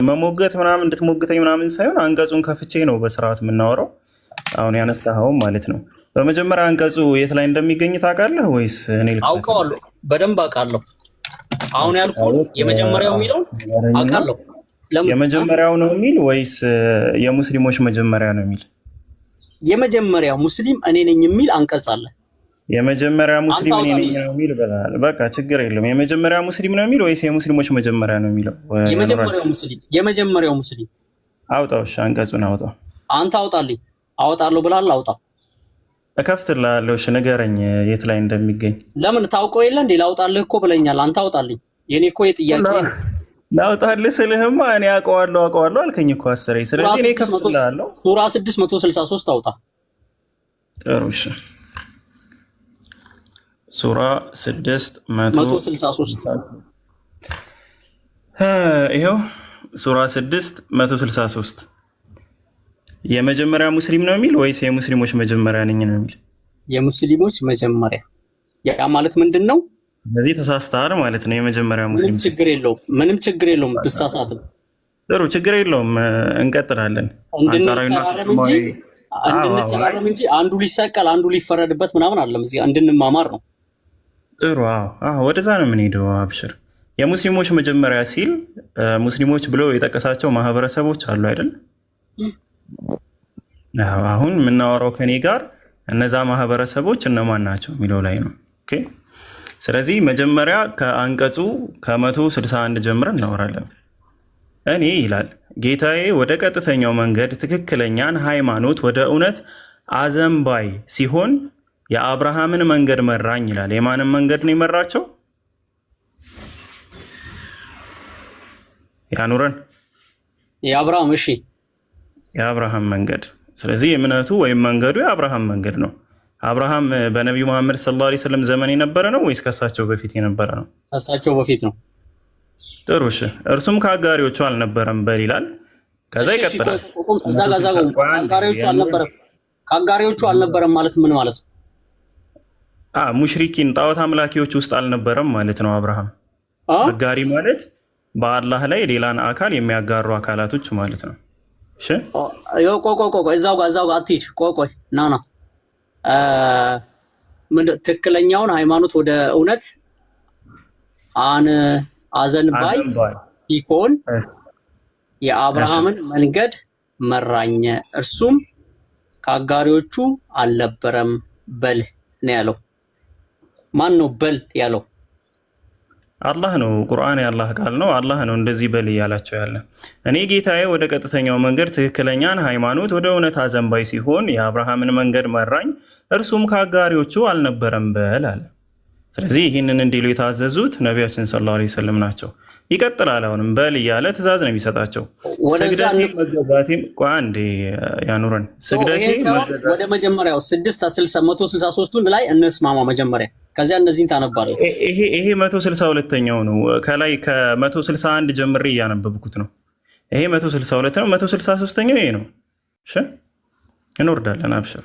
መሞገት ምናምን እንድትሞግተኝ ምናምን ሳይሆን አንቀጹን ከፍቼ ነው በስርዓት የምናወራው። አሁን ያነሳኸውም ማለት ነው። በመጀመሪያ አንቀጹ የት ላይ እንደሚገኝ ታውቃለህ ወይስ እኔ ልክፈትልህ? አውቀዋለሁ፣ በደንብ አውቃለሁ። አሁን ያልኩህን የመጀመሪያው የሚለውን ንገረኝና አውቃለሁ። ለምን የመጀመሪያው ነው የሚል ወይስ የሙስሊሞች መጀመሪያ ነው የሚል? የመጀመሪያ ሙስሊም እኔ ነኝ የሚል አንቀጽ አለ። የመጀመሪያ አንተ ሙስሊም እኔ አውጣልኝ ነኝ እስኪ። ነው የሚል ብለሃል። በቃ ችግር የለውም። የመጀመሪያ ሙስሊም ነው የሚል ወይስ የሙስሊሞች መጀመሪያ ነው የሚለው? ያኖራል። የመጀመሪያው ሙስሊም፣ የመጀመሪያው ሙስሊም። አውጣው። እሺ አንቀጹን አውጣው። አንተ አውጣልኝ። አወጣለሁ ብለሃል፣ አውጣ። እከፍትልሃለሁ። እሺ ንገረኝ የት ላይ እንደሚገኝ። ለምን ታውቀው የለ እንዴ? ላውጣልህ እኮ ብለኛል። አንተ አውጣልኝ። የኔ እኮ የጥያቄ ነው። ላውጣልህ ስልህማ እኔ አውቀዋለሁ አውቀዋለሁ አልከኝ እኮ አስሬ። ሱራ ስለዚህ እኔ 600 እከፍትልሃለሁ። ሱራ 663 አውጣ። ጥሩ እሺ። ሱራ 600 163። ይኸው ሱራ 6 163። የመጀመሪያ ሙስሊም ነው የሚል ወይስ የሙስሊሞች መጀመሪያ ነኝ ነው የሚል? የሙስሊሞች መጀመሪያ። ያ ማለት ምንድን ነው? ስለዚህ ተሳስተሃል ማለት ነው። የመጀመሪያ ምንም ሙስሊም ችግር የለውም። ምንም ችግር የለውም። ብሳሳትም ጥሩ ችግር የለውም። እንቀጥላለን። አንጻራዊና እንድንተራረም እንጂ ፍጹማዊ አዎ፣ አዎ፣ አይ እንድንተራረም እንጂ አንዱ ሊሰቀል አንዱ ሊፈረድበት ምናምን አለም። እዚህ እንድንማማር ነው። ጥሩ አዎ፣ አዎ፣ ወደዛ ነው የምንሄደው። አብሽር። የሙስሊሞች መጀመሪያ ሲል ሙስሊሞች ብለው የጠቀሳቸው ማህበረሰቦች አሉ አይደል? አዎ፣ አሁን የምናወራው ከኔ ጋር እነዛ ማህበረሰቦች እነማን ናቸው የሚለው ላይ ነው። Okay። ስለዚህ መጀመሪያ ከአንቀጹ ከ161 ጀምረን እናወራለን። እኔ ይላል ጌታዬ ወደ ቀጥተኛው መንገድ ትክክለኛን ሃይማኖት ወደ እውነት አዘንባይ ሲሆን የአብርሃምን መንገድ መራኝ ይላል። የማንን መንገድ ነው የመራቸው? ያኑረን የአብርሃም እሺ፣ የአብርሃም መንገድ። ስለዚህ እምነቱ ወይም መንገዱ የአብርሃም መንገድ ነው። አብርሃም በነቢዩ መሐመድ ሰለላሁ ዐለይሂ ወሰለም ዘመን የነበረ ነው ወይስ ከሳቸው በፊት የነበረ ነው? ከእሳቸው በፊት ነው። ጥሩ እሺ። እርሱም ከአጋሪዎቹ አልነበረም በል ይላል። ከዛ እሺ፣ እሺ፣ ቆይ ይቀጥላል። ቆይ፣ ቁም። እዛ ጋ እዛ ጋ ቁም። 160 ቆይ አንዴ ከአጋሪዎቹ ያኑረን አልነበረም፣ ከአጋሪዎቹ አልነበረም ማለት ምን ማለት ነው? ሙሽሪኪን ጣዖት አምላኪዎች ውስጥ አልነበረም ማለት ነው። አብርሃም አ? አጋሪ ማለት በአላህ ላይ ሌላን አካል የሚያጋሩ አካላቶች ማለት ነው። እሺ ቆይ ቆይ ቆይ ቆይ፣ እዛው ጋ እዛው ጋ አትሂድ። ቆይ ቆይ፣ ና ና እ፣ ትክክለኛውን ሃይማኖት ወደ እውነት አን አዘንባይ አዘንባይ ሲኮን እሺ የአብርሃምን መንገድ መራኝ እርሱም ከአጋሪዎቹ አልነበረም በል ነው ያለው። ማን ነው በል ያለው? አላህ ነው። ቁርአን የአላህ ቃል ነው። አላህ ነው እንደዚህ በል እያላቸው ያለ። እኔ ጌታዬ ወደ ቀጥተኛው መንገድ ትክክለኛን ሃይማኖት ወደ እውነት አዘንባይ ሲሆን የአብርሃምን መንገድ መራኝ እርሱም ከአጋሪዎቹ አልነበረም በል አለ። ስለዚህ ይህንን እንዲሉ የታዘዙት ነቢያችን ሰለላሁ ዐለይሂ ወሰለም ናቸው። ይቀጥላል። አሁንም በል እያለ ትእዛዝ ነው የሚሰጣቸው። ወደዛ ስግደቴ መገዛቴም፣ ቆይ አንዴ ያኑረን። ስግደቴ ይሄን ሳይሆን መገዛቴ ወደ መጀመሪያው ስድስት ስልሳ 163ቱን ላይ እንስማማ መጀመሪያ፣ ከዚያ እነዚህን ታነባለህ። ይሄ 162ኛው ነው። ከላይ ከ161 ጀምሬ እያነበብኩት ነው። ይሄ 162 ነው። 163ኛው ይሄ ነው። እሺ እንወርዳለን፣ አብሽር።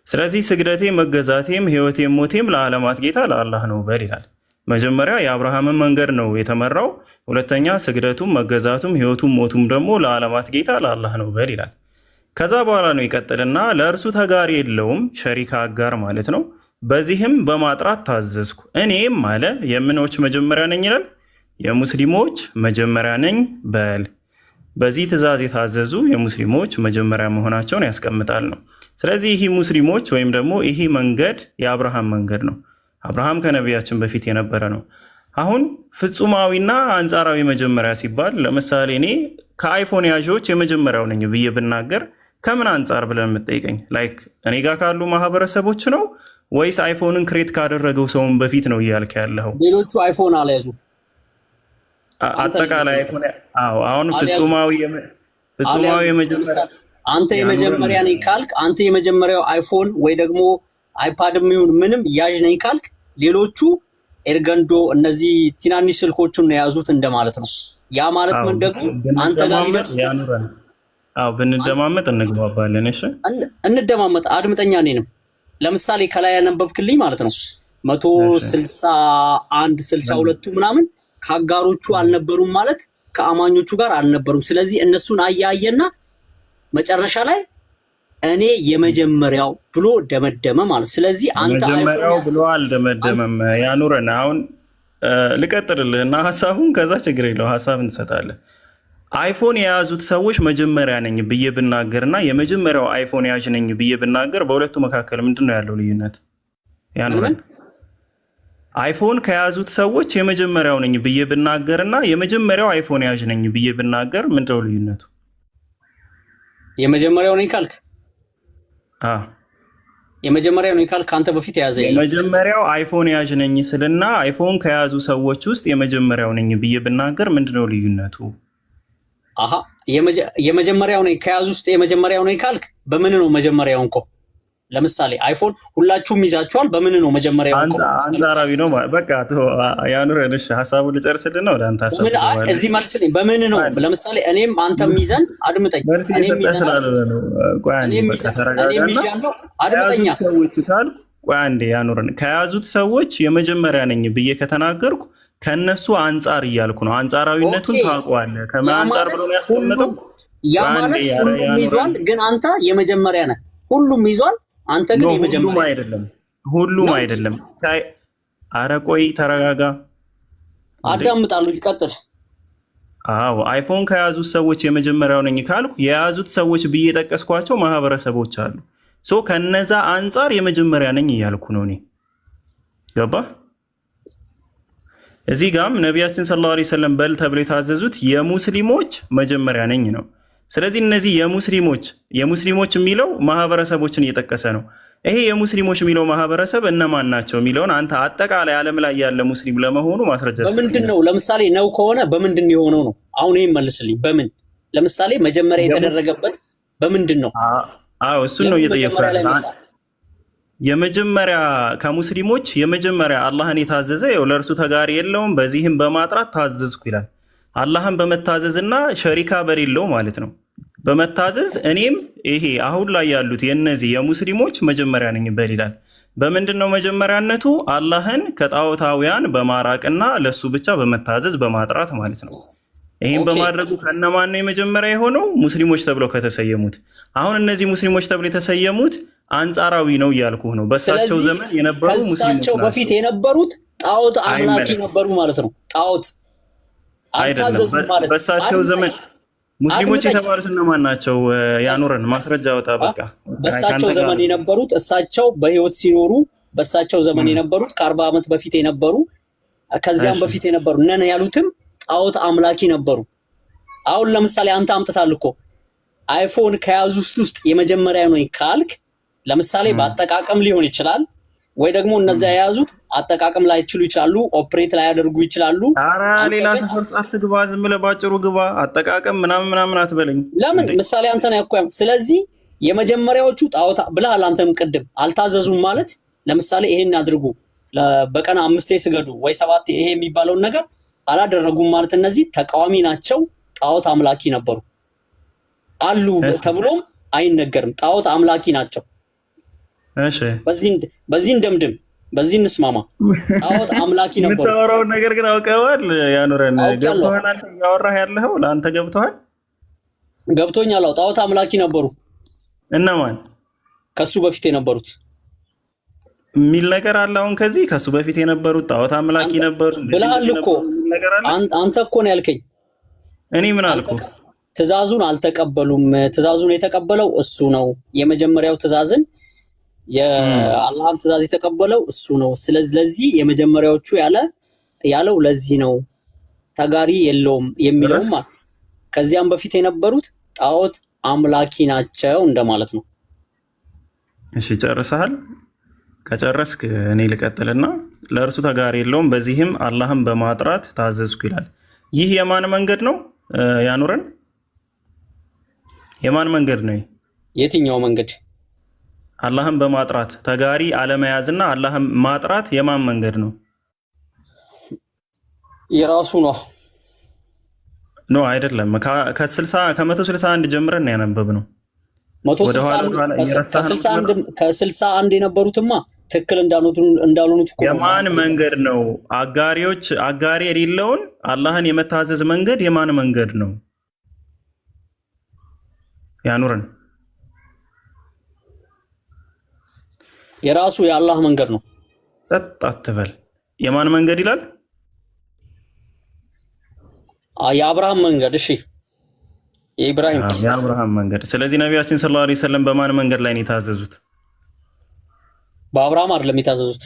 ስለዚህ ስግደቴ መገዛቴም ሕይወቴም ሞቴም ለዓለማት ጌታ ለአላህ ነው በል ይላል። መጀመሪያ የአብርሃምን መንገድ ነው የተመራው። ሁለተኛ ስግደቱም መገዛቱም ሕይወቱም ሞቱም ደግሞ ለዓለማት ጌታ ለአላህ ነው በል ይላል። ከዛ በኋላ ነው ይቀጥልና ለእርሱ ተጋሪ የለውም፣ ሸሪካ አጋር ማለት ነው። በዚህም በማጥራት ታዘዝኩ። እኔም አለ የምኖች መጀመሪያ ነኝ ይላል፣ የሙስሊሞች መጀመሪያ ነኝ በል። በዚህ ትእዛዝ የታዘዙ የሙስሊሞች መጀመሪያ መሆናቸውን ያስቀምጣል ነው። ስለዚህ ይህ ሙስሊሞች ወይም ደግሞ ይህ መንገድ የአብርሃም መንገድ ነው። አብርሃም ከነቢያችን በፊት የነበረ ነው። አሁን ፍጹማዊና አንጻራዊ መጀመሪያ ሲባል ለምሳሌ እኔ ከአይፎን ያዦች የመጀመሪያው ነኝ ብዬ ብናገር ከምን አንጻር ብለን የምጠይቀኝ like እኔ ጋር ካሉ ማህበረሰቦች ነው ወይስ አይፎንን create ካደረገው ሰውን በፊት ነው እያልክ ያለኸው? ሌሎቹ አይፎን አልያዙ፣ አንተ ነህ አጠቃላይ የመጀመሪያው። አይፎን አዎ፣ አሁን አልያዙ ፍጹማዊ ፍጹማዊ አልያዙ። የመጀመሪያ ለምሳሌ አንተ ያኑረን የመጀመሪያ ነኝ ካልክ፣ አንተ የመጀመሪያው አይፎን ወይ ደግሞ አይፓድም ይሁን ምንም ያዥ ነኝ ካልክ፣ ሌሎቹ ኤርገንዶ እነዚህ ትናንሽ ስልኮቹን ነው የያዙት እንደማለት ነው። ያ ማለት አዎ ምን ደግሞ አንተ ጋር ብንደማመጥ ሊደርሱ ያኑረን። አዎ ብንደማመጥ እንግባባለን። እሺ እንደማመጥ አድምጠኛ እኔንም ለምሳሌ ከላይ ያነበብክልኝ ማለት ነው መቶ እሺ ስልሳ አንድ ስልሳ ሁለቱ ምናምን ከአጋሮቹ አልነበሩም ማለት ከአማኞቹ ጋር አልነበሩም። ስለዚህ እነሱን አያየና መጨረሻ ላይ እኔ የመጀመሪያው ብሎ ደመደመ ማለት። ስለዚህ አንተ አይፎን መጀመሪያው ያዝ ብሎ አልደመደመም። ያኑረን አሁን ልቀጥልልህ እና ሀሳቡን ከዛ ችግር የለው ሀሳብ እንሰጣለን። አይፎን የያዙት ሰዎች መጀመሪያ ነኝ ብዬ ብናገር እና የመጀመሪያው አይፎን ያዥ ነኝ ብዬ ብናገር በሁለቱ መካከል ምንድን ነው ያለው ልዩነት? ምን ያኑረን ምን አይፎን ከያዙት ሰዎች የመጀመሪያው ነኝ ብዬ ብናገር እና የመጀመሪያው አይፎን ያዥ ነኝ ብዬ ብናገር ምንድነው ልዩነቱ? የመጀመሪያው ነኝ ካልክ አዎ የመጀመሪያው ነኝ ካልክ ከአንተ በፊት የያዘ የለም። የመጀመሪያው አይፎን ያዥ ነኝ ስልና አይፎን ከያዙ ሰዎች ውስጥ የመጀመሪያው ነኝ ብዬ ብናገር ምንድነው ልዩነቱ? አሀ የመጀመሪያው ነኝ ከያዙ ውስጥ የመጀመሪያው ነኝ ካልክ በምን ነው መጀመሪያው እንኮ? ለምሳሌ አይፎን ሁላችሁም ይዛችኋል። በምን ነው መጀመሪያው እንኮ? ለምሳሌ አንጻራዊ ነው። በቃ ያኑረን። እሺ ሀሳቡን ልጨርስልና ወደ አንተ ሀሳብ በምን አይ ትገባለህ። እዚህ መልስልኝ። በምን ነው? ለምሳሌ እኔም አንተም ይዘን አድምጠኝ። መልስ እኔም እየሰጠህ ይዘናል ስላልሆነ ነው። ቆይ አንዴ እኔም በቃ ይዘ እኔም ተረጋጋና ይዣለሁ። አድምጠኛ ከያዙት ሰዎች ካልኩ ቆይ አንዴ ያኑረን። ከያዙት ሰዎች የመጀመሪያ ነኝ ብዬ ከተናገርኩ ከነሱ አንጻር እያልኩ ነው። አንጻራዊነቱን okay ታውቀዋለህ። ከምን ያ አንጻር ማለት ብሎ ነው ያስቀመጠው? ሁሉም ያ ቆይ አንዴ ማለት ሁሉም ያኑረን። ይዟል፣ ግን አንተ የመጀመሪያ ነህ። ሁሉም ይዟል፣ አንተ no ግን ሁሉም የመጀመሪያ አይደለም፣ ሁሉም ነው እንጂ። አይደለም። አረ ቆይ ተረጋጋ እንዴ። አዳምጣለሁ። ይቀጥል። አዎ አይፎን ከያዙት ሰዎች የመጀመሪያው ነኝ ካልኩ የያዙት ሰዎች ብዬ የጠቀስኳቸው ማህበረሰቦች አሉ። So ከነዛ አንጻር የመጀመሪያ ነኝ እያልኩ ነው እኔ። ገባ? እዚህ ጋም ነቢያችን ሰለላሁ ዐለይሂ ወሰለም በል ተብሎ የታዘዙት የሙስሊሞች መጀመሪያ ነኝ ነው። ስለዚህ እነዚህ የሙስሊሞች የሚለው ማህበረሰቦችን እየጠቀሰ ነው። ይሄ የሙስሊሞች የሚለው ማህበረሰብ እነማን ናቸው የሚለውን አንተ አጠቃላይ ዓለም ላይ ያለ ሙስሊም ለመሆኑ ማስረጃ በምንድን ስጠኝ። ነው ለምሳሌ ነው ከሆነ በምንድን ነው የሆነው ነው? አሁን ይሄን መልስልኝ። በምን ለምሳሌ መጀመሪያ የተደረገበት በምንድን ነው? አዎ እሱን ነው ለምን እየጠየኩ መጀመሪያ ላይ ያለው። መጣ? የመጀመሪያ ከሙስሊሞች የመጀመሪያ አላህን የታዘዘ ይኸው ለእርሱ ተጋሪ የለውም፣ በዚህም በማጥራት ታዘዝኩ ይላል። አላህን በመታዘዝና ሸሪካ በሌለው ማለት ነው በመታዘዝ እኔም ይሄ አሁን ላይ ያሉት የእነዚህ የሙስሊሞች መጀመሪያ ነኝ በል ይላል። በምንድን ነው መጀመሪያነቱ? አላህን ከጣዖታውያን በማራቅና ለሱ ብቻ በመታዘዝ በማጥራት ማለት ነው። ይህም በማድረጉ ከነማን ነው የመጀመሪያ የሆነው? ሙስሊሞች ተብለው ከተሰየሙት። አሁን እነዚህ ሙስሊሞች ተብለው የተሰየሙት አንጻራዊ ነው እያልኩህ ነው። በእሳቸው ስለዚህ ዘመን የነበሩ ሙስሊሞች ከእሳቸው በፊት ናቸው። የነበሩት ጣዖት አምላኪ አይመለከትም። ነበሩ ማለት ነው። ጣዖት አይደለም። አልታዘዙም ማለት በእሳቸው አድምጠኝ፣ ዘመን ሙስሊሞች አድምጠኝ። የተባሉት እነማን ናቸው? ያኑረን ማስረጃ ወጣ። በቃ በእሳቸው ከአንተ ጋር ዘመን የነበሩት እሳቸው በህይወት ሲኖሩ በእሳቸው ዘመን የነበሩት ከ40 ዓመት በፊት የነበሩ ከዚያም በፊት የነበሩ ነን ያሉትም ጣዖት አምላኪ ነበሩ። አሁን ለምሳሌ አንተ አምጥታል እኮ አይፎን ከያዙት ውስጥ የመጀመሪያ ነው ካልክ ለምሳሌ በአጠቃቀም ሊሆን ይችላል፣ ወይ ደግሞ እነዚያ የያዙት አጠቃቀም ላይችሉ ይችላሉ፣ operate ላያደርጉ ይችላሉ። ኧረ አንተ ሌላ ግን ሰፈር ውስጥ አትግባ፣ ዝም ብለህ ባጭሩ ግባ። አጠቃቀም ምናምን ምናምን አትበለኝ ለምን እንዴ። ምሳሌ አንተ ነው ያኮ። ስለዚህ የመጀመሪያዎቹ ጣዖት ብለሃል። አንተም ቅድም አልታዘዙም ማለት ለምሳሌ ይሄን አድርጉ በቀን አምስቴ ስገዱ ወይ ሰባቴ ይሄ የሚባለውን ነገር አላደረጉም ማለት እነዚህ ተቃዋሚ ናቸው፣ ጣዖት አምላኪ ነበሩ አሉ ተብሎም አይነገርም። ጣዖት አምላኪ ናቸው። በዚህ እንደምድም፣ በዚህ እንስማማ። ጣዖት አምላኪ ነበሩ። የምታወራውን ነገር ግን አውቀዋል። ያኑረን አውቄያለሁ። ገብቶሃል? አንተ እያወራህ ያለኸው ለአንተ ገብቶሃል? ገብቶኛል። አዎ ጣዖት አምላኪ ነበሩ። እነማን? ከሱ በፊት የነበሩት። የሚል ነገር አለ። አሁን ከዚህ ከሱ በፊት የነበሩት ጣዖት አምላኪ አንተ ነበሩ፣ እንደዚህ ብለሃል እንደዚህ እኮ። ነበሩ የሚል ነገር አለ። አንተ እኮ ነው ያልከኝ። እኔ ምን አልኩ? ትእዛዙን አልተቀበሉም። ትእዛዙን የተቀበለው እሱ ነው። የመጀመሪያው ትእዛዝን የአላህን ትእዛዝ የተቀበለው እሱ ነው። ስለዚህ ለዚህ የመጀመሪያዎቹ ያለው ለዚህ ነው። ተጋሪ የለውም የሚለውም ጨረስክ? ማለት ከዚያም በፊት የነበሩት ጣዖት አምላኪ ናቸው እንደማለት ነው። እሺ ጨርሰሃል? ከጨረስክ እኔ ልቀጥልና ለእርሱ ተጋሪ የለውም፣ በዚህም አላህን በማጥራት ታዘዝኩ ይላል። ይህ የማን መንገድ ነው? ያኑረን የማን መንገድ ነው? የትኛው መንገድ? አላህን በማጥራት ተጋሪ አለመያዝና አላህን ማጥራት የማን መንገድ ነው? የራሱ ነው። No አይደለም። ከ161 ጀምረን ያነበብ ነው። መቶ ስልሳ ወደኋላ አንድ ወደኋላ እየረሳህ ነው ከ61 የምትመጣው? ከ61 የነበሩትማ ትክክል እንዳልሆኑት እኮ ነው የማን መንገድ ነው? አጋሪዎች አጋሪ የሌለውን አላህን የመታዘዝ መንገድ የማን መንገድ ነው? ያኑረን። የራሱ የአላህ መንገድ ነው። ጸጥ አትበል። የማን መንገድ ይላል? የአብርሃም መንገድ። እሺ፣ የኢብራሂም። የአብርሃም መንገድ። ስለዚህ ነቢያችን ሰለላሁ ዐለይሂ ወሰለም በማን መንገድ ላይ ነው የታዘዙት? በአብርሃም አይደለም የታዘዙት።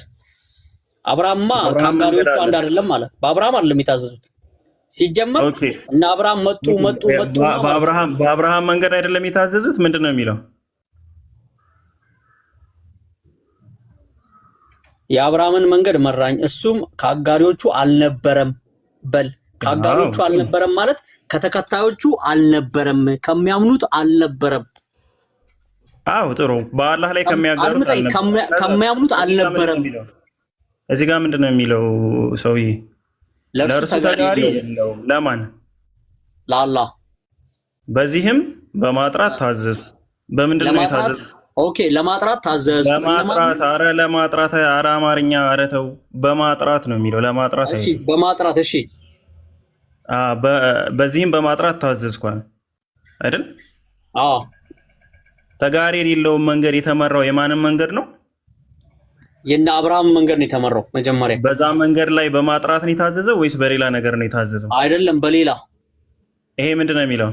አብርሃምማ በአብርሃም መንገድ ከአጋሪዎቹ አንድ አይደለም። አይደለም አለ። በአብርሃም አይደለም የታዘዙት። ሲጀመር እነ አብርሃም መጡ መጡ መጡና ማለት ነው። በአብርሃም መንገድ አይደለም የታዘዙት። ምንድን ነው የሚለው? የአብርሃምን መንገድ መራኝ፣ እሱም ከአጋሪዎቹ አልነበረም። በል፣ ከአጋሪዎቹ አልነበረም ማለት ከተከታዮቹ አልነበረም፣ ከሚያምኑት አልነበረም። አዎ ጥሩ። በአላህ ላይ ከሚያጋሩት አድምጠኝ፣ አልነበረም። ከሚያምኑት አልነበረም። እዚህ ጋር ምንድን ነው የሚለው ሰውዬ? ለእርሱ ለእርሱ ተጋሪ ተጋሪ የለውም። የለውም። ለማን? ለአላህ። በዚህም በማጥራት ታዘዙ። በምንድን ነው ለማጥራት የታዘዙ? Okay፣ ለማጥራት ታዘዙ። እነማን? ለማጥራት። አረ ለማጥራት፣ አረ አማርኛ፣ አረ ተው። በማጥራት ነው የሚለው፣ ለማጥራት እሺ፣ አይደለም። በማጥራት፣ እሺ። በዚህም በማጥራት ታዘዝኳል አይደል? አዎ። ተጋሪ የሌለውን መንገድ የተመራው የማንም መንገድ ነው? የነ አብርሃም መንገድ ነው የተመራው መጀመሪያ። በዛ መንገድ ላይ በማጥራት ነው የታዘዘው ወይስ በሌላ ነገር ነው የታዘዘው? አይደለም፣ በሌላ። ይሄ ምንድን ነው የሚለው?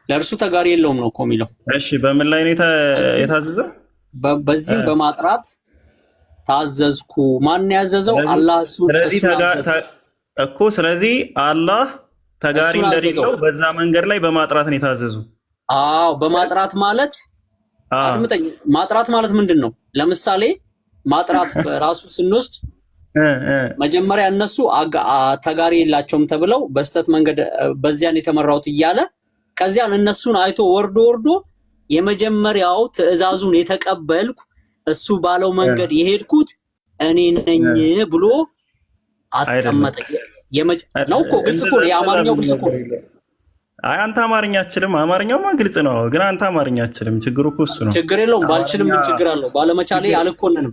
ለእርሱ ተጋሪ የለውም ነው እኮ የሚለው። እሺ፣ በምን ላይ ነው የታዘዘው? በዚህም በማጥራት ታዘዝኩ። ማን ያዘዘው? አላህ ስለዚህ እሱን አዘዘው። እኮ ስለዚህ አላህ ተጋሪ እሱን አዘዘው። እንደሌለው በዛ መንገድ ላይ በማጥራት ነው የታዘዙ። አዎ፣ በማጥራት ማለት፣ አድምጠኝ፣ ማጥራት ማለት ምንድን ነው? ለምሳሌ ማጥራት በራሱ ስንወስድ መጀመሪያ እነሱ ተጋሪ የላቸውም ተብለው በስተት መንገድ በዚያን የተመራውት እያለ ከዚያን እነሱን አይቶ ወርዶ ወርዶ የመጀመሪያው ትዕዛዙን የተቀበልኩ፣ እሱ ባለው መንገድ የሄድኩት እኔ ነኝ ብሎ አስቀመጠ። ነው እኮ፣ ግልጽ እኮ ነው። የአማርኛው ግልጽ እኮ ነው። አይ፣ አንተ አማርኛ አትችልም። አማርኛውማ ግልጽ ነው፣ ግን አንተ አማርኛ አትችልም። ችግሩ እኮ እሱ ነው። ችግር የለውም። ባልችልም ምን ችግር አለው? ባለመቻሌ አልኮንንም።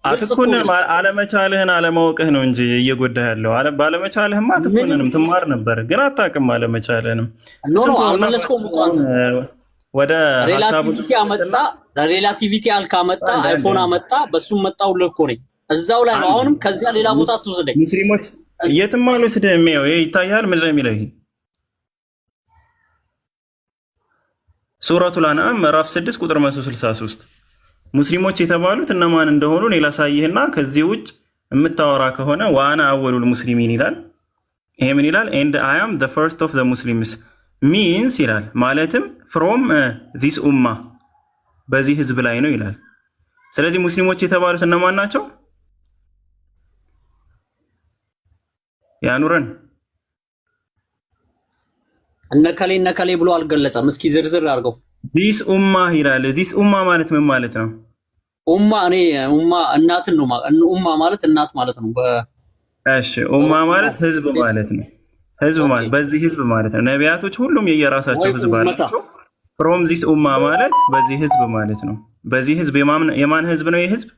ግልጽ እኮ ነው። አትኮንንም። አለመቻልህን አለማወቅህ ነው እንጂ እየጎዳህ ያለው። ባለመቻልህማ አትኮንንም። ትማር ነበር፣ ግን አታውቅም አለመቻልህንም። No, no፣ እሱን ተውና አልመለስከውም እኮ አንተ። ወደ ሀሳቡ Relativity አመጣ፣ relativity አልክ፣ አመጣ፣ አንድ አንድ iPhone አንድ አመጣ፣ በሱም መጣሁልህ እኮ ነኝ። እዛው ላይ ነው። አንድ አሁንም ከዚያ ሌላ ቦታ አትውሰደኝ። ሙስሊሞች የትም አልወስድህም። ይኸው ይሄ ይታያል። ምንድን ነው የሚለው ይሄ? ሱረቱል አንዓም ምዕራፍ 6 ቁጥር 163። ሙስሊሞች የተባሉት እነማን እንደሆኑ እኔ ላሳይህና ከዚህ ውጭ የምታወራ ከሆነ وأنا أول المسلمين ይላል። ይሄ ምን ይላል? And I am the first of the Muslims means ይላል። ማለትም from this ኡማ፣ በዚህ ህዝብ ላይ ነው ይላል። ስለዚህ ሙስሊሞች የተባሉት እነማን ናቸው? ያኑረን። እነከሌ እነከሌ ብሎ አልገለጸም። እስኪ ዝርዝር አድርገው። This ኡማ ይላል። This ኡማ ማለት ምን ማለት ነው? ኡማ፣ እኔ ኡማ እናትን ነው፣ ኡማ ማለት እናት ማለት ነው። እሺ፣ ኡማ ማለት ህዝብ ማለት ነው። ህዝብ ማለት በዚህ ህዝብ ማለት ነው። ነቢያቶች ሁሉም የየራሳቸው ወይ ህዝብ ኡመታ አላቸው። From this ኡማ ማለት በዚህ ህዝብ ማለት ነው። በዚህ ህዝብ የማን ህዝብ ነው? ይህ ህዝብ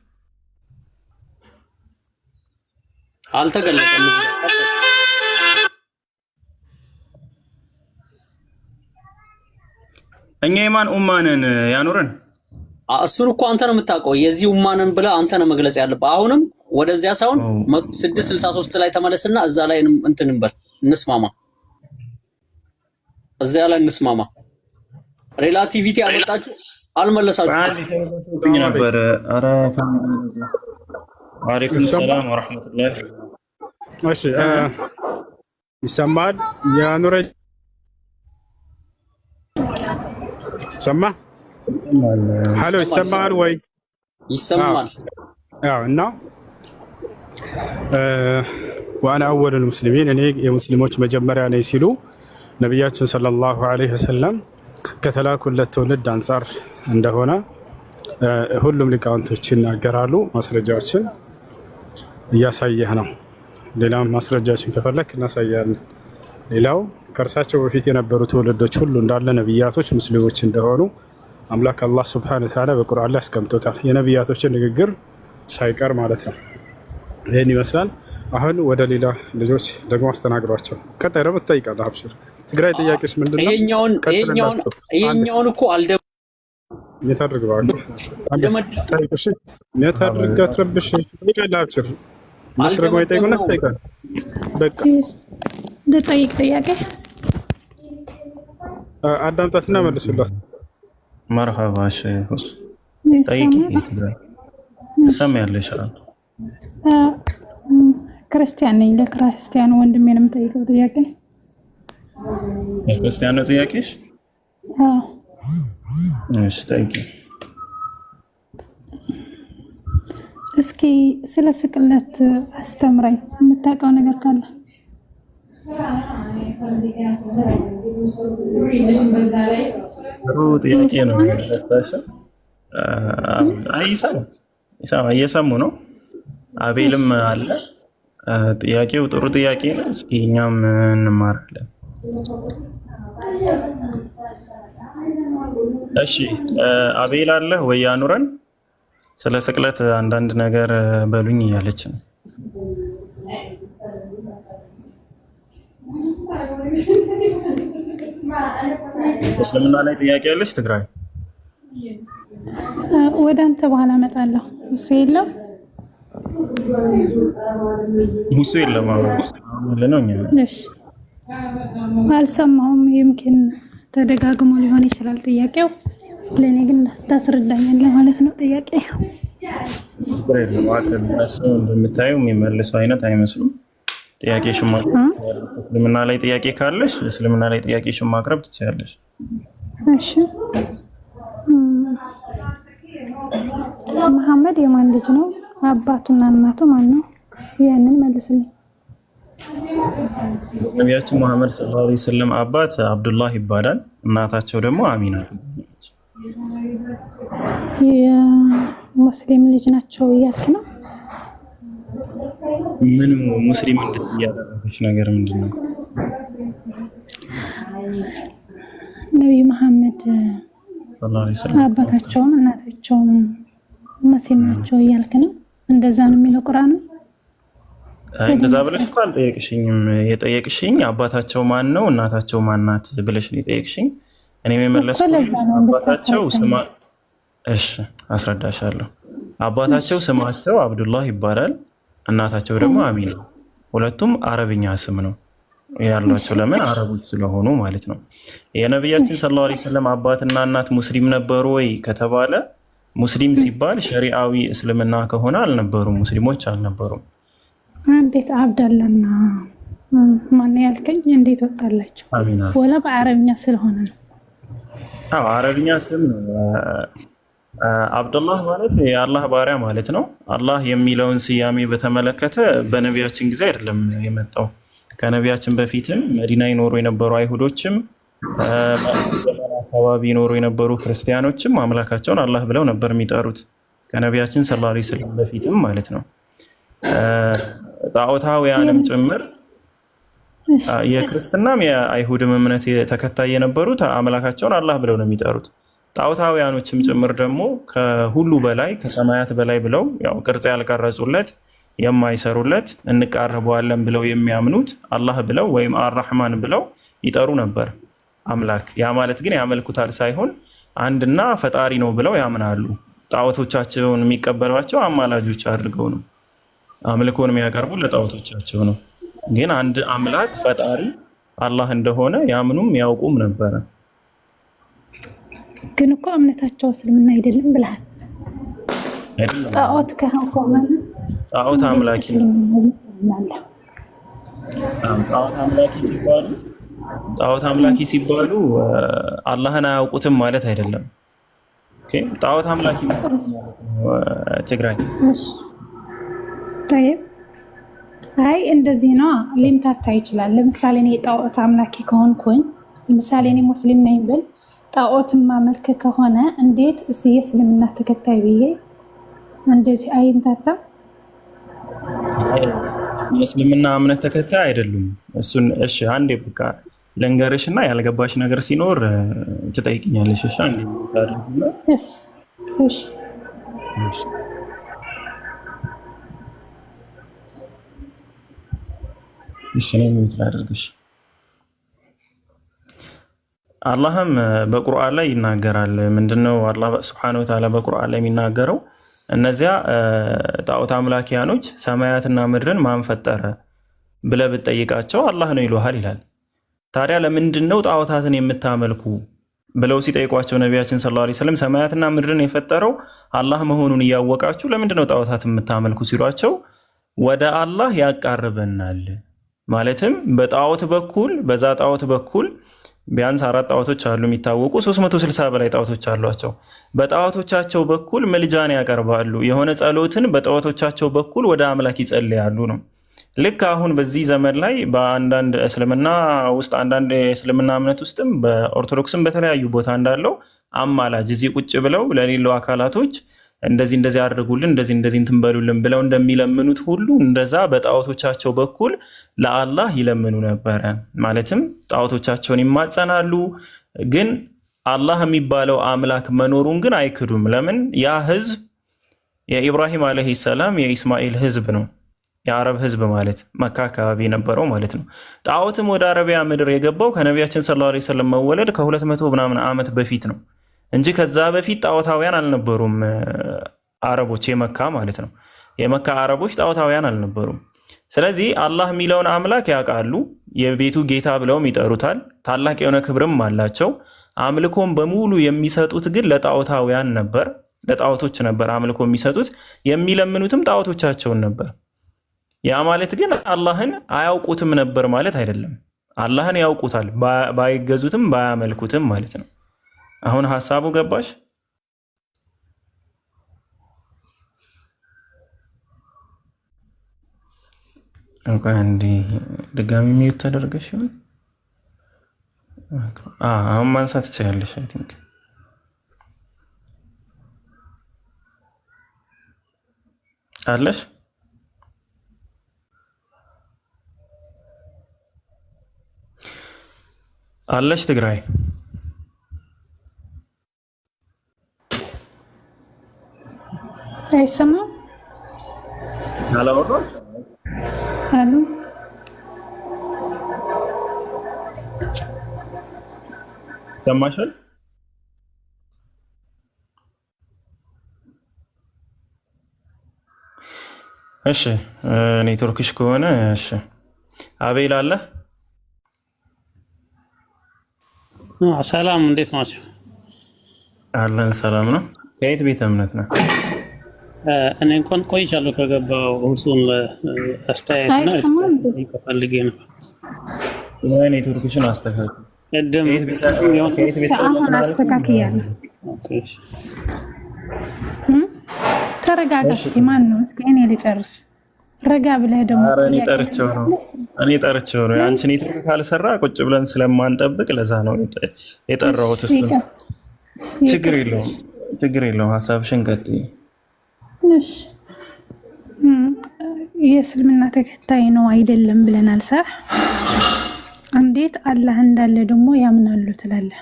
አልተገለጸም እዚህ ጋር። ቀጥል። እኛ የማን ኡማ ነን? ያኑረን። እሱን እኮ አንተ ነው የምታውቀው። የዚህ ኡማ ነን ብለህ አንተ ነው መግለጽ ያለብህ። አሁንም ወደዚያ ሳይሆን 663 ላይ ተመለስና እዛ ላይ እንትን እንበል፣ እንስማማ። እዚያ ላይ እንስማማ። Relativity አመጣችሁ አልመለሳችሁም። አንድ ነበር። ኧረ وعليكم السلام ورحمة الله። እሺ፣ ይሰማል? የኑረ ሰማ? Hello፣ ይሰማል። ይሰማል ይሰማል። ወይ? ይሰማል። አዎ። እና وأنا أول المسلمين፣ እኔ የሙስሊሞች መጀመሪያ ነኝ ሲሉ ነቢያችን ሰለላሁ ዐለይሂ ወሰለም ከተላኩለት ትውልድ አንጻር እንደሆነ ሁሉም ሊቃውንቶች ይናገራሉ። ማስረጃዎችን እያሳየህ ነው። ሌላም ማስረጃዎችን ከፈለክ እናሳያለን። ሌላው ከእርሳቸው በፊት የነበሩ ትውልዶች ሁሉ እንዳለ ነቢያቶች ሙስሊሞች እንደሆኑ አምላክ አላህ سبحانه وتعالى በቁርአን ላይ አስቀምጦታል። የነቢያቶችን ንግግር ሳይቀር ማለት ነው። ይህን ይመስላል። አሁን ወደ ሌላ ልጆች ደግሞ አስተናግሯቸው። ቀጣይ ደግሞ ትጠይቃለህ። አብሽር። ትግራይ ጥያቄዎች ምንድን ነው? ይሄኛውን ይሄኛውን ቀጥልላቸው። ይሄኛውን እኮ mute አድርግ እባክህ። አንዴ አልደመደ ጠይቅ። እሺ mute አድርግ፣ አትረብሽ። ትጠይቃለህ። አብሽር። እነሱ ደግሞ ይጠይቁና አልደመደምነውም። ትጠይቃለህ። በቃ ልጠይቅ ጥያቄ። አዳምጣትና መልሱላት። መርሐባ። እሺ ሁሱ ጠይቂ። ይሰማል? ትግራይ ትሰሚያለሽ? ክርስቲያን ነኝ። ለክርስቲያን ወንድሜ ነው የምጠይቀው ጥያቄ። ክርስቲያን ነው ጥያቄሽ? አዎ። እሺ ጠይቂ። እስኪ ስለ ስቅለት አስተምረኝ የምታውቀው ነገር ካለ። ጥሩ ጥያቄ ነው። አይ ይሰማ እየሰሙ ነው። አቤልም አለ። ጥያቄው ጥሩ ጥያቄ ነው። እስኪ እኛም እንማራለን። እሺ አቤል አለ ወይ አኑረን ስለ ስቅለት አንዳንድ ነገር በሉኝ እያለች ነው። እስልምና ላይ ጥያቄ ያለች ትግራይ ወደ አንተ በኋላ እመጣለሁ። እሱ የለም። ሙሱ የለም። አሁን ያለ ነው እኛ እሺ፣ አልሰማሁም። يمكن ተደጋግሞ ሊሆን ይችላል ጥያቄው። ለእኔ ግን ታስረዳኛለህ ማለት ነው ጥያቄ። ችግር የለም። እነሱ እንደምታዩ የሚመልሱ አይነት አይመስሉም። ጥያቄሽን ማቅረብ እስልምና ላይ ጥያቄ ካለሽ እስልምና ላይ ጥያቄሽን ማቅረብ ትችያለሽ። እሺ፣ መሐመድ የማን ልጅ ነው? አባቱና እናቱ ማን ነው? ይህንን መልስልኝ። ነቢያችን መሐመድ صلى الله عليه وسلم አባት አብዱላህ ይባላል። እናታቸው ደግሞ አሚና ትባላለች። የሙስሊም ልጅ ናቸው እያልክ ነው? ምኑ ሙስሊም እንድትይ ያደረገች ነገር ምንድን ነው? ነቢዩ መሐመድ صلى الله عليه وسلم አባታቸውም እናታቸውም ሙስሊም ናቸው እያልክ ነው? እንደዛ ነው የሚለው ቁርአኑ። አይ እንደዛ ብለሽ እኮ አልጠየቅሽኝም። የጠየቅሽኝ አባታቸው ማን ነው እናታቸው ማን ናት ብለሽ ነው የጠየቅሽኝ። እኔም እኮ ለዛ የመለስኩልሽ ነው አባታቸው እንድታስረዳኝ። ስማ፣ እሺ አስረዳሻለሁ። አባታቸው ስማቸው አብዱላህ ይባላል፣ እናታቸው ደግሞ አሚና። ሁለቱም አረብኛ ስም ነው ያሏቸው። ለምን? አረቦች ስለሆኑ ማለት ነው። የነቢያችን صلى الله عليه وسلم አባትና እናት ሙስሊም ነበሩ ወይ ከተባለ ሙስሊም ሲባል ሸሪዓዊ እስልምና ከሆነ አልነበሩም፣ ሙስሊሞች አልነበሩም። እንዴት አብዳላና ማን ያልከኝ እንዴት ወጣላቸው? አሚና ወላ በአረብኛ ስለሆነ ነው። አዎ አረብኛ ስም ነው። አብዱላህ ማለት የአላህ ባሪያ ማለት ነው። አላህ የሚለውን ስያሜ በተመለከተ በነቢያችን ጊዜ አይደለም የመጣው። ከነቢያችን በፊትም መዲና ይኖሩ የነበሩ አይሁዶችም ዘመን አካባቢ ይኖሩ የነበሩ ክርስቲያኖችም አምላካቸውን አላህ ብለው ነበር የሚጠሩት ከነቢያችን ሰለላሁ ዐለይሂ ወሰለም በፊትም ማለት ነው። ጣዖታውያንም ጭምር የክርስትናም የአይሁድም እምነት ተከታይ የነበሩት አምላካቸውን አላህ ብለው ነው የሚጠሩት። ጣዖታውያኖችም ጭምር ደግሞ ከሁሉ በላይ ከሰማያት በላይ ብለው ያው ቅርጽ ያልቀረጹለት የማይሰሩለት እንቃረበዋለን ብለው የሚያምኑት አላህ ብለው ወይም አራህማን ብለው ይጠሩ ነበር አምላክ። ያ ማለት ግን ያመልኩታል ሳይሆን አንድና ፈጣሪ ነው ብለው ያምናሉ። ጣዖቶቻቸውን የሚቀበሏቸው አማላጆች አድርገው ነው። አምልኮን የሚያቀርቡ ለጣዖቶቻቸው ነው። ግን አንድ አምላክ ፈጣሪ አላህ እንደሆነ ያምኑም ያውቁም ነበረ። ግን እኮ እምነታቸው እስልምና አይደለም ብለሃል። አይደለም ጣዖት ከሆነ ጣዖት እንዴት አምላኪ እስልምና ይሆናል? ጣዖት አምላኪ ሲባሉ ጣዖት አምላኪ ሲባሉ አላህን አያውቁትም ማለት አይደለም። Okay፣ ጣዖት አምላኪ ማለት ትግራይ እሺ طيب፣ አይ እንደዚህ ነው ሊምታታ ይችላል። ለምሳሌ እኔ ጣዖት አምላኪ ከሆንኩኝ፣ ለምሳሌ እኔ ሙስሊም ነኝ ብል ጣዖት ማመልክ ከሆነ እንዴት እስ የእስልምና ተከታይ ብዬ እንደዚህ አይምታታም? የእስልምና እምነት ተከታይ አይደሉም። እሱን እሺ፣ አንዴ በቃ ልንገርሽ እና ያልገባሽ ነገር ሲኖር ትጠይቅኛለሽ። እሺ፣ አንዴ ታድርግና እሺ እሺ። እሺ፣ እኔ mute ላድርግሽ። አላህም በቁርአን ላይ ይናገራል። ምንድነው አላህ سبحانه وتعالى በቁርአን ላይ የሚናገረው? እነዚያ ጣዖት አምላኪያኖች ሰማያትና ምድርን ማን ፈጠረ ብለህ ብትጠይቃቸው አላህ ነው ይሉሃል ይላል። ታዲያ ለምንድን ነው ጣዖታትን የምታመልኩ ብለው ሲጠይቋቸው ነቢያችን صلى الله عليه وسلم ሰማያትና ምድርን የፈጠረው አላህ መሆኑን እያወቃችሁ ለምንድን ነው ጣዖታትን የምታመልኩ ሲሏቸው ወደ አላህ ያቃርበናል። ማለትም በጣዖት በኩል በዛ ጣዖት በኩል ቢያንስ አራት ጣዖቶች አሉ የሚታወቁ፣ 360 በላይ ጣዖቶች አሏቸው። በጣዖቶቻቸው በኩል ምልጃን ያቀርባሉ። የሆነ ጸሎትን በጣዖቶቻቸው በኩል ወደ አምላክ ይጸልያሉ ነው። ልክ አሁን በዚህ ዘመን ላይ በአንዳንድ እስልምና ውስጥ፣ አንዳንድ የእስልምና እምነት ውስጥም በኦርቶዶክስም በተለያዩ ቦታ እንዳለው አማላጅ እዚህ ቁጭ ብለው ለሌለው አካላቶች እንደዚህ እንደዚህ አድርጉልን፣ እንደዚህ እንደዚህ እንትን በሉልን ብለው እንደሚለምኑት ሁሉ እንደዛ በጣዖቶቻቸው በኩል ለአላህ ይለምኑ ነበረ። ማለትም ጣዖቶቻቸውን ይማጸናሉ፣ ግን አላህ የሚባለው አምላክ መኖሩን ግን አይክዱም። ለምን? ያ ህዝብ የኢብራሂም ዓለይሂ ሰላም የኢስማኤል ህዝብ ነው። የአረብ ህዝብ ማለት መካ አካባቢ የነበረው ማለት ነው። ጣዖትም ወደ አረቢያ ምድር የገባው ከነቢያችን ሰለላሁ ዐለይሂ ወሰለም መወለድ ከ200 ምናምን ዓመት በፊት ነው እንጂ ከዛ በፊት ጣዖታውያን አልነበሩም። አረቦች የመካ ማለት ነው። የመካ አረቦች ጣዖታውያን አልነበሩም። ስለዚህ አላህ የሚለውን አምላክ ያውቃሉ። የቤቱ ጌታ ብለውም ይጠሩታል። ታላቅ የሆነ ክብርም አላቸው። አምልኮም በሙሉ የሚሰጡት ግን ለጣዖታውያን ነበር፣ ለጣዖቶች ነበር አምልኮ የሚሰጡት። የሚለምኑትም ጣዖቶቻቸውን ነበር። ያ ማለት ግን አላህን አያውቁትም ነበር ማለት አይደለም። አላህን ያውቁታል፣ ባይገዙትም ባያመልኩትም ማለት ነው። አሁን ሀሳቡ ገባሽ? እንኳን እንዲ ድጋሚ mute ተደርገሽ ይሆን? አሁን ማንሳት ትችያለሽ። I think አለሽ። አለሽ ትግራይ። አይሰማም? አላወራሽ? አሉ። ይሰማሻል? እሺ፣ ኔትወርክሽ ከሆነ እሺ። አቤል አለ? ሰላም፣ እንዴት ናቸው? አለን፣ ሰላም ነው። ከየት ቤተ እምነት ነው? እኔ እንኳን ቆይቻለሁ ከገባሁ። እሱን አስተያየት ነው አይሰማም እንዴ? ፈልጌ ነው። ኔትወርክሽን አስተካክል። ቅድም ከየት ቤተ ከየት እሺ ቤተ እምነት አሁን ነው? አስተካክያለሁ። Okay፣ እሺ። እም? ተረጋጋ እስኪ። ማን ነው እስኪ እኔ ልጨርስ። ረጋ ብለህ ደግሞ ኧረ እኔ ጥያቄ ጠርቼው ነው፣ መመለስ። እኔ ጠርቼው ነው። የአንቺ ኔትወርክ ካልሰራ ቁጭ ብለን ስለማንጠብቅ ለዛ ነው የጠራሁት እሺ እሱን። ይቅርታ ችግር ይቅርታ። የለውም፣ ችግር የለውም። ሀሳብሽን ቀጥይ። እሺ እም፣ የእስልምና ተከታይ ነው አይደለም ብለናል። صح እንዴት አላህ እንዳለ ደግሞ ያምናሉ ትላለህ?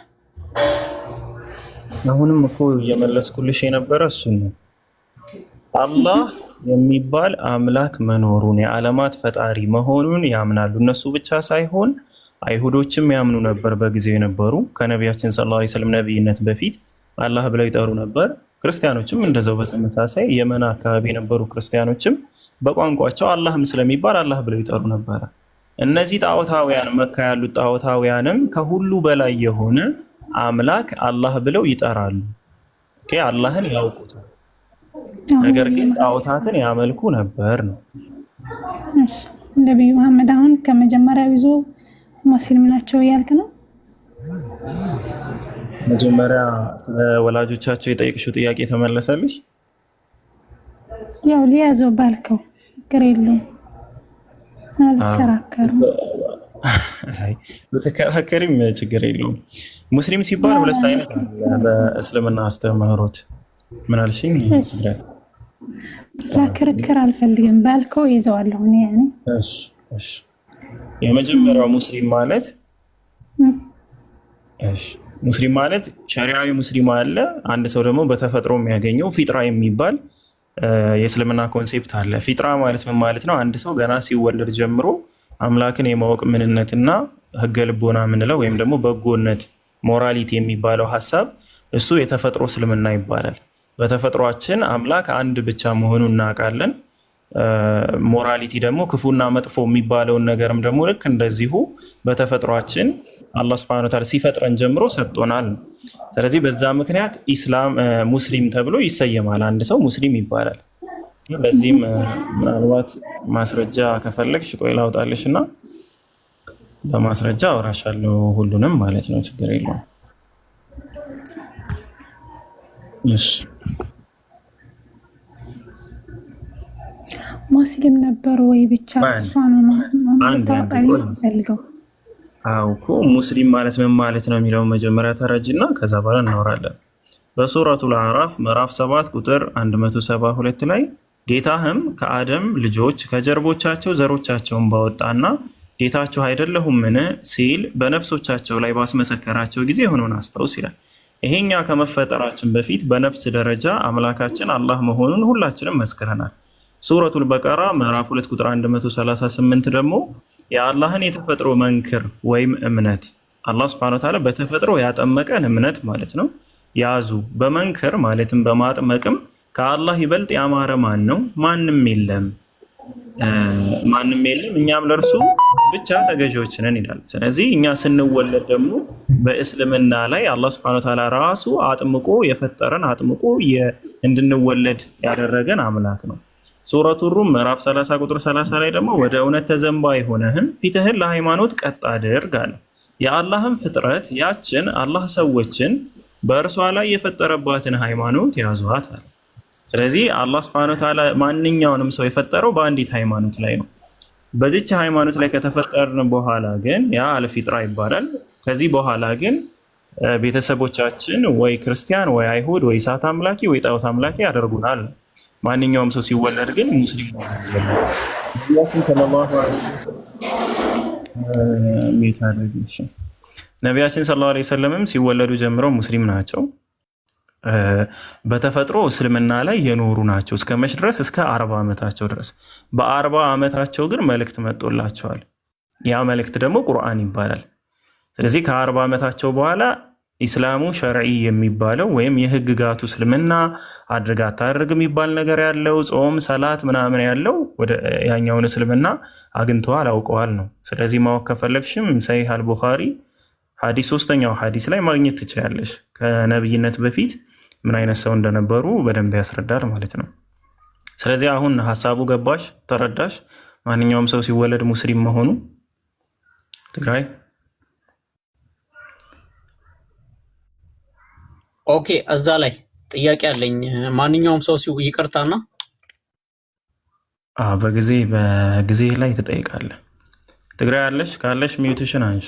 አሁንም እኮ እየመለስኩልሽ የነበረ እሱን ነው። አላህ የሚባል አምላክ መኖሩን የዓለማት ፈጣሪ መሆኑን ያምናሉ። እነሱ ብቻ ሳይሆን አይሁዶችም ያምኑ ነበር። በጊዜው የነበሩ ከነቢያችን ሰለላሁ ዐለይሂ ወሰለም ነቢይነት በፊት አላህ ብለው ይጠሩ ነበር። ክርስቲያኖችም እንደዛው በተመሳሳይ የመን አካባቢ የነበሩ ክርስቲያኖችም በቋንቋቸው አላህም ስለሚባል አላህ ብለው ይጠሩ ነበረ። እነዚህ ጣዖታውያን መካ ያሉት ጣዖታውያንም ከሁሉ በላይ የሆነ አምላክ አላህ ብለው ይጠራሉ። Okay፣ አላህን ያውቁታል። አሁን ነገር ነብዩ ግን መሐመድ ጣዖታትን ያመልኩ ነበር ነው። እሺ ነብዩ መሐመድ አሁን ከመጀመሪያው ይዞ ሙስሊም ናቸው እያልክ ነው? መጀመሪያ ስለ ወላጆቻቸው የጠየቅሽው ጥያቄ ተመለሰልሽ? ያው ሊያዘው ባልከው ችግር የለውም፣ አልከራከርም። አይ፣ በተከራከሪም ችግር የለውም። ሙስሊም ሲባል ሁለት አይነት አለ በእስልምና አስተምህሮት። ምን አልሽኝ? እሺ ትግራይ። ለክርክር አልፈልግም፣ ባልከው ይዘዋለሁ እኔ ያኔ እሺ፣ እሺ። የመጀመሪያው ሙስሊም ማለት እሺ ሙስሊም ማለት ሸሪዓዊ ሙስሊም አለ። አንድ ሰው ደግሞ በተፈጥሮ የሚያገኘው ፊጥራ የሚባል የእስልምና concept አለ። ፊጥራ ማለት ምን ማለት ነው? አንድ ሰው ገና ሲወለድ ጀምሮ አምላክን የማወቅ ምንነትና ህገ ልቦና የምንለው ወይም ደግሞ በጎነት morality የሚባለው ሀሳብ እሱ የተፈጥሮ እስልምና ይባላል። በተፈጥሯችን አምላክ አንድ ብቻ መሆኑን እናውቃለን። Morality ደግሞ ክፉና መጥፎ የሚባለውን ነገርም ደግሞ ልክ እንደዚሁ በተፈጥሯችን አላህ ሱብሐነሁ ወተዓላ ሲፈጥረን ጀምሮ ሰጥቶናል። ስለዚህ በዛ ምክንያት ኢስላም ሙስሊም ተብሎ ይሰየማል። አንድ ሰው ሙስሊም ይባላል። ለዚህም ምናልባት ማስረጃ ከፈለግሽ ቆይ ላውጣልሽ እና በማስረጃ አወራሻለሁ ሁሉንም ማለት ነው። ችግር የለውም። እሺ ሙስሊም ነበሩ ወይ ብቻ እሷ ነው አንድ ልታወጣልኝ የምፈልገው። አዎ እኮ ሙስሊም ማለት ምን ማለት ነው የሚለውን መጀመሪያ ተረጅና ከዛ በኋላ እናወራለን። በሱረቱል አዕራፍ ምዕራፍ 7 ቁጥር 172 ላይ ጌታህም ከአደም ልጆች ከጀርቦቻቸው ዘሮቻቸውን ባወጣና ጌታችሁ አይደለሁምን ሲል በነፍሶቻቸው ላይ ባስመሰከራቸው ጊዜ የሆነውን አስታውስ ይላል። ይሄኛ ከመፈጠራችን በፊት በነፍስ ደረጃ አምላካችን አላህ መሆኑን ሁላችንም መስክረናል። ሱረቱል በቀራ ምዕራፍ 2 ቁጥር 138 ደግሞ የአላህን የተፈጥሮ መንክር ወይም እምነት አላህ ስብሐነ ወተዓላ በተፈጥሮ ያጠመቀን እምነት ማለት ነው ያዙ። በመንክር ማለትም በማጥመቅም ከአላህ ይበልጥ ያማረ ማን ነው? ማንም የለም፣ ማንም የለም። እኛም ለእርሱ ብቻ ተገዢዎች ነን ይላል። ስለዚህ እኛ ስንወለድ ደግሞ በእስልምና ላይ አላህ ስብሐነ ወተዓላ ራሱ አጥምቆ የፈጠረን አጥምቆ እንድንወለድ ያደረገን አምላክ ነው። ሱረቱ ሩም ምዕራፍ 30 ቁጥር 30 ላይ ደግሞ ወደ እውነት ተዘንባይ ሆነህም ፊትህን ለሃይማኖት ቀጥ አድርግ አለ። የአላህም ፍጥረት ያችን አላህ ሰዎችን በእርሷ ላይ የፈጠረባትን ሃይማኖት ያዟት አለ። ስለዚህ አላህ ስብሐነ ወተዓላ ማንኛውንም ሰው የፈጠረው በአንዲት ሃይማኖት ላይ ነው። በዚች ሃይማኖት ላይ ከተፈጠርን በኋላ ግን ያ አልፊጥራ ይባላል። ከዚህ በኋላ ግን ቤተሰቦቻችን ወይ ክርስቲያን ወይ አይሁድ ወይ እሳት አምላኪ ወይ ጣዖት አምላኪ ያደርጉናል። ማንኛውም ሰው ሲወለድ ግን ሙስሊም ነው። ነቢያችን ሰለላሁ ዐለይሂ ወሰለም ሲወለዱ ጀምረው ሙስሊም ናቸው። በተፈጥሮ እስልምና ላይ የኖሩ ናቸው። እስከ መች ድረስ? እስከ 40 ዓመታቸው ድረስ። በ40 ዓመታቸው ግን መልእክት መጥቶላቸዋል። ያ መልእክት ደግሞ ቁርአን ይባላል። ስለዚህ ከ40 ዓመታቸው በኋላ ኢስላሙ ሸርዒ የሚባለው ወይም የህግጋቱ እስልምና አድርግ አታድርግ የሚባል ነገር ያለው ጾም፣ ሰላት ምናምን ያለው ወደ ያኛውን እስልምና አግኝተዋል አውቀዋል ነው። ስለዚህ ማወቅ ከፈለግሽም ሰሂህ አልቡኻሪ ሐዲስ ሶስተኛው ሐዲስ ላይ ማግኘት ትችያለሽ። ከነብይነት በፊት ምን አይነት ሰው እንደነበሩ በደንብ ያስረዳል ማለት ነው። ስለዚህ አሁን ሀሳቡ ገባሽ፣ ተረዳሽ? ማንኛውም ሰው ሲወለድ ሙስሊም መሆኑ ትግራይ Okay፣ እዛ ላይ ጥያቄ አለኝ። ማንኛውም ሰው ይቅርታና በጊዜ በጊዜ ላይ ትጠይቃለህ። ትግራይ አለሽ ካለሽ mute ሽን አንሽ፣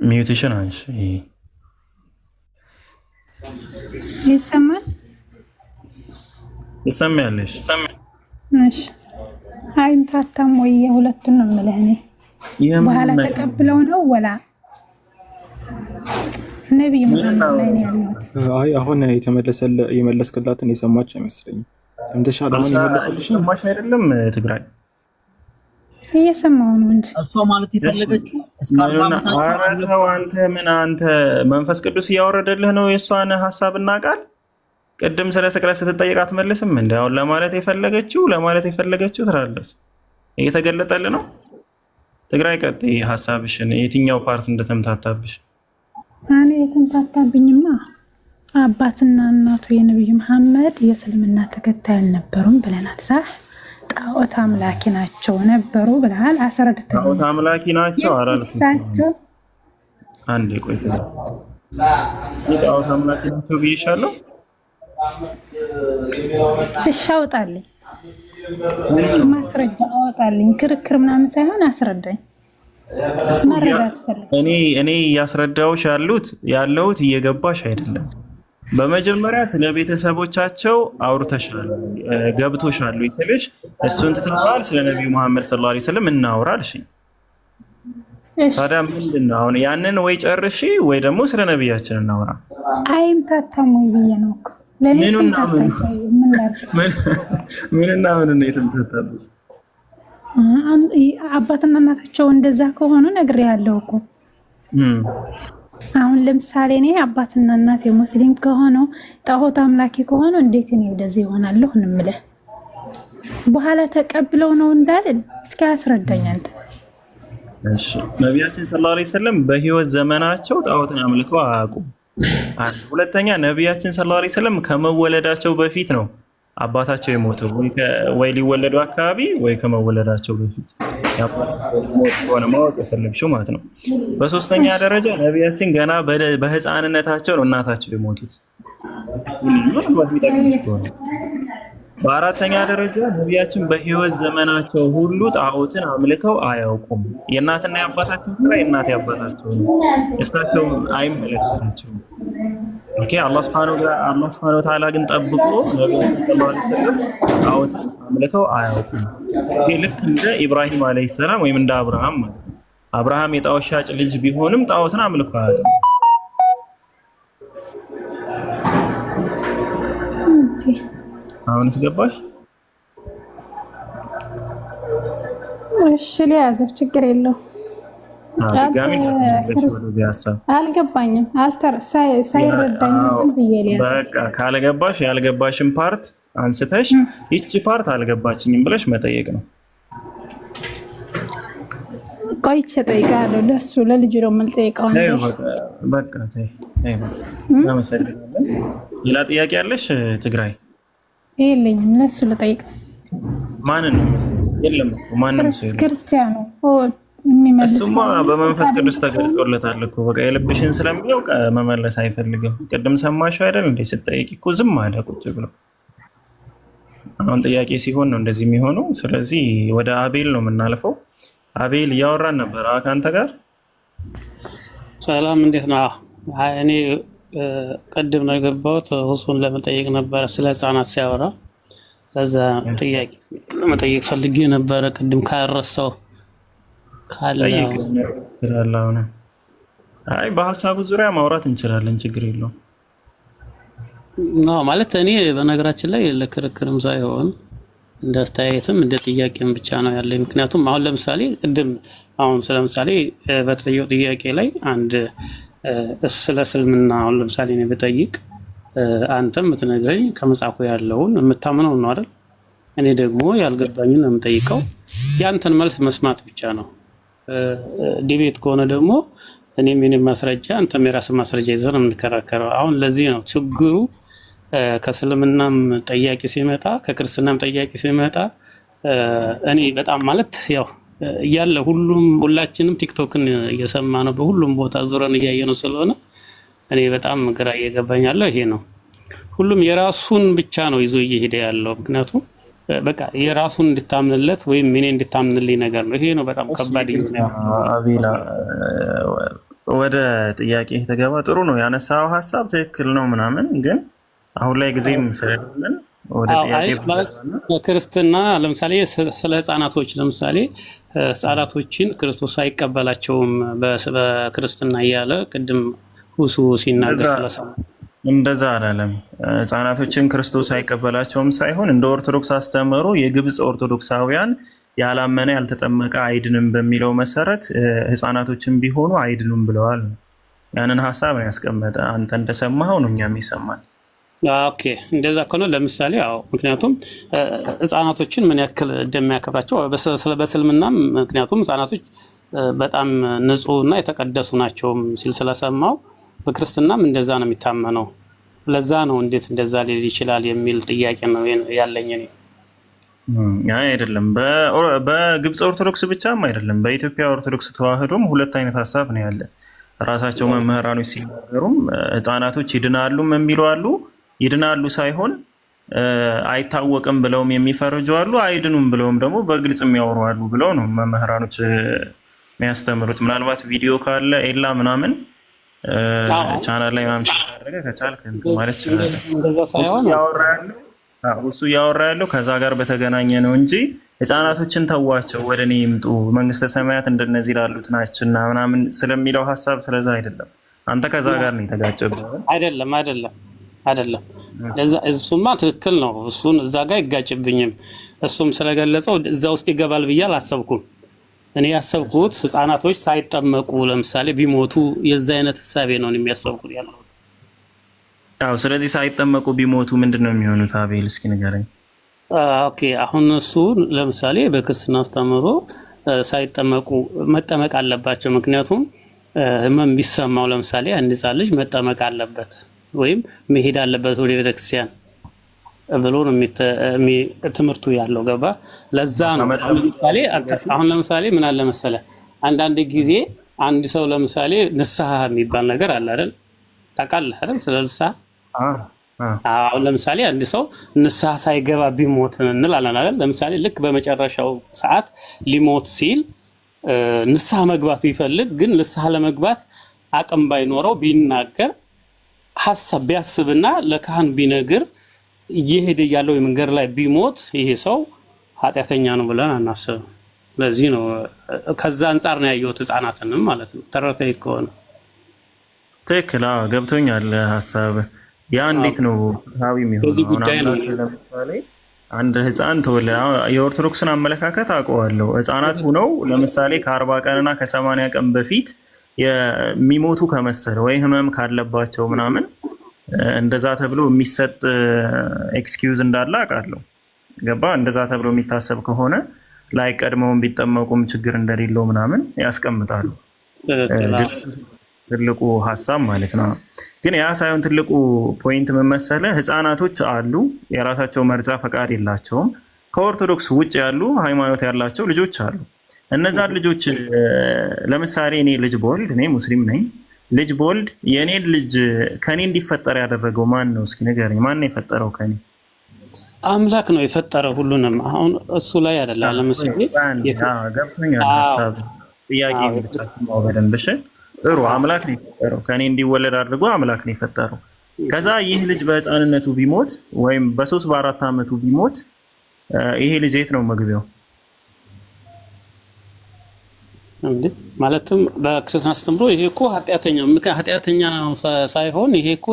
mute ሽን አንሽ። ይሰማል? ትሰሚያለሽ? እሺ። አይምታታም ወይ? የሁለቱን ነው የምልህ እኔ። በኋላ ተቀብለው ነው ወላ ነቢይ መሐመድ ላይ ነው ያለሁት። አይ አሁን የመለስክላትን የሰማች አይመስለኝም። ሰምተሻል? አሁን የመለሰልሽን ሰማሽ አይደለም? ትግራይ እየሰማሁ ነው እንጂ እሷ ማለት የፈለገችው እስከ 40 ዓመታቸው ኧረ ተው አንተ። ምን አንተ መንፈስ ቅዱስ እያወረደልህ ነው የእሷን ሀሳብና ቃል። ቅድም ስለ ስቅለት ስትጠይቅ አትመልስም እንደ አሁን ለማለት የፈለገችው ትላለች። እየተገለጠልህ ነው። ትግራይ ቀጥይ ሀሳብሽን፣ የትኛው part እንደተምታታብሽ። እኔ የተምታታብኝማ አባትና እናቱ የነቢዩ መሐመድ የእስልምና ተከታይ አልነበሩም ብለናል። ሳ ጣዖት አምላኪ ናቸው ነበሩ ብለሃል። አስረድተኸኛል። ጣዖት አምላኪ ናቸው አላልኩም። እሳቸው አንዴ ቆይ፣ ጣዖት አምላኪ ናቸው ብዬሻለሁ። እሺ አውጣልኝ፣ ማስረጃ አወጣልኝ። ክርክር ምናምን ሳይሆን አስረዳኝ፣ መረዳት ፈልግ። እኔ እያስረዳሁሽ ያለሁት እየገባሽ አይደለም። በመጀመሪያ ስለ ቤተሰቦቻቸው አውርተሻል፣ ገብቶሻል ስልሽ እሱን ትተዋል። ስለ ነቢዩ መሐመድ ሰለላሁ ዐለይሂ ወሰለም እናውራ አልሽኝ። እሺ ታዲያ ምንድን ነው አሁን? ያንን ወይ ጨርሺ ወይ ደግሞ ስለ ነቢያችን እናውራ። አይምታታም ወይ ብዬ ነው እኮ ለእኔ ምኑና ተምታታ ምኑ ይታየው። ምን ላድርግ? ምንና ምኑ ነው የተምታታብሽ? አባትና እናታቸው እንደዛ ከሆኑ ነግሬሃለሁ እኮ። አሁን ለምሳሌ እኔ አባትና እናቴ ሙስሊም ከሆኑ ጣዖት አምላኪ ከሆኑ እንዴት እኔ እንደዚህ ይሆናለሁ? እንምልህ በኋላ ተቀብለው ነው እንዳልል እስኪ አስረዳኝ አንተ። እሺ፣ ነቢያችን صلى الله عليه وسلم በህይወት ዘመናቸው ጣዖትን አምልከው አያውቁም። አንድ ሁለተኛ፣ ነቢያችን صلى الله عليه وسلم ከመወለዳቸው በፊት ነው አባታቸው የሞተው፣ ወይ ሊወለዱ አካባቢ ወይ ከመወለዳቸው በፊት የአባታቸው ሞት ከሆነ ማወቅ የፈለግሽው ማለት ነው። በሶስተኛ ደረጃ ነቢያችን ገና በህፃንነታቸው ነው እናታቸው የሞቱት። ምናልባት የሚጠቅምሽ ከሆነ በአራተኛ ደረጃ ነቢያችን በህይወት ዘመናቸው ሁሉ ጣዖትን አምልከው አያውቁም። የእናትና የአባታቸው ስራ የእናት የአባታቸው ነው፣ እሳቸውም አይመለከታቸውም። Okay፣ አላህ سبحانه وتعالى ግን ጠብቆ ነቢያችን صلى الله عليه وسلم ጣዖትን አምልከው አያውቁም። ይሄ ልክ እንደ ኢብራሂም عليه السلام ወይም እንደ አብርሃም ማለት ነው። አብርሃም የጣዖት ሻጭ ልጅ ቢሆንም ጣዖትን አምልኮ አያውቅም። Okay። አሁንስ ገባሽ? እሺ ሊያዘው ችግር የለው። ድጋሚ ወደዚህ ሀሳብ አልገባኝም። ሳይረዳኝ ዝም ብዬ ሊያዘው። በቃ ካልገባሽ ያልገባሽን part አንስተሽ ይቺ part አልገባችኝም ብለሽ መጠየቅ ነው። ቆይቼ እጠይቃለሁ። ለሱ ለልጁ ነው የምልጠይቀው። በቃ እናመሰግናለን። ሌላ ጥያቄ ያለሽ ትግራይ? የለኝም። ለሱ ልጠይቀው። ማንን ነው? የለም እኮ ማንም ሰው የለም። ክርስቲያኑ የሚመልስ እሱማ በመንፈስ ቅዱስ ተገልጾለታል እኮ በቃ የልብሽን ስለሚያውቅ መመለስ አይፈልግም። ቅድም ሰማሽው አይደል እንዴ? ስትጠይቂ እኮ ዝም አለ ቁጭ ብሎ። አሁን ጥያቄ ሲሆን ነው እንደዚህ የሚሆነው። ስለዚህ ወደ አቤል ነው የምናልፈው። አቤል እያወራን ነበር ከአንተ ጋር። ሰላም፣ እንዴት ነው? እኔ ቅድም ነው የገባሁት። ሁሱን ለመጠየቅ ነበረ ስለ ህፃናት ሲያወራ፣ ለዛ ጥያቄ ለመጠየቅ ፈልጌ ነበረ። ቅድም ካልረሳው ካለ ጠይቅ። አይ በሀሳቡ ዙሪያ ማውራት እንችላለን፣ ችግር የለውም። ማለት እኔ በነገራችን ላይ ለክርክርም ሳይሆን እንደ አስተያየትም እንደ ጥያቄም ብቻ ነው ያለኝ። ምክንያቱም አሁን ለምሳሌ ቅድም አሁን ስለምሳሌ በተጠየው ጥያቄ ላይ አንድ ስለ እስልምና አሁን ለምሳሌ እኔ ብጠይቅ አንተም የምትነግረኝ ከመጽሐፉ ያለውን የምታምነው ነው አይደል? እኔ ደግሞ ያልገባኝን ነው የምጠይቀው። ያንተን መልስ መስማት ብቻ ነው። Debate ከሆነ ደግሞ እኔም የኔን ማስረጃ አንተም የራስን ማስረጃ ይዘህ ነው የምንከራከረው። አሁን ለዚህ ነው ችግሩ። ከእስልምናም ጠያቂ ሲመጣ ከክርስትናም ጠያቂ ሲመጣ እኔ በጣም ማለት ያው እያለ ሁሉም ሁላችንም ቲክቶክን እየሰማ ነው፣ በሁሉም ቦታ ዙረን እያየ ነው ስለሆነ እኔ በጣም ግራ እየገባኝ ያለው ይሄ ነው። ሁሉም የራሱን ብቻ ነው ይዞ እየሄደ ያለው። ምክንያቱም በቃ የራሱን እንድታምንለት ወይም እኔ እንድታምንልኝ ነገር ነው። ይሄ ነው በጣም ከባድ እየሆነ ያለው። አቤላ፣ ወደ ጥያቄ የተገባ ጥሩ ነው ያነሳው ሀሳብ ትክክል ነው ምናምን፣ ግን አሁን ላይ ጊዜም ስለሌለን ወደ ጥያቄ ማለት በክርስትና ለምሳሌ ስለ ህፃናቶች ለምሳሌ ህፃናቶችን ክርስቶስ አይቀበላቸውም በክርስትና እያለ ቅድም ሁሱ ሲናገር ስለሰማ እንደዛ አላለም። ህፃናቶችን ክርስቶስ አይቀበላቸውም ሳይሆን እንደ ኦርቶዶክስ አስተምህሮ የግብፅ ኦርቶዶክሳውያን ያላመነ ያልተጠመቀ አይድንም በሚለው መሰረት ህፃናቶችን ቢሆኑ አይድኑም ብለዋል። ያንን ሀሳብ ነው ያስቀመጠ። አንተ እንደሰማኸው ነው እኛም ይሰማል። Okay፣ እንደዛ ከሆነ ለምሳሌ አዎ፣ ምክንያቱም ህፃናቶችን ምን ያክል እንደሚያከብራቸው በእስልምናም ምክንያቱም ህፃናቶች በጣም ንጹህ እና የተቀደሱ ናቸውም ሲል ስለሰማው በክርስትናም እንደዛ ነው የሚታመነው። ለዛ ነው እንዴት እንደዛ ሊል ይችላል የሚል ጥያቄ ነው ያለኝ እኔ። አይ አይደለም፣ በግብፅ ኦርቶዶክስ ብቻም አይደለም፣ በኢትዮጵያ ኦርቶዶክስ ተዋህዶም ሁለት አይነት ሀሳብ ነው ያለ። ራሳቸው መምህራኖች ሲናገሩም ህፃናቶች ይድናሉም የሚሉ አሉ። ይድናሉ ሳይሆን አይታወቅም ብለውም የሚፈርጁ አሉ። አይድኑም ብለውም ደግሞ በግልጽ የሚያወሩ አሉ ብለው ነው መምህራኖች የሚያስተምሩት። ምናልባት ቪዲዮ ካለ ኤላ ምናምን ቻናል ላይ ምናምን ካደረገ ከቻልክ እንትን ማለት ይችላል። እሱ እያወራ ያለው ከዛ ጋር በተገናኘ ነው እንጂ ህፃናቶችን ተዋቸው ወደ እኔ ይምጡ መንግስተ ሰማያት እንደነዚህ ላሉት ናችና ምናምን ስለሚለው ሀሳብ ስለዛ አይደለም። አንተ ከዛ ጋር ነው የተጋጨብህ። አይደለም አይደለም አይደለም። እሱማ ትክክል ነው። እሱን እዛ ጋር አይጋጭብኝም። እሱም ስለገለጸው እዛ ውስጥ ይገባል ብዬ አላሰብኩም። እኔ ያሰብኩት ህፃናቶች ሳይጠመቁ ለምሳሌ ቢሞቱ የዛ አይነት ህሳቤ ነው የሚያሰብኩት ያለው። አዎ፣ ስለዚህ ሳይጠመቁ ቢሞቱ ምንድን ነው የሚሆኑት? አቤል እስኪ ንገረኝ። Okay፣ አሁን እሱ ለምሳሌ በክርስትና አስተምህሮ ሳይጠመቁ መጠመቅ አለባቸው። ምክንያቱም ህመም ቢሰማው ለምሳሌ አንድ ህፃን ልጅ መጠመቅ አለበት ወይም መሄድ አለበት ወደ ቤተክርስቲያን ብሎ ነው ትምህርቱ ያለው። ገባ? ለዛ ነው አሁን ለምሳሌ ምን አለ መሰለ፣ አንዳንድ ጊዜ አንድ ሰው ለምሳሌ ንስሐ የሚባል ነገር አለ አይደል? ታውቃለህ አይደል? ስለ ንስሐ። አሁን ለምሳሌ አንድ ሰው ንስሐ ሳይገባ ቢሞት እንላለን አይደል? ለምሳሌ ልክ በመጨረሻው ሰዓት ሊሞት ሲል ንስሐ መግባት ቢፈልግ ግን ንስሐ ለመግባት አቅም ባይኖረው ቢናገር ሀሳብ ቢያስብና ለካህን ቢነግር እየሄደ ያለው የመንገድ ላይ ቢሞት ይሄ ሰው ኃጢአተኛ ነው ብለን አናስብም። ለዚህ ነው ከዛ አንጻር ነው ያየሁት ህፃናትንም ማለት ነው። ተረድተኸኝ ከሆነ ትክክል። ገብቶኛል ሀሳብ። ያ እንዴት ነው ፍትሃዊ የሚሆነው? በዚህ ጉዳይ ነው። ለምሳሌ አንድ ህፃን ተወለደ። የኦርቶዶክስን አመለካከት አውቀዋለሁ። ህፃናት ሁነው ለምሳሌ ከ40 ቀንና ከ80 ቀን በፊት የሚሞቱ ከመሰለ ወይ ህመም ካለባቸው ምናምን እንደዛ ተብሎ የሚሰጥ excuse እንዳለ አውቃለሁ። ገባ? እንደዛ ተብሎ የሚታሰብ ከሆነ ላይ ቀድመውን ቢጠመቁም ችግር እንደሌለው ምናምን ያስቀምጣሉ። ትልቁ ሀሳብ ማለት ነው። ግን ያ ሳይሆን ትልቁ point ምን መሰለህ? ህፃናቶች አሉ፣ የራሳቸው መርጫ ፈቃድ የላቸውም። ከኦርቶዶክስ ውጭ ያሉ ሃይማኖት ያላቸው ልጆች አሉ። እነዛን ልጆች ለምሳሌ እኔ ልጅ ብወልድ፣ እኔ ሙስሊም ነኝ፣ ልጅ ብወልድ የእኔን ልጅ ከኔ እንዲፈጠር ያደረገው ማን ነው? እስኪ ንገረኝ። ማን ነው የፈጠረው ከኔ? አምላክ ነው የፈጠረው ሁሉንም። አሁን እሱ ላይ አይደለም። ለምሳሌ ገብቶኛል ሀሳብ ጥያቄ በደንብ እሺ። ጥሩ አምላክ ነው የፈጠረው፣ ከኔ እንዲወለድ አድርጎ አምላክ ነው የፈጠረው። ከዛ ይህ ልጅ በህፃንነቱ ቢሞት ወይም በ3 በ4 ዓመቱ ቢሞት ይሄ ልጅ የት ነው መግቢያው? ማለትም በክርስትና አስተምሮ ይሄ እኮ ኃጢአተኛ ነው ሳይሆን ይሄ እኮ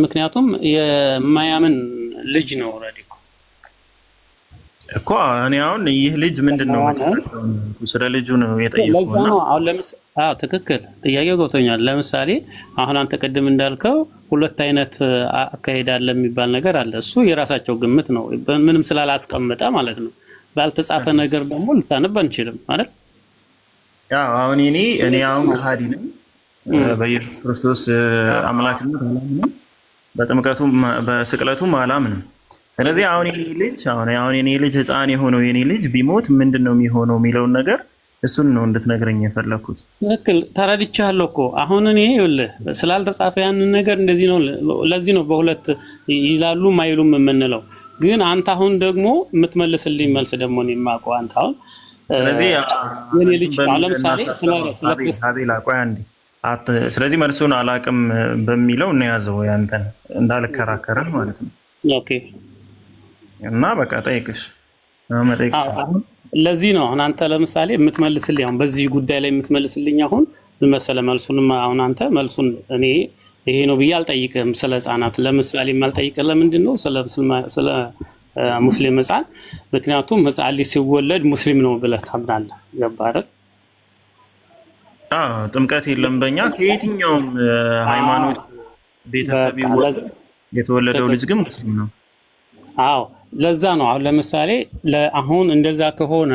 ምክንያቱም የማያምን ልጅ ነው already እኮ እኮ እኔ አሁን ይህ ልጅ ምንድን ነው ስለ ልጁ ነው የጠየኩህ። ለዛ ነው አሁን አዎ ትክክል፣ ጥያቄው ገብቶኛል። ለምሳሌ አሁን አንተ ቅድም እንዳልከው ሁለት አይነት አካሄድ አለ የሚባል ነገር አለ። እሱ የራሳቸው ግምት ነው፣ ምንም ስላላስቀመጠ ማለት ነው። ባልተጻፈ ነገር ደግሞ ልታነብ አንችልም አይደል? ያው አሁን እኔ አሁን ከሃዲ ነኝ፣ በኢየሱስ ክርስቶስ አምላክነት አላምንም፣ በጥምቀቱም በስቅለቱም አላምንም። ስለዚህ አሁን የኔ ልጅ አሁን የኔ ልጅ ህፃን የሆነው የኔ ልጅ ቢሞት ምንድን ነው የሚሆነው የሚለውን ነገር እሱን ነው እንድትነግረኝ የፈለግኩት። ትክክል ተረድቻለሁ እኮ አሁን እኔ ይኸውልህ ስላልተጻፈ ያንን ነገር እንደዚህ ነው። ለዚህ ነው በሁለት ይላሉ ማይሉም የምንለው። ግን አንተ አሁን ደግሞ የምትመልስልኝ መልስ ደግሞ እኔ የማውቀው አንተ አሁን ስለዚህ የኔ ልጅ ለምሳሌ ስለ ስለዚህ መልሱን አላቅም በሚለው እንያዘው ያንተን እንዳልከራከርህ ማለት ነው። Okay እና በቃ ጠይቅሽ መጠየቅ ለዚህ ነው አሁን አንተ ለምሳሌ የምትመልስልኝ አሁን በዚህ ጉዳይ ላይ የምትመልስልኝ አሁን ምን መሰለህ፣ መልሱንም አሁን አንተ መልሱን እኔ ይሄ ነው ብዬ አልጠይቅህም። ስለ ህፃናት ለምሳሌ የማልጠይቅህ ለምንድን ነው? ስለ ሙስሊም ህፃን፣ ምክንያቱም ህፃን ልጅ ሲወለድ ሙስሊም ነው ብለህ ታምናለህ። ገባህ አይደል? ጥምቀት የለም በእኛ ከየትኛውም ሃይማኖት ቤተሰብ የተወለደው ልጅ ግን ሙስሊም ነው። አዎ ለዛ ነው አሁን ለምሳሌ አሁን እንደዛ ከሆነ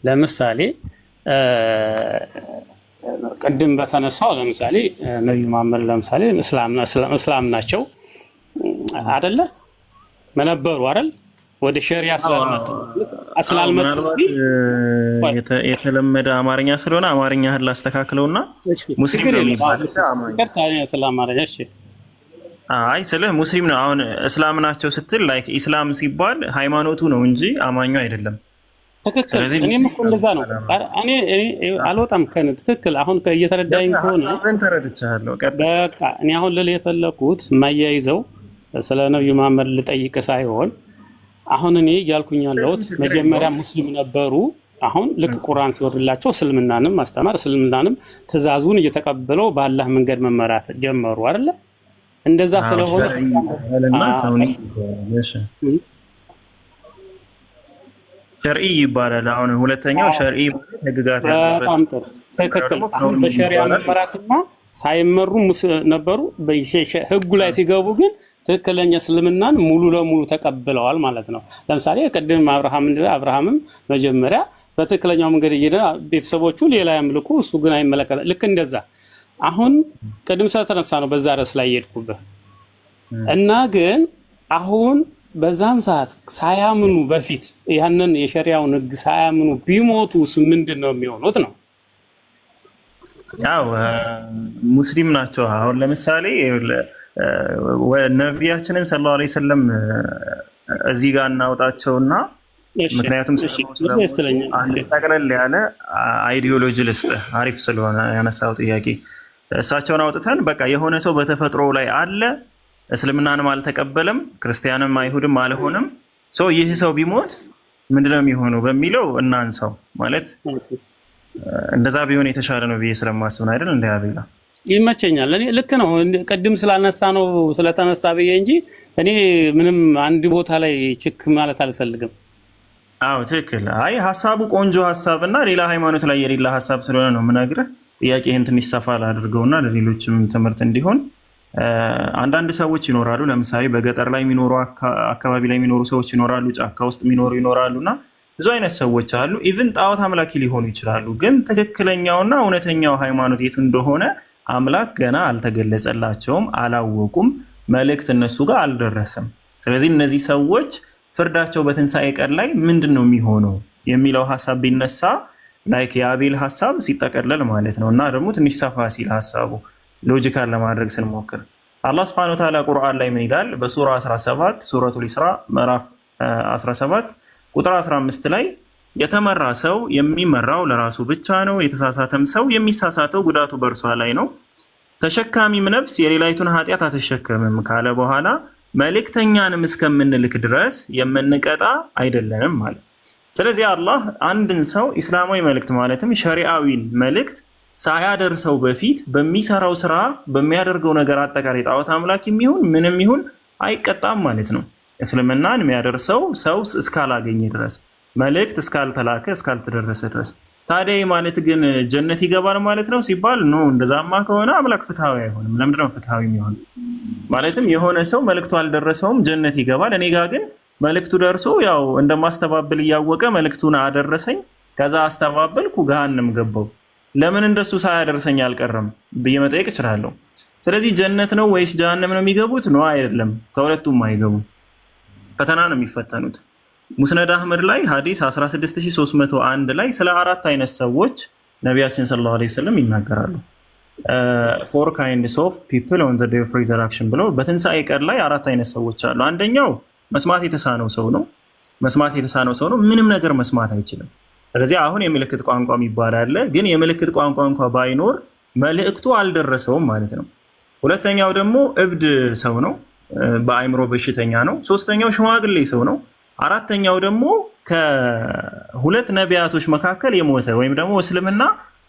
ለምሳሌ ቅድም በተነሳው ለምሳሌ ነቢዩ መሐመድ ለምሳሌ እስላም ናቸው አደለ መነበሩ አይደል? ወደ ሸሪያ ስላልመጡ የተለመደ አማርኛ ስለሆነ አማርኛህን ላስተካክለውና ሙስሊም ነው የሚባል። ስለ አማርኛ እሺ አይ ስልህ ሙስሊም ነው። አሁን እስላም ናቸው ስትል like ኢስላም ሲባል ሃይማኖቱ ነው እንጂ አማኙ አይደለም። ትክክል። እኔም እኮ እንደዛ ነው። እኔ አልወጣም ከን ትክክል። አሁን እየተረዳኝ ከሆነ ተረድቻለሁ። በቃ እኔ አሁን ልል የፈለኩት የማያይዘው ስለ ነብዩ መሐመድ ልጠይቅ ሳይሆን አሁን እኔ እያልኩኝ ያለሁት ችግር መጀመሪያ የለውም። ሙስሊም ነበሩ። አሁን ልክ ቁርአን ሲወርድላቸው እስልምናንም ማስተማር እስልምናንም ትእዛዙን እየተቀበለው በአላህ መንገድ መመራት ጀመሩ አይደለ? እንደዛ አዎ፣ ስለሆነ ሸርዒ ይባላልና ከውኒ ይባላል። እሺ ሸርዒ ይባላል። አሁን ሁለተኛው ሸርዒ ማለት ህግጋት ያለበት፣ በጣም ጥሩ መጀመሪያው ትክክል። ደግሞ አሁን ከውኒ በሸሪያ ይባላል። መመራትና ሳይመሩ ነበሩ። ህጉ ላይ ሲገቡ ግን ትክክለኛ እስልምናን ሙሉ ለሙሉ ተቀብለዋል ማለት ነው። ለምሳሌ ቅድም አብርሃም አብርሃምም መጀመሪያ በትክክለኛው መንገድ እየሄደ ቤተሰቦቹ ሌላ ያምልኩ፣ እሱ ግን አይመለከተ። ልክ እንደዛ አሁን ቅድም ስለተነሳ ነው በዛ ርዕስ ላይ የሄድኩብህ እና ግን አሁን በዛን ሰዓት ሳያምኑ በፊት ያንን የሸሪያውን ህግ ሳያምኑ ቢሞቱስ ምንድን ነው የሚሆኑት ነው? ያው ሙስሊም ናቸው። አሁን ለምሳሌ ነቢያችንን ሰለላሁ ዐለይሂ ወሰለም እዚህ ጋር እናውጣቸውና ምክንያቱም ደስ ይለኛል። አንድ ጠቅለል ያለ ideology ልስጥህ፣ አሪፍ ስለሆነ ያነሳው ጥያቄ። እሳቸውን አውጥተን በቃ የሆነ ሰው በተፈጥሮ ላይ አለ፣ እስልምናንም አልተቀበለም፣ ክርስቲያንም አይሁድም አልሆንም፣ so ይህ ሰው ቢሞት ምንድነው የሚሆነው በሚለው እናንሳው። ማለት እንደዛ ቢሆን የተሻለ ነው ብዬ ስለማስብ ነው። አይደል እንደ አቤላ? ይመቸኛል። እኔ ልክ ነው። ቅድም ስላነሳ ነው ስለተነሳ ብዬ እንጂ እኔ ምንም አንድ ቦታ ላይ ችክ ማለት አልፈልግም። አዎ ትክክል። አይ ሀሳቡ ቆንጆ ሀሳብ እና ሌላ ሃይማኖት ላይ የሌላ ሀሳብ ስለሆነ ነው የምነግርህ። ጥያቄ ይህን ትንሽ ሰፋ ላድርገውና ለሌሎችም ትምህርት እንዲሆን፣ አንዳንድ ሰዎች ይኖራሉ። ለምሳሌ በገጠር ላይ የሚኖሩ፣ አካባቢ ላይ የሚኖሩ ሰዎች ይኖራሉ፣ ጫካ ውስጥ የሚኖሩ ይኖራሉ እና ብዙ አይነት ሰዎች አሉ። Even ጣዖት አምላኪ ሊሆኑ ይችላሉ። ግን ትክክለኛውና እውነተኛው ሃይማኖት የቱ እንደሆነ አምላክ ገና አልተገለጸላቸውም፣ አላወቁም። መልእክት እነሱ ጋር አልደረሰም። ስለዚህ እነዚህ ሰዎች ፍርዳቸው በትንሣኤ ቀን ላይ ምንድን ነው የሚሆነው የሚለው ሀሳብ ቢነሳ፣ like የአቤል ሀሳብ ሲጠቀለል ማለት ነው እና ደግሞ ትንሽ ሰፋ ሲል ሀሳቡ logical ለማድረግ ስንሞክር አላህ ስብሐነ ወተዓላ ቁርአን ላይ ምን ይላል? በሱራ 17፣ ሱረቱል ኢስራ ምዕራፍ 17 ቁጥር 15 ላይ የተመራ ሰው የሚመራው ለራሱ ብቻ ነው፣ የተሳሳተም ሰው የሚሳሳተው ጉዳቱ በእርሷ ላይ ነው። ተሸካሚም ነፍስ የሌላይቱን ኃጢአት አትሸከምም ካለ በኋላ መልእክተኛንም እስከምንልክ ድረስ የምንቀጣ አይደለንም ማለት። ስለዚህ አላህ አንድን ሰው ኢስላማዊ መልእክት ማለትም ሸሪዓዊን መልእክት ሳያደርሰው በፊት በሚሰራው ስራ፣ በሚያደርገው ነገር አጠቃላይ ጣዖት አምላክ የሚሆን ምንም ይሁን አይቀጣም ማለት ነው። እስልምናን የሚያደርሰው ሰው እስካላገኘ ድረስ፣ መልእክት እስካልተላከ እስካልተደረሰ ድረስ። ታዲያ ይህ ማለት ግን ጀነት ይገባል ማለት ነው ሲባል no፣ እንደዛማ ከሆነ አምላክ ፍትሐዊ አይሆንም። ለምንድነው ፍትሐዊ የሚሆን? ማለትም የሆነ ሰው መልእክቱ አልደረሰውም ጀነት ይገባል። እኔ ጋ ግን መልእክቱ ደርሶ ያው እንደማስተባብል እያወቀ መልእክቱን አደረሰኝ። ከዛ አስተባበልኩ፣ ገሃነም ገባው። ለምን እንደሱ ሳያደርሰኝ አልቀረም ብዬ መጠየቅ እችላለሁ። ስለዚህ ጀነት ነው ወይስ ጀሃነም ነው የሚገቡት? No፣ አይደለም፣ ከሁለቱም አይገቡም። ፈተና ነው የሚፈተኑት። ሙስነድ አህመድ ላይ ሀዲስ 16301 ላይ ስለ አራት አይነት ሰዎች ነቢያችን ሰለላሁ ዐለይሂ ወሰለም ይናገራሉ። Four kinds of people on the day of resurrection ብለው በትንሣኤ ቀን ላይ አራት አይነት ሰዎች አሉ። አንደኛው መስማት የተሳነው ሰው ነው። መስማት የተሳነው ሰው ነው። ምንም ነገር መስማት አይችልም። ስለዚህ አሁን የምልክት ቋንቋ የሚባል አለ። ግን የምልክት ቋንቋ እንኳ ባይኖር መልእክቱ አልደረሰውም ማለት ነው። ሁለተኛው ደግሞ እብድ ሰው ነው፣ በአእምሮ በሽተኛ ነው። ሶስተኛው ሽማግሌ ሰው ነው። አራተኛው ደግሞ ከሁለት ነቢያቶች መካከል የሞተ ወይም ደግሞ እስልምና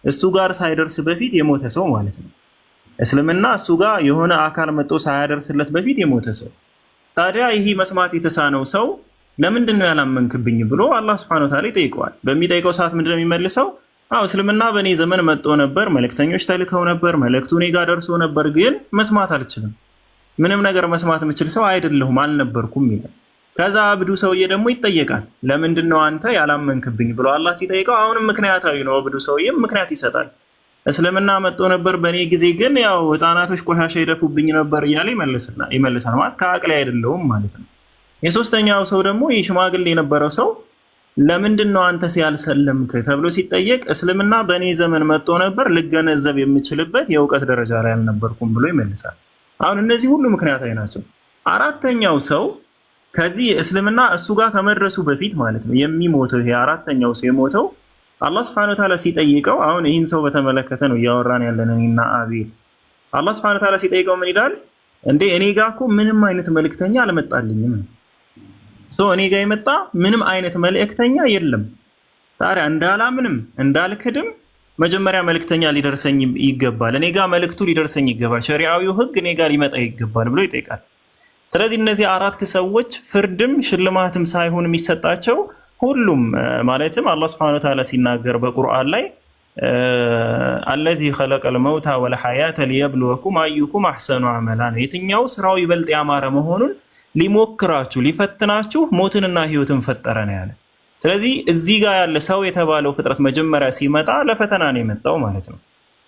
እሱ ጋር ሳይደርስ በፊት የሞተ ሰው ማለት ነው። እስልምና እሱ ጋር የሆነ አካል መጥቶ ሳያደርስለት በፊት የሞተ ሰው። ታዲያ ይህ መስማት የተሳነው ሰው ለምንድን ነው ያላመንክብኝ ብሎ አላህ ስብሐነሁ ወተዓላ ይጠይቀዋል። በሚጠይቀው ሰዓት ምንድን ነው የሚመልሰው? አዎ እስልምና በእኔ ዘመን መጥቶ ነበር፣ መልእክተኞች ተልከው ነበር፣ መልእክቱ እኔ ጋር ደርሶ ነበር፣ ግን መስማት አልችልም፣ ምንም ነገር መስማት የምችል ሰው አይደለሁም፣ አልነበርኩም ይላል። ከዛ እብዱ ሰውዬ ደግሞ ይጠየቃል። ለምንድን ነው አንተ ያላመንክብኝ ብሎ አላህ ሲጠይቀው አሁንም ምክንያታዊ ነው። እብዱ ሰውዬም ምክንያት ይሰጣል። እስልምና መጥቶ ነበር በእኔ ጊዜ ግን ያው ህፃናቶች ቆሻሻ ይደፉብኝ ነበር እያለ ይመልሳል። ማለት ከአቅሌ አይደለሁም ማለት ነው። የሶስተኛው ሰው ደግሞ ይህ ሽማግሌ የነበረው ሰው ለምንድን ነው አንተ ያልሰለምክ ተብሎ ሲጠየቅ እስልምና በእኔ ዘመን መጥቶ ነበር፣ ልገነዘብ የምችልበት የእውቀት ደረጃ ላይ አልነበርኩም ብሎ ይመልሳል። አሁን እነዚህ ሁሉ ምክንያታዊ ናቸው። አራተኛው ሰው ከዚህ እስልምና እሱ ጋር ከመድረሱ በፊት ማለት ነው የሚሞተው። ይሄ አራተኛው ሰው የሞተው አላህ ስብሐነ ወተዓላ ሲጠይቀው፣ አሁን ይህን ሰው በተመለከተ ነው እያወራን ያለን እኔና አቤል። አላህ ስብሐነ ወተዓላ ሲጠይቀው ምን ይላል? እንዴ እኔ ጋ እኮ ምንም አይነት መልእክተኛ አልመጣልኝም። እኔ ጋር የመጣ ምንም አይነት መልእክተኛ የለም። ታዲያ እንዳላምንም እንዳልክድም መጀመሪያ መልእክተኛ ሊደርሰኝ ይገባል፣ እኔ ጋር መልእክቱ ሊደርሰኝ ይገባል፣ ሸሪዓዊው ህግ እኔ ጋር ሊመጣ ይገባል ብሎ ይጠይቃል። ስለዚህ እነዚህ አራት ሰዎች ፍርድም ሽልማትም ሳይሆን የሚሰጣቸው ሁሉም ማለትም አላህ سبحانه وتعالى ሲናገር በቁርአን ላይ الذي خلق الموت والحياة ليبلوكم أيكم أحسن عملا ነው። የትኛው ስራው ይበልጥ ያማረ መሆኑን ሊሞክራችሁ ሊፈትናችሁ ሞትንና ህይወትን ፈጠረ ነው ያለ። ስለዚህ እዚህ ጋር ያለ ሰው የተባለው ፍጥረት መጀመሪያ ሲመጣ ለፈተና ነው የመጣው ማለት ነው።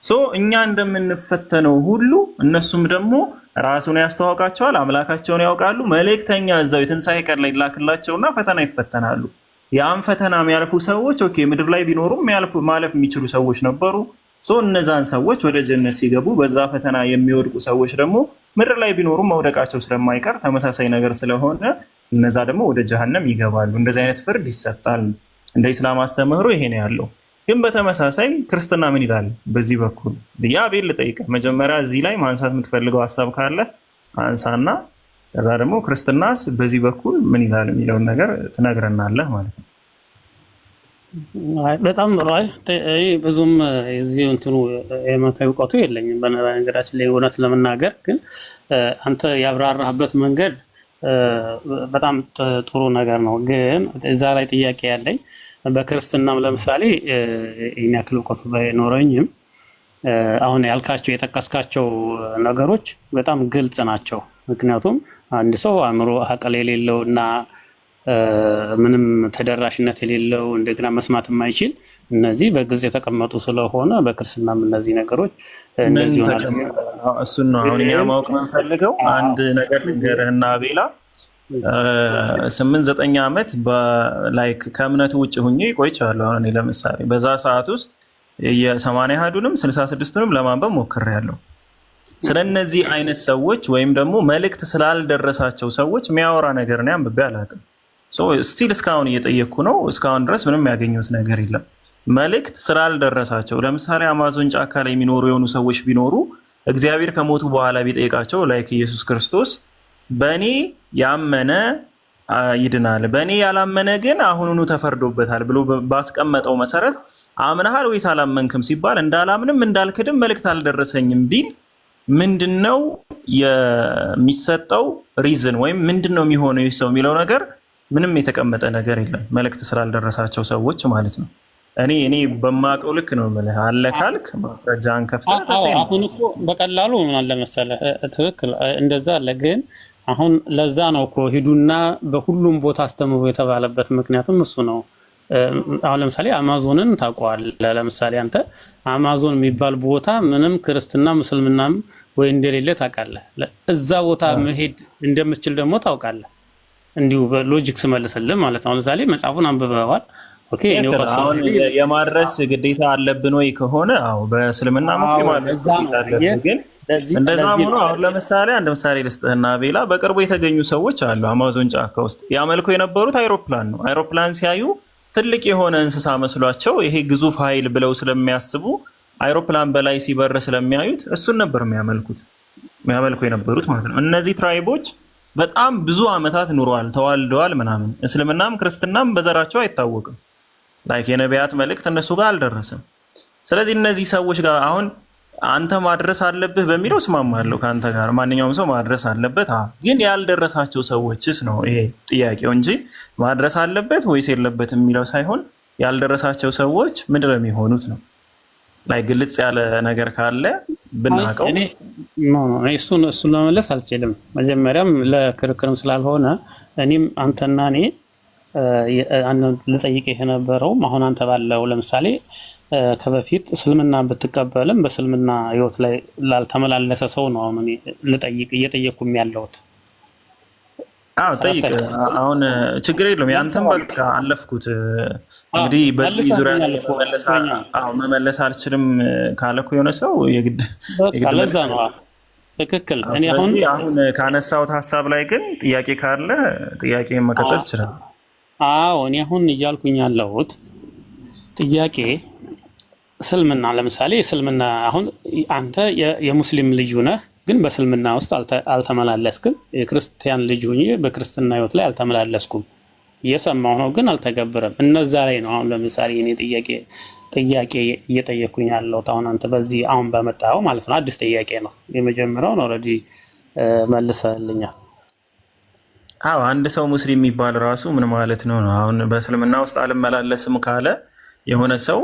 So እኛ እንደምንፈተነው ሁሉ እነሱም ደግሞ ራሱን ያስተዋውቃቸዋል፣ አምላካቸውን ያውቃሉ። መልእክተኛ እዛው የትንሣኤ ቀን ላይ ላክላቸውና ፈተና ይፈተናሉ። ያን ፈተና የሚያልፉ ሰዎች okay፣ ምድር ላይ ቢኖሩም ማለፍ የሚችሉ ሰዎች ነበሩ። So እነዛን ሰዎች ወደ ጀነት ሲገቡ፣ በዛ ፈተና የሚወድቁ ሰዎች ደግሞ ምድር ላይ ቢኖሩም መውደቃቸው ስለማይቀር ተመሳሳይ ነገር ስለሆነ እነዛ ደግሞ ወደ ጀሀነም ይገባሉ። እንደዚህ አይነት ፍርድ ይሰጣል። እንደ ኢስላም አስተምህሮ ይሄ ነው ያለው። ግን በተመሳሳይ ክርስትና ምን ይላል በዚህ በኩል ብዬ አቤል ልጠይቅህ። መጀመሪያ እዚህ ላይ ማንሳት የምትፈልገው ሀሳብ ካለ አንሳና ከዛ ደግሞ ክርስትናስ በዚህ በኩል ምን ይላል የሚለውን ነገር ትነግረናለህ ማለት ነው። አይ በጣም ጥሩ። አይ እኔ ብዙም የዚህ እንትኑ የመታዊ እውቀቱ የለኝም በነገራችን ላይ እውነት ለመናገር ግን አንተ ያብራራህበት መንገድ በጣም ጥሩ ነገር ነው። ግን እዛ ላይ ጥያቄ ያለኝ በክርስትናም ለምሳሌ ይህን ያክል እውቀቱ ባይኖረኝም አሁን ያልካቸው የጠቀስካቸው ነገሮች በጣም ግልጽ ናቸው። ምክንያቱም አንድ ሰው አእምሮ አቅል የሌለው እና ምንም ተደራሽነት የሌለው እንደገና መስማት የማይችል እነዚህ በግልጽ የተቀመጡ ስለሆነ በክርስትናም እነዚህ ነገሮች ምን እንደዚህ ይሆናል። ተቀመጠ? እሱን ነው አሁን እኛ ማወቅ የምንፈልገው። አንድ ነገር ልንገርህና ቤላ 8-9 ዓመት like ከእምነቱ ውጭ ሁኜ ቆይቻለሁ። አሁን እኔ ለምሳሌ በዛ ሰዓት ውስጥ የ80 አሃዱንም 66ቱንም ለማንበብ ሞክሬያለሁ። ስለነዚህ አይነት ሰዎች ወይም ደግሞ መልእክት ስላልደረሳቸው ሰዎች የሚያወራ ነገር እኔ አንብቤ አላውቅም። Still እስካሁን እየጠየቅኩ ነው። እስካሁን ድረስ ምንም ያገኘሁት ነገር የለም። መልእክት ስላልደረሳቸው ለምሳሌ አማዞን ጫካ ላይ የሚኖሩ የሆኑ ሰዎች ቢኖሩ እግዚአብሔር ከሞቱ በኋላ ቢጠይቃቸው like ኢየሱስ ክርስቶስ በእኔ ያመነ ይድናል፣ በእኔ ያላመነ ግን አሁኑኑ ተፈርዶበታል ብሎ ባስቀመጠው መሰረት አምነሃል ወይስ አላመንክም ሲባል እንዳላምንም እንዳልክድም መልእክት አልደረሰኝም ቢል ምንድነው የሚሰጠው reason ወይም ምንድን ነው የሚሆነው ይህ ሰው የሚለው ነገር ምንም የተቀመጠ ነገር የለም። መልእክት ስላልደረሳቸው ሰዎች ማለት ነው። እኔ በማውቀው ልክ ነው የምልህ። አለ ካልክ ማስረጃን ከፍተህ ታሳይ ነው። አሁን እኮ በቀላሉ ምን አለ መሰለህ፣ ትክክል እንደዛ አለ። ግን አሁን ለዛ ነው እኮ ሂዱና በሁሉም ቦታ አስተምሩ የተባለበት ምክንያትም እሱ ነው። አሁን ለምሳሌ አማዞንን ታውቀዋለህ። ለምሳሌ አንተ አማዞን የሚባል ቦታ ምንም ክርስትና ምስልምናም ወይ እንደሌለ ታውቃለህ። እዛ ቦታ መሄድ እንደምትችል ደግሞ ታውቃለህ። እንዲሁ በ logic ስመልስልህ ማለት ነው። ለምሳሌ መጽሐፉን አንብበዋል። Okay እኔ ትክክል። እውቀት አሁን ስለሌለኝ የማድረስ ግዴታ አለብን ወይ ከሆነ አዎ፣ በእስልምና እኮ አዎ የማድረስ ለዛ ግዴታ ነው አየህ፣ አለብን። ግን እንደዛም ለዚህ ሆኖ ነው አሁን ለምሳሌ አንድ ምሳሌ ልስጥህና ቤላ፣ በቅርቡ የተገኙ ሰዎች አሉ አማዞን ጫካ ውስጥ ያመልኩ የነበሩት አይሮፕላን ነው። አይሮፕላን ሲያዩ ትልቅ የሆነ እንስሳ መስሏቸው ይሄ ግዙፍ ኃይል ብለው ስለሚያስቡ አይሮፕላን በላይ ሲበር ስለሚያዩት እሱን ነበር የሚያመልኩ የነበሩት ማለት ነው። እነዚህ tribe ኦች በጣም ብዙ ዓመታት ኑረዋል፣ ተዋልደዋል ምናምን። እስልምናም ክርስትናም በዘራቸው አይታወቅም። Like የነቢያት መልእክት እነሱ ጋር አልደረሰም። ስለዚህ እነዚህ ሰዎች ጋር አሁን አንተ ማድረስ አለብህ በሚለው እስማማለሁ ከአንተ ጋር። ማንኛውም ሰው ማድረስ አለበት። ግን ያልደረሳቸው ሰዎችስ ነው ይሄ ጥያቄው እንጂ ማድረስ አለበት ወይስ የለበትም የሚለው ሳይሆን ያልደረሳቸው ሰዎች ምንድን ነው የሚሆኑት ነው። Like ግልጽ ያለ ነገር ካለ ብናውቀው። እኔ no no እኔ እሱን ለመመለስ አልችልም። መጀመሪያም ለክርክርም ስላልሆነ እኔም አንተና እኔ ልጠይቅህ የነበረውም አሁን አንተ ባለው ለምሳሌ ከበፊት እስልምና ብትቀበልም በእስልምና ሕይወት ላይ ላልተመላለሰ ሰው ነው አሁን እኔ ልጠይቅ እየጠየቅኩም ያለሁት። አዎ ጠይቅ። ተረድተህ አሁን ችግር የለውም። ያንተም በቃ አለፍኩት። እንግዲህ በዚህ ዙሪያ ላይ መልሰህልኛል እኮ መመለስ ይመስለኛል። አዎ መመለስ አልችልም ካለ እኮ የሆነ ሰው የግድ በቃ የግድ ለዛ መልስ ነው ትክክል። እኔ አሁን ስለዚህ አሁን ካነሳሁት ሀሳብ ላይ ግን ጥያቄ ካለ ጥያቄ መቀጠል ይችላል። አዎ እኔ አሁን እያልኩኝ ያለሁት ጥያቄ እስልምና ለምሳሌ እስልምና አሁን አንተ የሙስሊም ልጅ ነህ፣ ግን በእስልምና ውስጥ አልተመላለስክም። የክርስቲያን ልጅ ሁኜ በክርስትና ህይወት ላይ አልተመላለስኩም። እየሰማሁ ነው ግን አልተገብርም። እነዛ ላይ ነው አሁን ለምሳሌ እኔ ጥያቄ እየጠየኩኝ ያለሁት አሁን አንተ በዚህ አሁን በመጣኸው ማለት ነው። አዲስ ጥያቄ ነው። የመጀመሪያውን already መልሰህልኛል። አዎ አንድ ሰው ሙስሊም የሚባል ራሱ ምን ማለት ነው ነው? አሁን በእስልምና ውስጥ አልመላለስም ካለ፣ የሆነ ሰው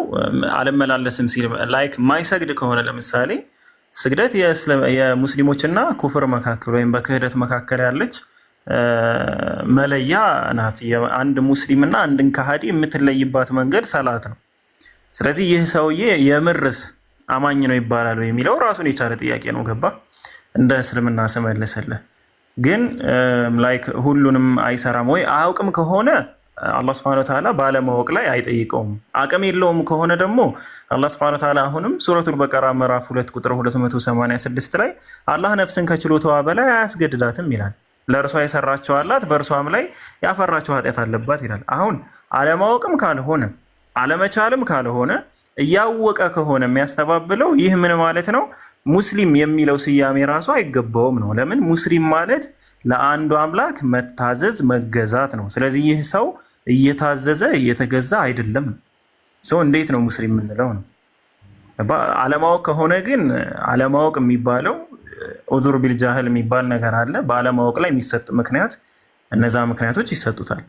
አልመላለስም ሲል like ማይሰግድ ከሆነ፣ ለምሳሌ ስግደት የሙስሊሞችና ኩፍር መካከል ወይም በክህደት መካከል ያለች መለያ ናት። አንድ ሙስሊምና አንድን ከሃዲ የምትለይባት መንገድ ሰላት ነው። ስለዚህ ይህ ሰውዬ የምርስ አማኝ ነው ይባላል የሚለው ራሱን የቻለ ጥያቄ ነው። ገባ? እንደ እስልምና ስመልስልህ ግን like ሁሉንም አይሰራም ወይ አያውቅም ከሆነ አላህ ስብሐነ ወተዓላ ባለማወቅ ላይ አይጠይቀውም። አቅም የለውም ከሆነ ደግሞ አላህ ስብሐነ ወተዓላ አሁንም ሱረቱል በቀራ ምዕራፍ 2 ቁጥር 286 ላይ አላህ ነፍስን ከችሎታዋ በላይ አያስገድዳትም ይላል። ለእርሷ የሰራችው አላት፣ በእርሷም ላይ ያፈራችው ኃጢአት አለባት ይላል። አሁን አለማወቅም ካልሆነ፣ አለመቻልም ካልሆነ፣ እያወቀ ከሆነ የሚያስተባብለው ይህ ምን ማለት ነው? ሙስሊም የሚለው ስያሜ ራሱ አይገባውም ነው። ለምን? ሙስሊም ማለት ለአንዱ አምላክ መታዘዝ መገዛት ነው። ስለዚህ ይህ ሰው እየታዘዘ እየተገዛ አይደለም። ሰው እንዴት ነው ሙስሊም የምንለው ነው? አለማወቅ ከሆነ ግን አለማወቅ የሚባለው عذر بالجهل የሚባል ነገር አለ። በአለማወቅ ላይ የሚሰጥ ምክንያት፣ እነዛ ምክንያቶች ይሰጡታል።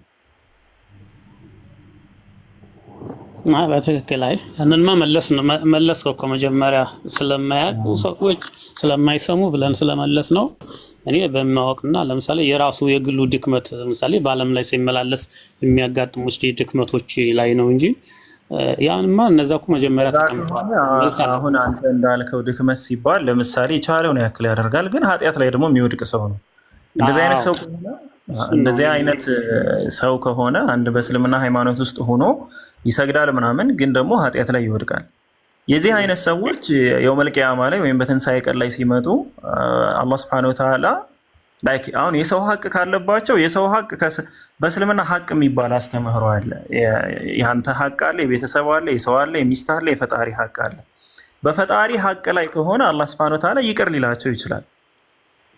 በትክክል፣ አይ ያንንማ መለስ መለስ እኮ መጀመሪያ ስለማያውቁ ሰዎች ስለማይሰሙ ብለን ስለመለስ ነው። እኔ በማወቅና ለምሳሌ የራሱ የግሉ ድክመት፣ ለምሳሌ በዓለም ላይ ሲመላለስ የሚያጋጥሙ ድክመቶች ላይ ነው እንጂ ያንማ እነዛ እኮ መጀመሪያ ተቀምጠዋል። አሁን አንተ እንዳልከው ድክመት ሲባል ለምሳሌ የቻለውን ያክል ያደርጋል፣ ግን ኃጢአት ላይ ደግሞ የሚወድቅ ሰው ነው። እንደዚህ አይነት ሰው ከሆነ፣ እንደዚህ አይነት ሰው ከሆነ አንድ በእስልምና ሃይማኖት ውስጥ ሆኖ ይሰግዳል ምናምን፣ ግን ደግሞ ኃጢአት ላይ ይወድቃል። የዚህ አይነት ሰዎች የውመል ቂያማ ላይ ወይም በትንሳኤ ቀን ላይ ሲመጡ አላህ ስብሐነሁ ወተዓላ like አሁን የሰው ሀቅ ካለባቸው፣ የሰው ሀቅ፣ በእስልምና ሀቅ የሚባል አስተምህሮ አለ። የአንተ ሀቅ አለ፣ የቤተሰብ አለ፣ የሰው አለ፣ የሚስት አለ፣ የፈጣሪ ሀቅ አለ። በፈጣሪ ሀቅ ላይ ከሆነ አላህ ስብሐነሁ ወተዓላ ይቅር ሊላቸው ይችላል፣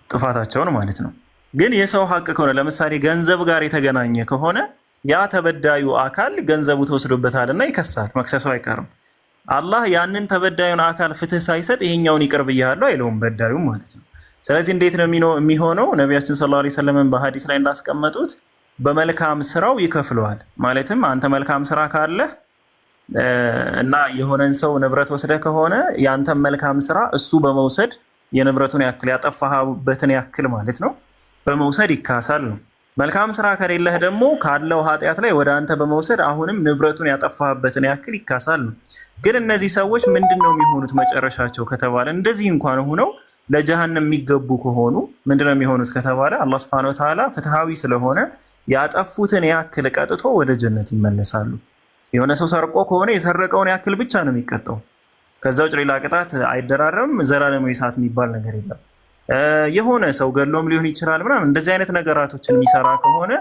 ጥፋታቸውን ማለት ነው። ግን የሰው ሀቅ ከሆነ፣ ለምሳሌ ገንዘብ ጋር የተገናኘ ከሆነ፣ ያ ተበዳዩ አካል ገንዘቡ ተወስዶበታልና ይከሳል፣ መክሰሱ አይቀርም። አላህ ያንን ተበዳዩን አካል ፍትህ ሳይሰጥ ይሄኛውን ይቅር ብያለሁ አይለውም፣ በዳዩ ማለት ነው። ስለዚህ እንዴት ነው የሚሆነው? ነቢያችን ሰለላሁ ዐለይሂ ወሰለም በሀዲስ ላይ እንዳስቀመጡት በመልካም ስራው ይከፍለዋል። ማለትም አንተ መልካም ስራ ካለህ እና የሆነን ሰው ንብረት ወስደህ ከሆነ ያንተን መልካም ስራ እሱ በመውሰድ የንብረቱን ያክል፣ ያጠፋህበትን ያክል ማለት ነው፣ በመውሰድ ይካሳል ነው። መልካም ስራ ከሌለህ ደግሞ ካለው ኃጢአት ላይ ወደ አንተ በመውሰድ አሁንም ንብረቱን ያጠፋህበትን ያክል ይካሳል ነው። ግን እነዚህ ሰዎች ምንድን ነው የሚሆኑት መጨረሻቸው ከተባለ፣ እንደዚህ እንኳን ሆነው ለጀሃነም የሚገቡ ከሆኑ ምንድን ነው የሚሆኑት ከተባለ፣ አላህ ሱብሐነሁ ወተዓላ ፍትሃዊ ስለሆነ ያጠፉትን ያክል ቀጥቶ ወደ ጀነት ይመለሳሉ። የሆነ ሰው ሰርቆ ከሆነ የሰረቀውን ያክል ብቻ ነው የሚቀጣው። ከዛ ውጭ ሌላ ቅጣት አይደራረብም። ዘላለማዊ እሳት የሚባል ነገር የለም። የሆነ ሰው ገሎም ሊሆን ይችላል ምናምን፣ እንደዚህ አይነት ነገራቶችን የሚሰራ ከሆነ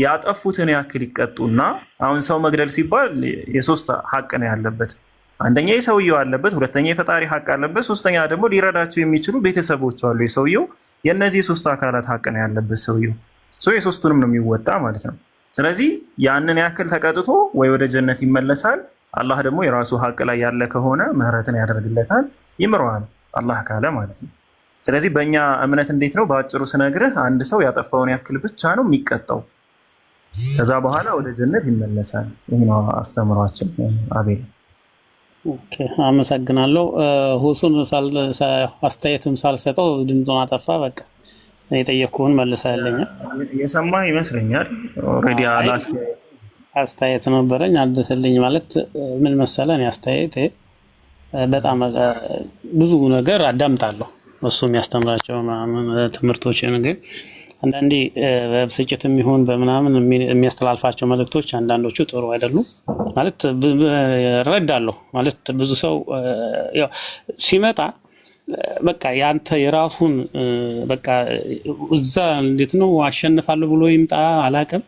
ያጠፉትን ያክል ይቀጡና፣ አሁን ሰው መግደል ሲባል የሶስት ሀቅ ነው ያለበት። አንደኛ የሰውየው አለበት፣ ሁለተኛ የፈጣሪ ሀቅ አለበት፣ ሶስተኛ ደግሞ ሊረዳቸው የሚችሉ ቤተሰቦች አሉ የሰውየው። የእነዚህ የሶስት አካላት ሀቅ ነው ያለበት ሰውየው። ሰው የሶስቱንም ነው የሚወጣ ማለት ነው። ስለዚህ ያንን ያክል ተቀጥቶ ወይ ወደ ጀነት ይመለሳል። አላህ ደግሞ የራሱ ሀቅ ላይ ያለ ከሆነ ምህረትን ያደርግለታል፣ ይምረዋል አላህ ካለ ማለት ነው። ስለዚህ በእኛ እምነት እንዴት ነው በአጭሩ ስነግርህ፣ አንድ ሰው ያጠፋውን ያክል ብቻ ነው የሚቀጣው። ከዛ በኋላ ወደ ጀነት ይመለሳል። ይህ ነው አስተምሯችን። አቤል። Okay፣ አመሰግናለሁ። ሁሱን አስተያየትም ሳልሰጠው ድምፁን አጠፋ። በቃ የጠየቅኩህን መልሰህልኛል። የሰማህ ይመስለኛል። Already አስተያየት ነበረኝ አድርስልኝ። ማለት ምን መሰለህ፣ እኔ አስተያየት በጣም ብዙ ነገር አዳምጣለሁ እሱ የሚያስተምራቸው ምናምን ትምህርቶችን፣ ግን አንዳንዴ በብስጭትም ይሁን በምናምን የሚያስተላልፋቸው መልእክቶች አንዳንዶቹ ጥሩ አይደሉም። ማለት እረዳለሁ። ማለት ብዙ ሰው ያው ሲመጣ በቃ ያንተ የራሱን በቃ እዛ እንዴት ነው አሸንፋለሁ ብሎ ይምጣ አላቅም፣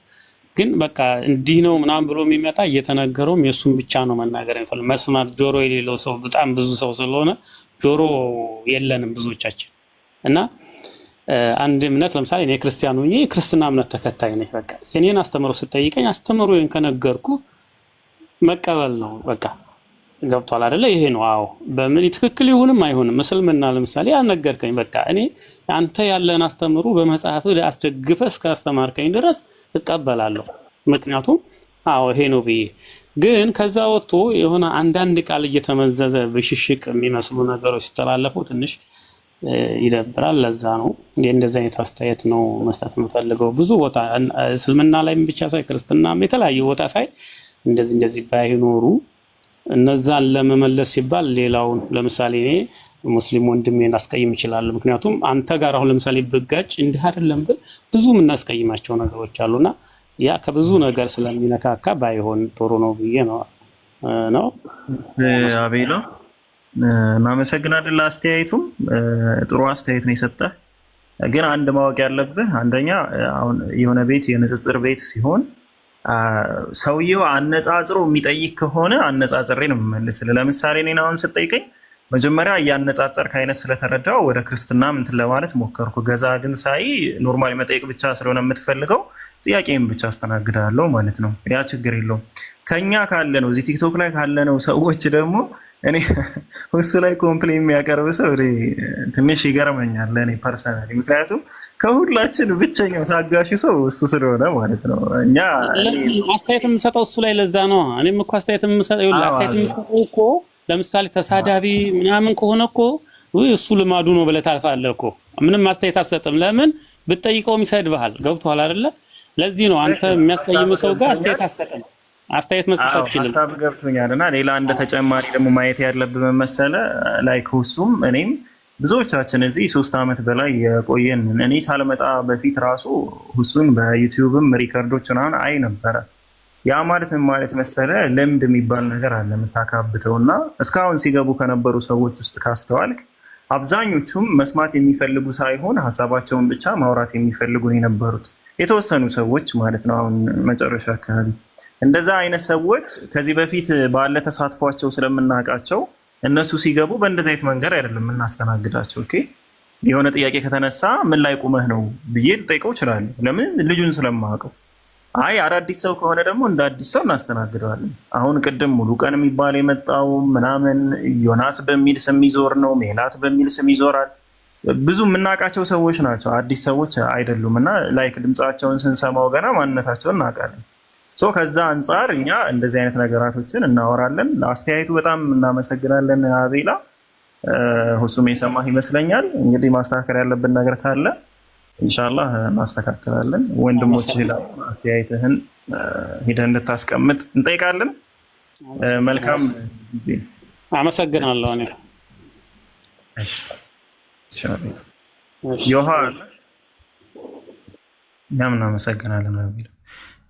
ግን በቃ እንዲህ ነው ምናምን ብሎ የሚመጣ እየተነገረውም የእሱን ብቻ ነው መናገር የሚፈልግ። መስማት ጆሮ የሌለው ሰው በጣም ብዙ ሰው ስለሆነ ጆሮ የለንም ብዙዎቻችን እና አንድ እምነት ለምሳሌ እኔ ክርስቲያን ሆኜ የክርስትና እምነት ተከታይ ነኝ። በቃ የኔን አስተምሮ ስጠይቀኝ አስተምሮዬን ከነገርኩ መቀበል ነው። በቃ ገብቷል አይደለ? ይሄ ነው። አዎ በምን ትክክል ይሁንም አይሁንም፣ እስልምና ለምሳሌ ያልነገርከኝ በቃ እኔ አንተ ያለን አስተምሮ በመጽሐፍ አስደግፈ እስከ አስተማርከኝ ድረስ እቀበላለሁ። ምክንያቱም አዎ ይሄ ነው ብዬ። ግን ከዛ ወጥቶ የሆነ አንዳንድ ቃል እየተመዘዘ ብሽሽቅ የሚመስሉ ነገሮች ሲተላለፉ ትንሽ ይደብራል። ለዛ ነው እንደዚህ አይነት አስተያየት ነው መስጠት የምፈልገው። ብዙ ቦታ እስልምና ላይም ብቻ ሳይ ክርስትናም የተለያዩ ቦታ ሳይ እንደዚህ እንደዚህ ባይኖሩ እነዛን ለመመለስ ሲባል ሌላውን ለምሳሌ እኔ ሙስሊም ወንድሜን አስቀይም እችላለሁ። ምክንያቱም አንተ ጋር አሁን ለምሳሌ ብጋጭ እንዲህ አይደለም ብል ብዙ የምናስቀይማቸው ነገሮች አሉና ያ ከብዙ ነገር ስለሚነካካ ባይሆን ጥሩ ነው ብዬ ነው። አቤላ እናመሰግናለን ለአስተያየቱም፣ ጥሩ አስተያየት ነው የሰጠህ። ግን አንድ ማወቅ ያለብህ አንደኛ አሁን የሆነ ቤት የንጽጽር ቤት ሲሆን ሰውየው አነጻጽሮ የሚጠይቅ ከሆነ አነጻጽሬ ነው የምመልስልህ። ለምሳሌ እኔን አሁን ስትጠይቀኝ መጀመሪያ እያነጻጸርክ አይነት ስለተረዳው ወደ ክርስትና እንትን ለማለት ሞከርኩ። ገዛ ግን ሳይ normally መጠየቅ ብቻ ስለሆነ የምትፈልገው ጥያቄም ብቻ አስተናግዳለሁ ማለት ነው። ያ ችግር የለውም። ከኛ ካለ ነው እዚህ ቲክቶክ ላይ ካለ ነው ሰዎች ደግሞ እኔ እሱ ላይ complain የሚያቀርብ ሰው እኔ ትንሽ ይገርመኛል፣ ለእኔ personally። ምክንያቱም ከሁላችን ብቸኛው ታጋሹ ሰው እሱ ስለሆነ ማለት ነው። እኛ ለዚህ አስተያየት የምሰጠው እሱ ላይ ለዛ ነው። እኔም እኮ አስተያየት የምሰጠው ይኸውልህ፣ አስተያየት የምሰጠው እኮ ለምሳሌ ተሳዳቢ ምናምን ከሆነ እኮ ውይ እሱ ልማዱ ነው ብለህ ታልፋለህ እኮ። ምንም አስተያየት አትሰጥም። ለምን ብትጠይቀውም ይሰድብሃል። ገብቶሃል አይደለ? ለዚህ ነው አንተ የሚያስቀይም ሰው ጋር አስተያየት አትሰጥም። አስተያየት መስጠት አትችልም። ሀሳብ ገብቶኛል። እና ሌላ እንደ ተጨማሪ ደግሞ ማየት ያለብህ ምን መሰለህ፣ like እሱም እኔም ብዙዎቻችን እዚህ 3 ዓመት በላይ የቆየን፣ እኔ ሳልመጣ በፊት ራሱ ሁሱን በዩቲዩብም record ኦች ምናምን አይ ነበረ። ያ ማለት ምን ማለት መሰለ፣ ልምድ የሚባል ነገር አለ የምታካብተው። እና እስካሁን ሲገቡ ከነበሩ ሰዎች ውስጥ ካስተዋልክ አብዛኞቹም መስማት የሚፈልጉ ሳይሆን ሀሳባቸውን ብቻ ማውራት የሚፈልጉ ነው የነበሩት፣ የተወሰኑ ሰዎች ማለት ነው። አሁን መጨረሻ አካባቢ እንደዛ አይነት ሰዎች ከዚህ በፊት ባለ ተሳትፏቸው ስለምናውቃቸው እነሱ ሲገቡ በእንደዚህ አይነት መንገድ አይደለም የምናስተናግዳቸው። Okay፣ የሆነ ጥያቄ ከተነሳ ምን ላይ ቁመህ ነው ብዬ ልጠይቀው እችላለሁ። ለምን? ልጁን ስለማውቀው። አይ አዳዲስ ሰው ከሆነ ደግሞ እንደ አዲስ ሰው እናስተናግደዋለን። አሁን ቅድም ሙሉ ቀን የሚባል የመጣው ምናምን ዮናስ በሚል ስም ይዞር ነው፣ ሜላት በሚል ስም ይዞራል። ብዙ የምናውቃቸው ሰዎች ናቸው፣ አዲስ ሰዎች አይደሉም። እና like ድምፃቸውን ስንሰማው ገና ማንነታቸውን እናውቃለን። So ከዛ አንጻር እኛ እንደዚህ አይነት ነገራቶችን እናወራለን። ለአስተያየቱ በጣም እናመሰግናለን አቤላ። ሁሱም የሰማህ ይመስለኛል። እንግዲህ ማስተካከል ያለብን ነገር ካለ ኢንሻላህ እናስተካክላለን። ወንድሞች ላይ አስተያየትህን ሂደህ እንድታስቀምጥ እንጠይቃለን። መልካም ጊዜ። አመሰግናለሁ። እኔ ዮሃ አለ። እኛም እናመሰግናለን። አቤላ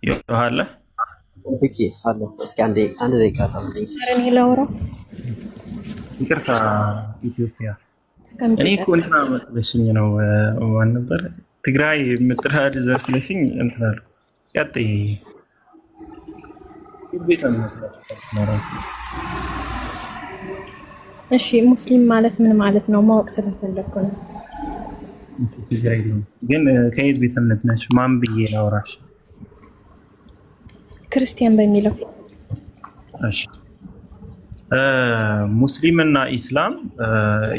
ዮሃ አለ። ብኬ አለ። እስኪ አንዴ አንድ ደቂቃ ጠብቀኝ። ኧረ እኔ ላውራው። ይቅርታ ኢትዮጵያ ተቀምጬ እኔ እኮ እንትና መስለሽኝ ነው። ማን ነበር ትግራይ የምጥራ ልጅ መስለሽኝ እንትን አልኩ። ቀጥይ። ቤተ እምነት ናቸው። እሺ ሙስሊም ማለት ምን ማለት ነው? ማወቅ ስለፈለግኩ ነው። ችግር የለውም። ግን ከየት ቤተ እምነት ነች? ማን ብዬ ላውራሽ? ክርስቲያን በሚለው። እሺ፣ ሙስሊም እና ኢስላም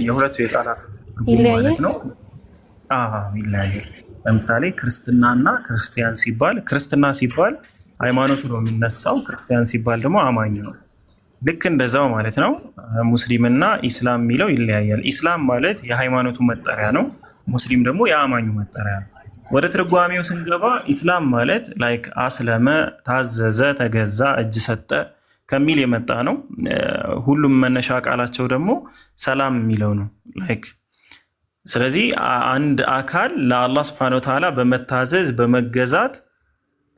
የሁለቱ የቃላት ትርጉም ይለያያል? ማለት ነው። አዎ ይለያያል። ለምሳሌ ክርስትናና ክርስቲያን ሲባል፣ ክርስትና ሲባል ሃይማኖቱ ነው የሚነሳው፣ ክርስቲያን ሲባል ደግሞ አማኝ ነው። ልክ እንደዛው ማለት ነው። ሙስሊምና ኢስላም የሚለው ይለያያል። ኢስላም ማለት የሃይማኖቱ መጠሪያ ነው። ሙስሊም ደግሞ የአማኙ መጠሪያ ነው። ወደ ትርጓሜው ስንገባ ኢስላም ማለት like አስለመ፣ ታዘዘ፣ ተገዛ፣ እጅ ሰጠ ከሚል የመጣ ነው። ሁሉም መነሻ ቃላቸው ደግሞ ሰላም የሚለው ነው። Like ስለዚህ አንድ አካል ለአላህ ስብሐነሁ ወተዓላ በመታዘዝ፣ በመገዛት፣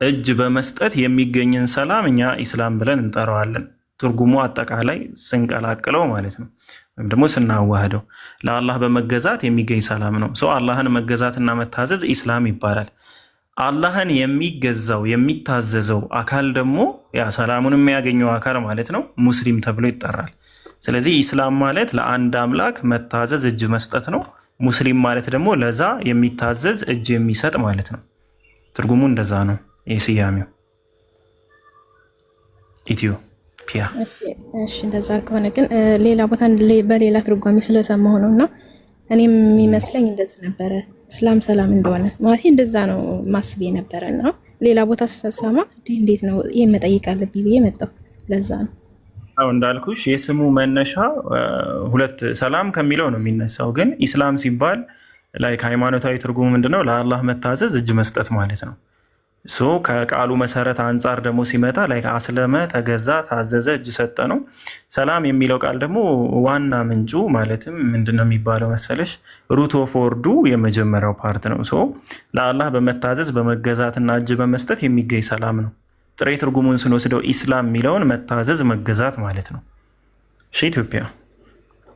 እጅ በመስጠት የሚገኝን ሰላም እኛ ኢስላም ብለን እንጠራዋለን። ትርጉሙ አጠቃላይ ስንቀላቅለው ማለት ነው፣ ወይም ደግሞ ስናዋህደው ለአላህ በመገዛት የሚገኝ ሰላም ነው። So አላህን መገዛትና መታዘዝ ኢስላም ይባላል። አላህን የሚገዛው የሚታዘዘው አካል ደግሞ ያ ሰላሙን የሚያገኘው አካል ማለት ነው ሙስሊም ተብሎ ይጠራል። ስለዚህ ኢስላም ማለት ለአንድ አምላክ መታዘዝ እጅ መስጠት ነው። ሙስሊም ማለት ደግሞ ለዛ የሚታዘዝ እጅ የሚሰጥ ማለት ነው። ትርጉሙ እንደዛ ነው የስያሜው። ኢትዮጵያ። እሺ እንደዛ ከሆነ ግን ሌላ ቦታ በሌላ ትርጓሜ ስለሰማሁ ነው እና እኔም የሚመስለኝ እንደዚህ ነበረ፣ እስላም ሰላም እንደሆነ ማለት እንደዛ ነው ማስብ የነበረ እና ሌላ ቦታ ስሰማ እንዴት ነው ይሄ መጠየቅ አለብኝ ብዬ መጣሁ። ለዛ ነው። አዎ እንዳልኩሽ የስሙ መነሻ ሁለት ሰላም ከሚለው ነው የሚነሳው። ግን ኢስላም ሲባል like ሃይማኖታዊ ትርጉሙ ምንድነው? ለአላህ መታዘዝ እጅ መስጠት ማለት ነው። So ከቃሉ መሰረት አንጻር ደግሞ ሲመጣ like አስለመ፣ ተገዛ፣ ታዘዘ፣ እጅ ሰጠ ነው። ሰላም የሚለው ቃል ደግሞ ዋና ምንጩ ማለትም ምንድነው የሚባለው መሰለሽ root of word ኡ የመጀመሪያው part ነው። So ለአላህ በመታዘዝ በመገዛትና እጅ በመስጠት የሚገኝ ሰላም ነው። ጥሬ ትርጉሙን ስንወስደው ኢስላም የሚለውን መታዘዝ መገዛት ማለት ነው። እሺ ኢትዮጵያ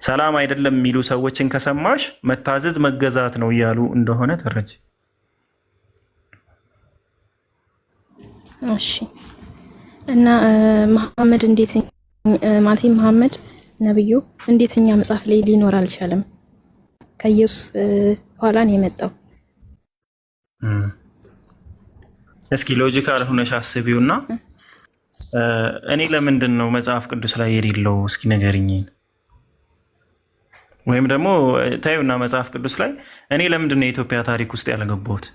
ሰላም አይደለም የሚሉ ሰዎችን ከሰማሽ መታዘዝ መገዛት ነው እያሉ እንደሆነ ተረጅ። እሺ እና መሐመድ እንዴት ማለት መሐመድ ነብዩ እንዴት እኛ መጽሐፍ ላይ ሊኖር አልቻለም? ከኢየሱስ ኋላ ነው የመጣው። እስኪ logical ሆነሽ አስቢውና እኔ ለምንድን ነው መጽሐፍ ቅዱስ ላይ የሌለው? እስኪ ንገሪኝ። ወይም ደግሞ ታዩና መጽሐፍ ቅዱስ ላይ እኔ ለምንድን ነው የኢትዮጵያ ታሪክ ውስጥ ያልገባሁት?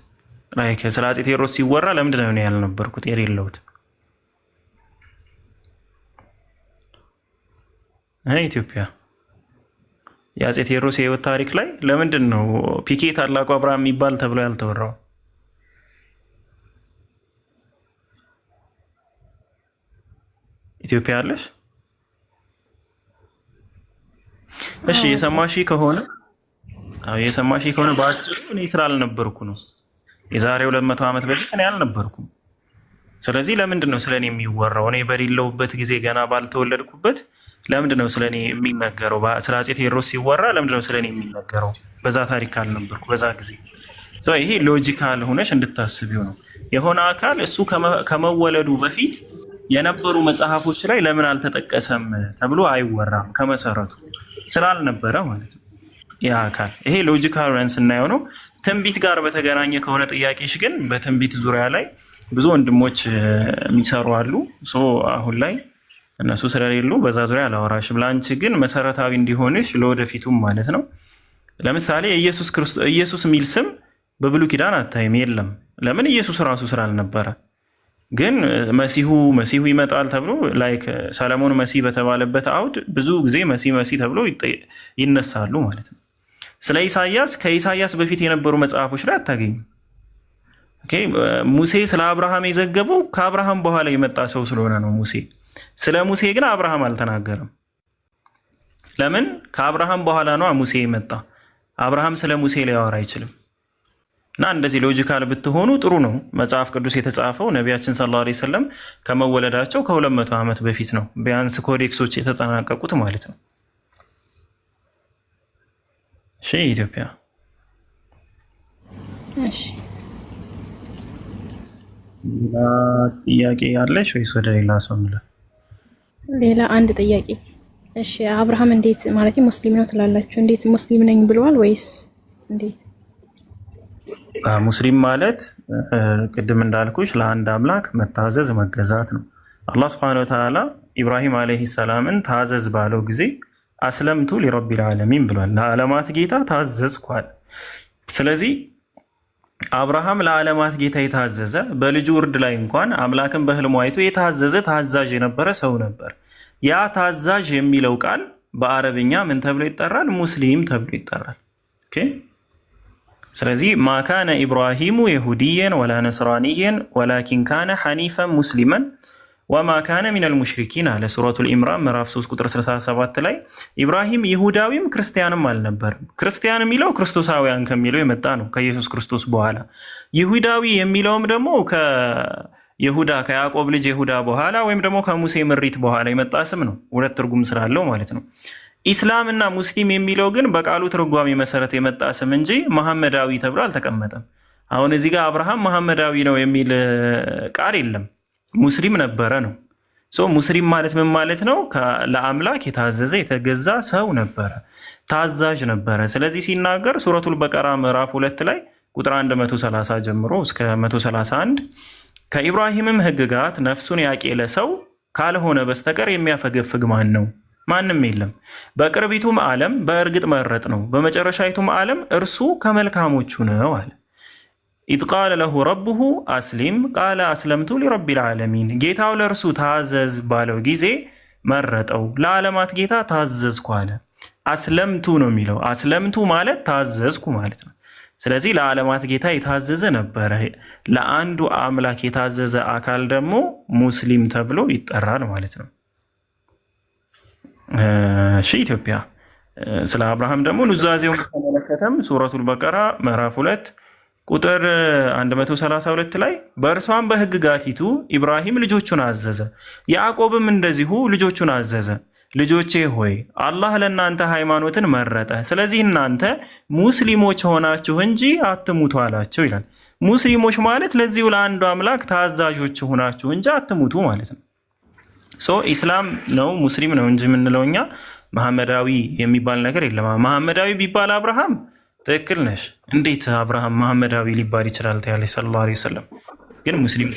Like ስለ አፄ ቴዎድሮስ ሲወራ ለምንድን ነው እኔ ያልነበርኩት የሌለሁት? ኢትዮጵያ የአፄ ቴዎድሮስ የህይወት ታሪክ ላይ ለምንድን ነው ፒኬ ታላቁ አብርሃም የሚባል ተብሎ ያልተወራው? ኢትዮጵያ አለሽ? እሺ የሰማሽ ከሆነ አዎ፣ የሰማሽ ከሆነ በአጭሩ እኔ ስላልነበርኩ ነው። የዛሬ 200 ዓመት በፊት እኔ አልነበርኩም። ስለዚህ ለምንድን ነው ስለ እኔ የሚወራው? እኔ በሌለሁበት ጊዜ ገና ባልተወለድኩበት ለምንድን ነው ስለ እኔ የሚነገረው? ስለ አፄ ቴዎድሮስ ሲወራ ለምንድን ነው ስለ እኔ የሚነገረው? በዛ ታሪክ አልነበርኩ በዛ ጊዜ። ይሄ logical ሆነሽ እንድታስቢው ነው። የሆነ አካል እሱ ከመወለዱ በፊት የነበሩ መጽሐፎች ላይ ለምን አልተጠቀሰም ተብሎ አይወራም። ከመሰረቱ ስላልነበረ ማለት ነው ያ አካል። ይሄ logical ሆነን ስናየው ነው። ትንቢት ጋር በተገናኘ ከሆነ ጥያቄሽ ግን በትንቢት ዙሪያ ላይ ብዙ ወንድሞች የሚሰሩ አሉ። So አሁን ላይ እነሱ ስለሌሉ በዛ ዙሪያ አላወራሽም። ለአንቺ ግን መሰረታዊ እንዲሆንሽ ለወደፊቱም ማለት ነው። ለምሳሌ ኢየሱስ ክርስቶስ ኢየሱስ የሚል ስም በብሉይ ኪዳን አታይም፣ የለም። ለምን? ኢየሱስ ራሱ ስላልነበረ። ግን መሲሁ መሲሁ ይመጣል ተብሎ like ሰለሞን መሲህ በተባለበት አውድ ብዙ ጊዜ መሲህ መሲህ ተብሎ ይነሳሉ ማለት ነው። ስለ ኢሳያስ ከኢሳያስ በፊት የነበሩ መጽሐፎች ላይ አታገኙም። Okay፣ ሙሴ ስለ አብርሃም የዘገበው ከአብርሃም በኋላ የመጣ ሰው ስለሆነ ነው። ሙሴ ስለ ሙሴ ግን አብርሃም አልተናገረም። ለምን? ከአብርሃም በኋላ ነው ሙሴ የመጣ። አብርሃም ስለ ሙሴ ሊያወራ አይችልም። እና እንደዚህ logical ብትሆኑ ጥሩ ነው። መጽሐፍ ቅዱስ የተጻፈው ነቢያችን ሰለላሁ ዐለይሂ ወሰለም ከመወለዳቸው ከ200 ዓመት በፊት ነው፣ ቢያንስ codex ኦች የተጠናቀቁት ማለት ነው። እሺ ኢትዮጵያ። እሺ። ሌላ ጥያቄ ያለሽ ወይስ ወደ ሌላ ሰው እንለፍ? ሌላ አንድ ጥያቄ። እሺ አብርሃም እንዴት ማለት ሙስሊም ነው ትላላችሁ? እንዴት ሙስሊም ነኝ ብለዋል ወይስ እንዴት? ሙስሊም ማለት ቅድም እንዳልኩሽ ለአንድ አምላክ መታዘዝ መገዛት ነው። አላህ ስብሐነሁ ወተዓላ ኢብራሂም ዓለይሂ ሰላምን ታዘዝ ባለው ጊዜ አስለምቱ ሊረቢል ዓለሚን ብሏል። ለዓለማት ጌታ ታዘዝኳል። ስለዚህ አብርሃም ለዓለማት ጌታ የታዘዘ በልጁ እርድ ላይ እንኳን አምላክን በህልሙ አይቶ የታዘዘ ታዛዥ የነበረ ሰው ነበር። ያ ታዛዥ የሚለው ቃል በአረብኛ ምን ተብሎ ይጠራል? ሙስሊም ተብሎ ይጠራል። Okay። ስለዚህ ما كان إبراهيم يهوديا ولا نصرانيا ولكن كان حنيفا مسلما وما كان من المشركين አለ። ሱረቱል ኢምራን ምዕራፍ 3 ቁጥር 67 ላይ ኢብራሂም ይሁዳዊም ክርስቲያንም አልነበርም። ክርስቲያን የሚለው ክርስቶሳውያን ከሚለው የመጣ ነው፣ ከኢየሱስ ክርስቶስ በኋላ። ይሁዳዊ የሚለውም ደግሞ ከይሁዳ ከያዕቆብ ልጅ ይሁዳ በኋላ ወይም ደግሞ ከሙሴ ምሪት በኋላ የመጣ ስም ነው። ሁለት ትርጉም ስላለው ማለት ነው። ኢስላም እና ሙስሊም የሚለው ግን በቃሉ ትርጓሜ መሰረት የመጣ ስም እንጂ መሐመዳዊ ተብሎ አልተቀመጠም። አሁን እዚህ ጋር አብርሃም መሐመዳዊ ነው የሚል ቃል የለም። ሙስሊም ነበረ ነው። So ሙስሊም ማለት ምን ማለት ነው? ለአምላክ የታዘዘ የተገዛ ሰው ነበረ፣ ታዛዥ ነበረ። ስለዚህ ሲናገር ሱረቱል በቀራ ምዕራፍ 2 ላይ ቁጥር 130 ጀምሮ እስከ 131 ከኢብራሂምም ሕግጋት ነፍሱን ያቄለ ሰው ካልሆነ በስተቀር የሚያፈገፍግ ማን ነው? ማንም የለም። በቅርቢቱም ዓለም በእርግጥ መረጥነው፣ በመጨረሻይቱም ዓለም እርሱ ከመልካሞቹ ነው አለ። إذ قال له ربه أسلم قال أسلمت لرب العالمين። ጌታው ለእርሱ ታዘዝ ባለው ጊዜ መረጠው። ለዓለማት ጌታ ታዘዝኩ አለ። أسلمت ነው የሚለው። أسلمت ማለት ታዘዝኩ ማለት ነው። ስለዚህ ለዓለማት ጌታ የታዘዘ ነበረ። ለአንዱ አምላክ የታዘዘ አካል ደግሞ ሙስሊም ተብሎ ይጠራል ማለት ነው። እሺ ኢትዮጵያ ስለ አብርሃም ደግሞ ኑዛዜውን በተመለከተም ሱረቱል በቀራ ምዕራፍ 2 ቁጥር 132 ላይ በእርሷም በሕግጋቲቱ ኢብራሂም ልጆቹን አዘዘ፣ ያዕቆብም እንደዚሁ ልጆቹን አዘዘ። ልጆቼ ሆይ አላህ ለእናንተ ሃይማኖትን መረጠ፣ ስለዚህ እናንተ ሙስሊሞች ሆናችሁ እንጂ አትሙቱ አላቸው ይላል። ሙስሊሞች ማለት ለዚሁ ለአንዱ አምላክ ታዛዦች ሆናችሁ እንጂ አትሙቱ ማለት ነው። So ኢስላም ነው ሙስሊም ነው እንጂ የምንለው እኛ መሐመዳዊ የሚባል ነገር የለም። መሐመዳዊ ቢባል አብርሃም ትክክል ነሽ። እንዴት አብርሃም መሐመዳዊ ሊባል ይችላል? ትያለሽ صلى الله عليه وسلم። ግን ሙስሊም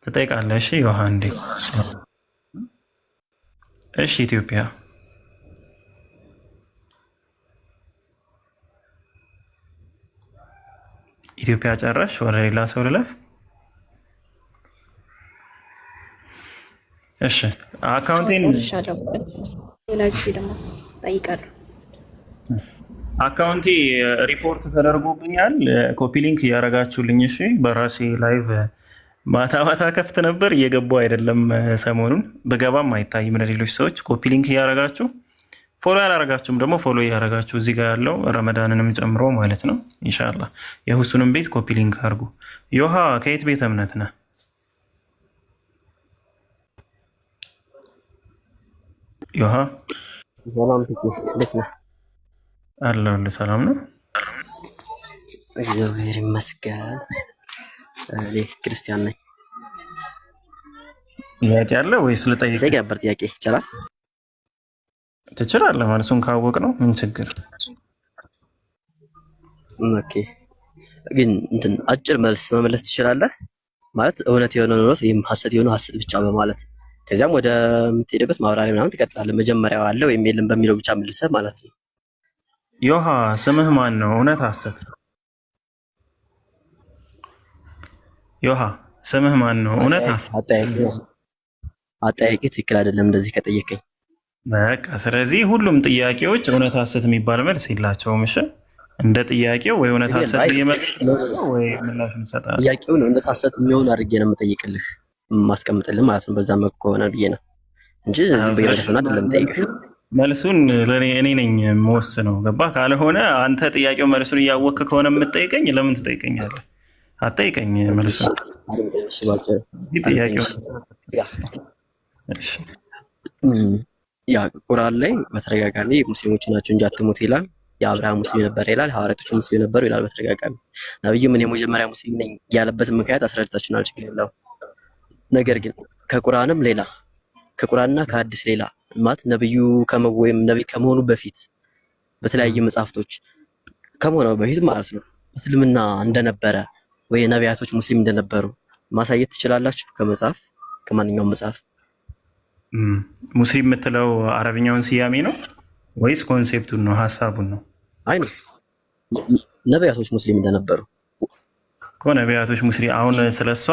ትጠይቃለህ። እሺ ዮሐ እንዴ። እሺ ኢትዮጵያ ኢትዮጵያ ጨረሽ? ወደ ሌላ ሰው ልለፍ? እሺ አካውንቴን ጨርሻለሁ። ሌላ ጊዜ ደግሞ ጠይቃለሁ። አካውንቴ ሪፖርት ተደርጎብኛል። copy link እያደረጋችሁልኝ እሺ። በራሴ live ማታ ማታ ከፍት ነበር፣ እየገቡ አይደለም። ሰሞኑን በገባም አይታይም ለሌሎች ሰዎች። copy link እያደረጋችሁ follow ያላረጋችሁም ደግሞ follow እያደረጋችሁ እዚህ ጋር ያለው ረመዳንንም ጨምሮ ማለት ነው። ኢንሻላህ የሁሱንም ቤት copy link አድርጉ። ዮሃ ከየት ቤተ እምነት ነህ? ዮሃ ሰላም ፒኬ፣ እንዴት ነህ? አለሁልህ። ሰላም ነው። እግዚአብሔር ይመስገን። እኔ ክርስቲያን ነኝ። ጥያቄ አለ ወይስ ልጠይቅ? ጠይቅ ነበር ጥያቄ ይቻላል? ትችላለህ። መልሱን ካወቅ ነው ምን ችግር? Okay። ግን እንትን አጭር መልስ መመለስ ትችላለህ? ማለት እውነት የሆነ እውነት ወይም ሀሰት የሆነ ሀሰት ብቻ በማለት ከዚያም ወደ የምትሄድበት ማብራሪያ ምናምን ትቀጥላለህ። መጀመሪያው አለ ወይም የለም በሚለው ብቻ መልሰህ ማለት ነው። ዮሃ ስምህ ማን ነው? እውነት ሀሰት? ዮሃ ስምህ ማን ነው? እውነት ሀሰት? አጠያየቄ ትክክል አይደለም እንደዚህ ከጠየቀኝ። በቃ ስለዚህ ሁሉም ጥያቄዎች እውነት ሀሰት የሚባል መልስ የላቸውም። እሺ እንደ ጥያቄው ወይ እውነት ግን ሀሰት አይ ብዬ መልስ ወይ ምላሽ እንሰጣለን። ጥያቄውን እውነት ሀሰት የሚሆን አድርጌ ነው የምጠይቅልህ የማስቀምጥልህ ማለት ነው። በዛ መልኩ ከሆነ ብዬ ነው እንጂ ዝም ብዬ በደፈና አይደለም የምጠይቅህ። መልሱን ለእኔ እኔ ነኝ የምወስነው። ገባ? ካልሆነ አንተ ጥያቄው መልሱን እያወቅህ ከሆነ የምትጠይቀኝ ለምን ትጠይቀኛለህ? አትጠይቀኝ መልሱን። እሺ፣ ባጭሩ ይህ ጥያቄው ያ እሺ። ያ ቁርአን ላይ በተደጋጋሚ ሙስሊሞች ናቸው እንጂ አትሙት ይላል። የአብርሃም ሙስሊም ነበር ይላል። ሐዋርያቶች ሙስሊም ነበሩ ይላል በተደጋጋሚ። ነብዩም እኔ መጀመሪያ ሙስሊም ነኝ ያለበትን ምክንያት አስረድታችሁናል፣ ችግር የለውም። ነገር ግን ከቁርአንም ሌላ ከቁርአንና ከሐዲስ ሌላ ማለት ነብዩ ወይም ነብይ ከመሆኑ በፊት በተለያዩ መጽሐፍቶች ከመሆኑ በፊት ማለት ነው እስልምና እንደነበረ ወይ ነቢያቶች ሙስሊም እንደነበሩ ማሳየት ትችላላችሁ? ከመጽሐፍ ከማንኛውም መጽሐፍ። ሙስሊም የምትለው አረብኛውን ስያሜ ነው ወይስ concept ኡን ነው ሀሳቡን ነው? አይ ነው ነቢያቶች ሙስሊም እንደነበሩ እኮ ነቢያቶች ሙስሊም። አሁን ስለሷ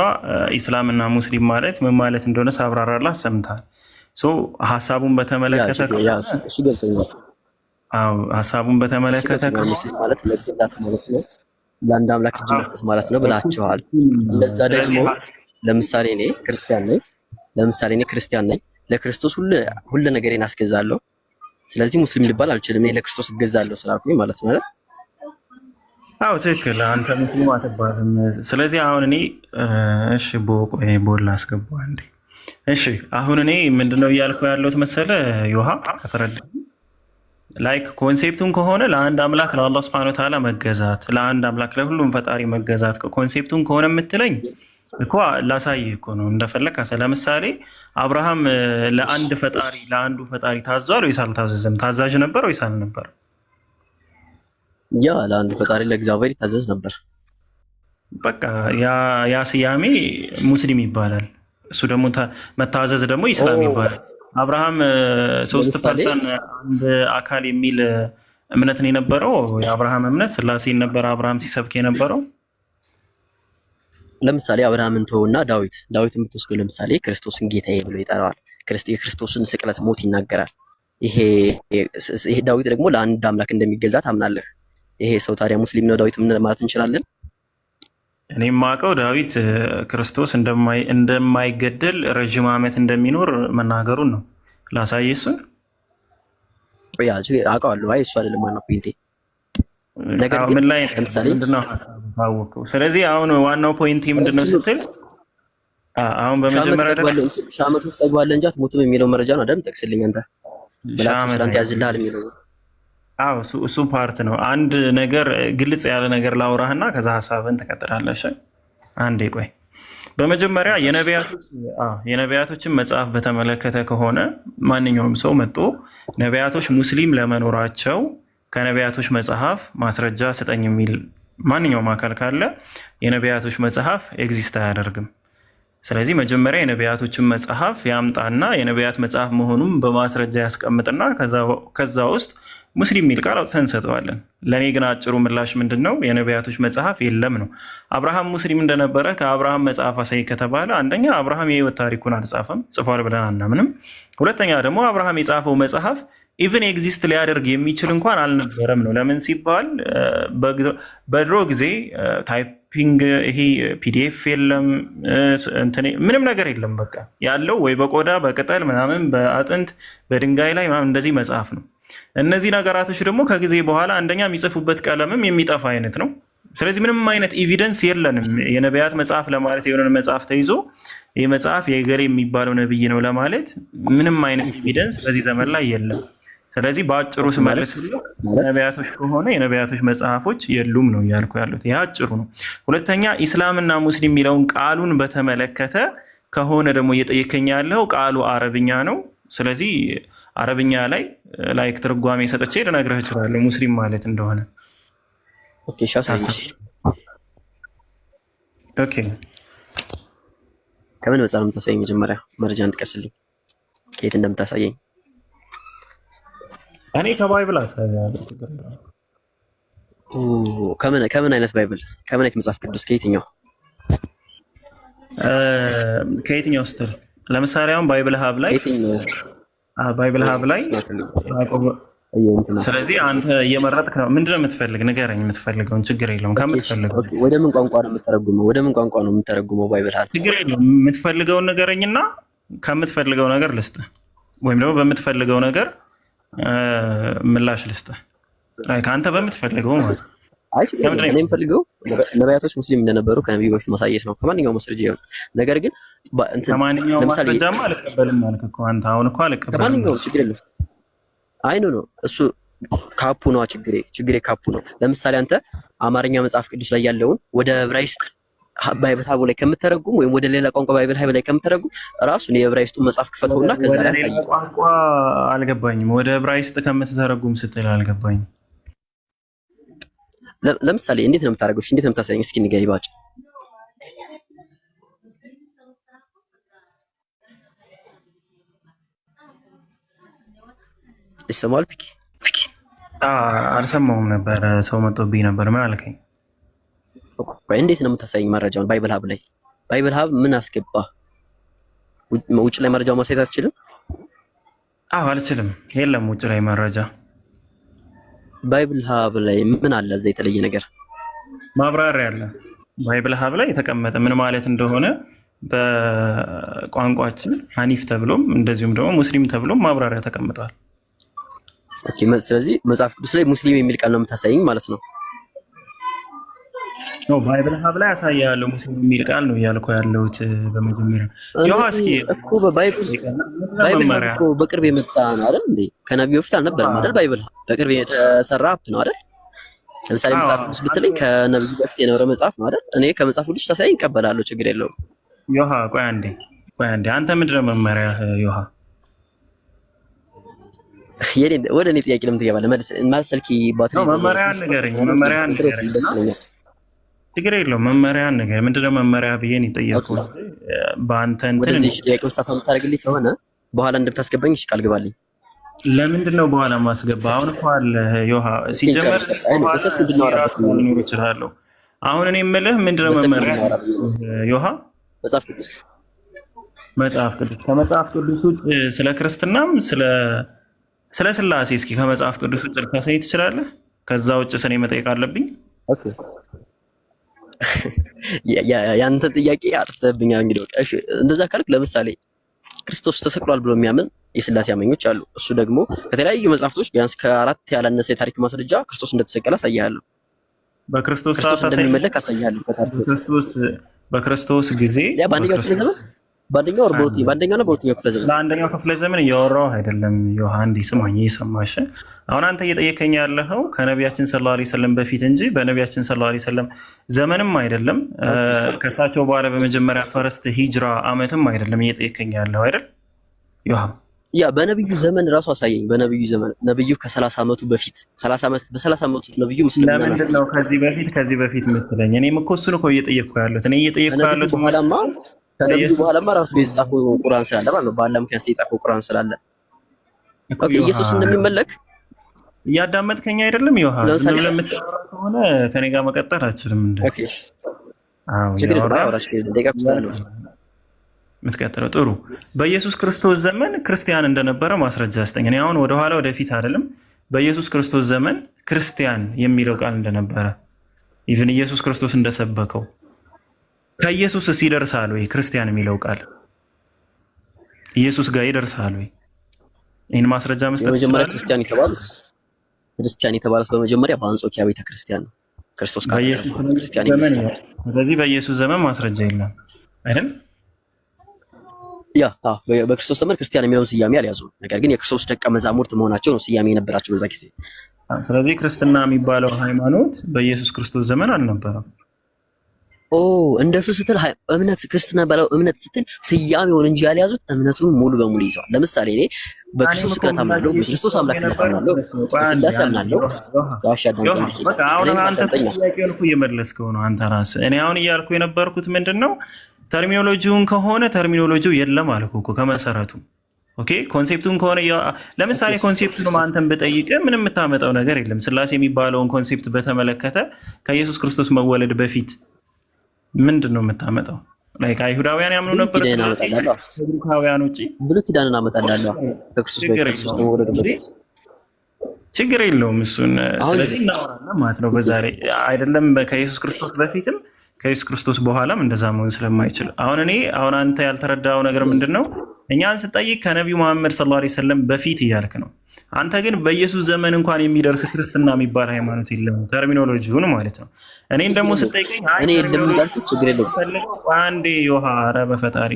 ኢስላም እና ሙስሊም ማለት ምን ማለት እንደሆነ ሳብራራላት ሰምተሃል። So ሀሳቡን ያ በተመለከተ ችግር ያ ከሆነ እሱ ገብቶኛል። አዎ ሀሳቡን እሱ በተመለከተ ገብቶኛል። ከሆነ ሙስሊም ማለት መገዛት ማለት ነው፣ ለአንድ አምላክ እጅ መስጠት ማለት ነው ብላችኋል። እንደዛ ስለዚህ ደግሞ ለምሳሌ እኔ ክርስቲያን ነኝ። ለምሳሌ እኔ ክርስቲያን ነኝ። ለክርስቶስ ሁሉ ሁሉ ነገሬን አስገዛለሁ። ስለዚህ ሙስሊም ሊባል አልችልም። እኔ ለክርስቶስ እገዛለሁ ስላልኩኝ ማለት ነው አይደል? አዎ ትክክል። አንተ ሙስሊም አትባልም። ስለዚህ አሁን እኔ እሺ ቆይ ቦል ላስገባው አንዴ። እሺ አሁን እኔ ምንድነው እያልኩ ያለሁት መሰለ ዮሃ ከተረዳ Like concept ኡን ከሆነ ለአንድ አምላክ ለአላህ ስብሐነ ወተዓላ መገዛት፣ ለአንድ አምላክ ለሁሉም ፈጣሪ መገዛት concept ኡን ከሆነ የምትለኝ እኮ ላሳይህ እኮ ነው እንደፈለግ። ለምሳሌ አብርሃም ለአንድ ፈጣሪ ለአንዱ ፈጣሪ ታዟል ወይስ አልታዘዘም? ታዛዥ ነበር ወይስ አልነበር? ያ ለአንዱ ፈጣሪ ለእግዚአብሔር ይታዘዝ ነበር። በቃ ያ ስያሜ ሙስሊም ይባላል። እሱ ደግሞ መታዘዝ ደግሞ ኢስላም ይባላል። አብርሃም ሶስት person አንድ አካል የሚል እምነት ነው የነበረው። የአብርሃም እምነት ስላሴን ነበር አብርሃም ሲሰብክ የነበረው። ለምሳሌ አብርሃምን ተውና ዳዊትን ብትወስዱ ለምሳሌ ክርስቶስን ጌታዬ ብሎ ይጠራዋል። የክርስቶስን ስቅለት ሞት ይናገራል። ይሄ ዳዊት ደግሞ ለአንድ አምላክ እንደሚገዛ ታምናለህ። ይሄ ሰው ታዲያ ሙስሊም ነው ዳዊት ምን ማለት እንችላለን? እኔ የማውቀው ዳዊት ክርስቶስ እንደማይገደል ረዥም ዓመት እንደሚኖር መናገሩን ነው። ላሳይ እሱን አውቀዋለሁ። አይ እሱ አይደለም ዋናው point ኤ። ነገር ግን ምን ላይ ለምሳሌ ምንድነው ታወቀው? ስለዚህ አሁን ዋናው point ምንድነው ስትል አሁን በመጀመሪያ ሺህ ዓመት ውስጥ ጠግባለህ እንጂ አትሞትም የሚለው መረጃ ነው አይደል? ጠቅስልኝ አንተ መላእክቱ ስላንተ ያዝልሃል የሚለው አዎ፣ እሱ part ነው። አንድ ነገር ግልጽ ያለ ነገር ላውራህና ከዛ ሀሳብን ትቀጥላለህ። አንዴ ቆይ። በመጀመሪያ የነቢያቶችን መጽሐፍ በተመለከተ ከሆነ ማንኛውም ሰው መጥቶ ነቢያቶች ሙስሊም ለመኖራቸው ከነቢያቶች መጽሐፍ ማስረጃ ስጠኝ የሚል ማንኛውም አካል ካለ የነቢያቶች መጽሐፍ exist አያደርግም። ስለዚህ መጀመሪያ የነቢያቶችን መጽሐፍ ያምጣና የነቢያት መጽሐፍ መሆኑን በማስረጃ ያስቀምጥና ከዛ ውስጥ ሙስሊም የሚል ቃል አውጥተን እንሰጠዋለን። ለእኔ ግን አጭሩ ምላሽ ምንድን ነው? የነቢያቶች መጽሐፍ የለም ነው። አብርሃም ሙስሊም እንደነበረ ከአብርሃም መጽሐፍ አሳይ ከተባለ አንደኛ አብርሃም የህይወት ታሪኩን አልጻፈም፣ ጽፏል ብለን አናምንም። ሁለተኛ ደግሞ አብርሃም የጻፈው መጽሐፍ even exist ሊያደርግ የሚችል እንኳን አልነበረም ነው። ለምን ሲባል በድሮ ጊዜ typing ይሄ PDF የለም፣ ምንም ነገር የለም። በቃ ያለው ወይ በቆዳ በቅጠል ምናምን በአጥንት በድንጋይ ላይ ምናምን እንደዚህ መጽሐፍ ነው። እነዚህ ነገራቶች ደግሞ ከጊዜ በኋላ አንደኛ የሚጽፉበት ቀለምም የሚጠፋ አይነት ነው። ስለዚህ ምንም አይነት evidence የለንም። የነቢያት መጽሐፍ ለማለት የሆነን መጽሐፍ ተይዞ ይህ መጽሐፍ የገሌ የሚባለው ነብይ ነው ለማለት ምንም አይነት evidence በዚህ ዘመን ላይ የለም። ስለዚህ በአጭሩ ስመልስ ነቢያቶች ከሆነ የነቢያቶች መጽሐፎች የሉም ነው እያልኩ ያሉት። ይህ አጭሩ ነው። ሁለተኛ ኢስላምና ሙስሊም የሚለውን ቃሉን በተመለከተ ከሆነ ደግሞ እየጠየከኝ ያለው ቃሉ አረብኛ ነው። ስለዚህ አረብኛ ላይ like ትርጓሜ ሰጥቼ ልነግርህ እችላለሁ ሙስሊም ማለት እንደሆነ። Okay ከምን መጽሐፍ ነው የምታሳየኝ? መጀመሪያ መረጃ እንጥቀስልኝ፣ ከየት እንደምታሳየኝ። እኔ ከ Bible አሳያለሁ። ከምን አይነት Bible? ከምን አይነት መጽሐፍ ቅዱስ? ከየትኛው ከየትኛው ስትል ለምሳሌ አሁን Bible Hub ላይ Bible Hub ላይ ስለዚህ አንተ እየመረጥክ ነው። ምንድነው የምትፈልግ? ንገረኝ የምትፈልገውን። ችግር የለውም ከምትፈልገው። ወደ ምን ቋንቋ ነው የምተረጉመው? ወደ ምን ቋንቋ ነው የምተረጉመው? Bible Hub ችግር የለውም። የምትፈልገውን ንገረኝና ከምትፈልገው ነገር ልስጥህ፣ ወይም ደግሞ በምትፈልገው ነገር ምላሽ ልስጥህ። አንተ በምትፈልገው ማለት ነው። እኔ የምፈልገው ነቢያቶች ሙስሊም እንደነበሩ ከነቢዩ በፊት ማሳየት ነው፣ ከማንኛውም ማስረጃ ይሁን። ነገር ግን ከማንኛውም ማስረጃማ አልቀበልም አልክ እኮ አንተ። አሁን እኮ አልቀበልም። ከማንኛውም ችግር የለም። አይ no no፣ እሱ ካፑ ነው ችግሬ ካፑ ነው። ለምሳሌ አንተ አማርኛ መጽሐፍ ቅዱስ ላይ ያለውን ወደ ዕብራይስጥ Bible Hub ላይ ከምተረጉም ወይም ወደ ሌላ ቋንቋ Bible Hub ላይ ከምተረጉም ራሱን የዕብራይስጡን መጽሐፍ ክፈተውና ከዛ ላይ አሳይ። ቋንቋ አልገባኝም። ወደ ዕብራይስጥ ከምትተረጉም ስትል አልገባኝም። ለምሳሌ እንዴት ነው የምታደርገው? እንዴት ነው የምታሳየኝ? እስኪ ንገሪ ባጭ። ይሰማል? ፒኪ አልሰማሁም ነበር፣ ሰው መጥቶብኝ ነበር። ምን አልከኝ? ቆይ እንዴት ነው የምታሳየኝ መረጃውን? Bible Hub ላይ Bible Hub ምን አስገባ? ውጭ ላይ መረጃውን ማሳየት አትችልም? አዎ አልችልም። የለም ውጭ ላይ መረጃ። Bible Hub ላይ ምን አለ እዛ የተለየ ነገር? ማብራሪያ አለ Bible Hub ላይ የተቀመጠ ምን ማለት እንደሆነ በቋንቋችን ሀኒፍ ተብሎም እንደዚሁም ደግሞ ሙስሊም ተብሎም ማብራሪያ ተቀምጧል። Okay፣ ስለዚህ መጽሐፍ ቅዱስ ላይ ሙስሊም የሚል ቃል ነው የምታሳይኝ ማለት ነው። ነው Bible Hub ላይ አሳያለሁ ሙስሊም የሚል ቃል ነው እያልኩ ያለሁት። በመጀመሪያ ዮሐ እስኪ እኮ በ Bible Bible Hub መመሪያ እኮ በቅርብ የመጣ ነው አይደል እንዴ? ከነቢዩ በፊት አልነበረም አይደል? Bible Hub በቅርብ የተሰራ app ነው አይደል? ለምሳሌ መጽሐፍ ቅዱስ ብትለኝ ከነቢዩ በፊት የነበረ መጽሐፍ ነው አይደል? እኔ ከመጽሐፍ ቅዱስ ታሳይ እቀበላለሁ፣ ችግር የለውም። ዮሐ ቆይ አንዴ፣ ቆይ አንዴ። አንተ ምንድን ነው መመሪያ ዮሐ? የኔ ወደ እኔ ጥያቄ ለምን ትገባለህ? መልስ ማለት ስልኪ ባትሪ መመሪያን ንገረኝ፣ መመሪያን ንገረኝ። ደስ ይለኛል። ችግር የለውም። መመሪያን ንገረኝ። ምንድን ነው መመሪያ ብዬ ነው የጠየኩት። በአንተ እንትን ወደዚህ ጥያቄ ውስጥ ሰፋ የምታደርግልኝ ከሆነ በኋላ እንደምታስገባኝ እሺ ቃል ግባልኝ። ለምንድን ነው በኋላ ማስገባ? አሁን እኮ አለ ዮሐ። ሲጀመር በሰፊው እንድናወራበት ሊኖር እችላለሁ። አሁን እኔ የምልህ ምንድን ነው መመሪያ ዮሐ? መጽሐፍ ቅዱስ። መጽሐፍ ቅዱስ። ከመጽሐፍ ቅዱስ ውጭ ስለ ክርስትናም ስለ ስላሴ እስኪ ከመጽሐፍ ቅዱስ ውጭ ልታሳይ ትችላለህ? ከዛ ውጭ ስኔ መጠየቅ አለብኝ? ያንተን ጥያቄ አጥፍተህብኛል። እንግዲህ በቃ እሺ፣ እንደዛ ካልክ ለምሳሌ ክርስቶስ ተሰቅሏል ብሎ የሚያምን የስላሴ አማኞች አሉ። እሱ ደግሞ ከተለያዩ መጽሐፍቶች ቢያንስ ከአራት ያላነሰ የታሪክ ማስረጃ ክርስቶስ እንደተሰቀለ አሳይሃለሁ። በክርስቶስ ክርስቶስ እንደሚመለክ አሳይሃለሁ። በክርስቶስ በክርስቶስ ጊዜ ያ በአንደኛው ክፍለ ዘመን፣ በአንደኛው ወር በአንደኛው እና በሁለተኛው ክፍለ ዘመን። ስለ አንደኛው ክፍለ ዘመን እያወራሁ አይደለም። ዮሐ እንዲህ ስማኝ፣ እየሰማሽ አሁን አንተ እየጠየከኝ ያለኸው ከነቢያችን ሰለላሁ ዐለይሂ ወሰለም በፊት እንጂ በነቢያችን ሰለላሁ ዐለይሂ ወሰለም ዘመንም አይደለም፣ ከሳቸው በኋላ በመጀመሪያ first ሂጅራ አመትም አይደለም እየጠየከኝ ያለው አይደል ዮሐ? ያ በነብዩ ዘመን ራሱ አሳየኝ። በነብዩ ዘመን ነብዩ ከ30 ዓመቱ በፊት 30 ዓመት በ30 ዓመቱ ነብዩ ምስልምናን ለምንድን ነው ከዚህ በፊት የምትለኝ? እኔም እኮ እሱን እኮ እየጠየቅኩ ያለሁት፣ እኔ እየጠየቅኩ ያለሁት በኋላማ ከነብዩ በኋላማ ራሱ የጻፈው ቁርአን ስላለ ማለት ነው። በአላህ ምክንያት የጻፈው ቁርአን ስላለ okay፣ ኢየሱስ እንደሚመለክ እያዳመጥከኝ አይደለም ዮሐ? ዝም ብለህ የምታወራ ከሆነ ከኔ ጋር መቀጠል አችልም። እንደዚህ አዎ፣ ችግር የለም። አውራ፣ ችግር የለም። ደቂቃ ውስጥ የምትቀጥለው ጥሩ። በኢየሱስ ክርስቶስ ዘመን ክርስቲያን እንደነበረ ማስረጃ ስጠኝ። እኔ አሁን ወደኋላ ወደፊት አይደለም። በኢየሱስ ክርስቶስ ዘመን ክርስቲያን የሚለው ቃል እንደነበረ፣ even ኢየሱስ ክርስቶስ እንደሰበከው፣ ከኢየሱስስ ይደርሳል ወይ? ክርስቲያን የሚለው ቃል ኢየሱስ ጋር ይደርሳል ወይ? ይህን ማስረጃ መስጠት የመጀመሪያ ትችላለህ? ክርስቲያን የተባሉት በመጀመሪያ በአንጾኪያ ቤተክርስቲያን ነው። ክርስቶስ በኢየሱስ ክርስቲያን ዘመን ይመስላል። ስለዚህ በኢየሱስ ዘመን ማስረጃ የለም አይደል? ያ አዎ፣ በክርስቶስ ዘመን ክርስቲያን የሚለውን ስያሜ አልያዙም። ነገር ግን የክርስቶስ ደቀ መዛሙርት መሆናቸው ነው ስያሜ የነበራቸው በዛ ጊዜ። ስለዚህ ክርስትና የሚባለው ሃይማኖት በኢየሱስ ክርስቶስ ዘመን አልነበረም። ኦ፣ እንደሱ ስትል እምነት ክርስትና ባለው እምነት ስትል ስያሜውን እንጂ ያልያዙት እምነቱን ሙሉ በሙሉ ይዘዋል። ለምሳሌ እኔ በክርስቶስ ስቅለት አምናለሁ፣ በክርስቶስ አምላክነት አምናለሁ፣ በስላሴ አምናለሁ። ዋሻ በቃ አሁን አንተ ጥያቄውን እኮ እየመለስከው ነው አንተ ራስህ። እኔ አሁን እያልኩ የነበርኩት ምንድን ነው፣ terminology ውን ከሆነ terminology ው የለም አልኩ እኮ ከመሰረቱ። Okay፣ concept ኡን ከሆነ ለምሳሌ concept ኡንም አንተን ብጠይቅ ምንም የምታመጣው ነገር የለም። ስላሴ የሚባለውን concept በተመለከተ ከኢየሱስ ክርስቶስ መወለድ በፊት ምንድን ነው የምታመጣው? Like አይሁዳውያን ያምኑ ነበር ስላሴ ከግሪካውያን ውጭ? ብሉይ ኪዳንን አመጣልሃለሁ ከክርስቶስ በክርስቶስ ከመወለዱ በፊት። ችግር የለውም እሱን። ስለዚህ እናወራለን ማለት ነው በዛሬ አይደለም፣ ከኢየሱስ ክርስቶስ በፊትም ከኢየሱስ ክርስቶስ በኋላም እንደዛ መሆን ስለማይችል። አሁን እኔ አሁን አንተ ያልተረዳው ነገር ምንድን ነው? እኛን ስጠይቅ ከነቢዩ መሐመድ ሰለላሁ ዐለይሂ ወሰለም በፊት እያልክ ነው። አንተ ግን በኢየሱስ ዘመን እንኳን የሚደርስ ክርስትና የሚባል ሃይማኖት የለም፣ terminology ውን ማለት ነው። እኔን ደግሞ ስጠይቀኝ እኔ የለም እንዳልኩት ችግር የለውም። አንዴ ዮሐ፣ ኧረ በፈጣሪ፣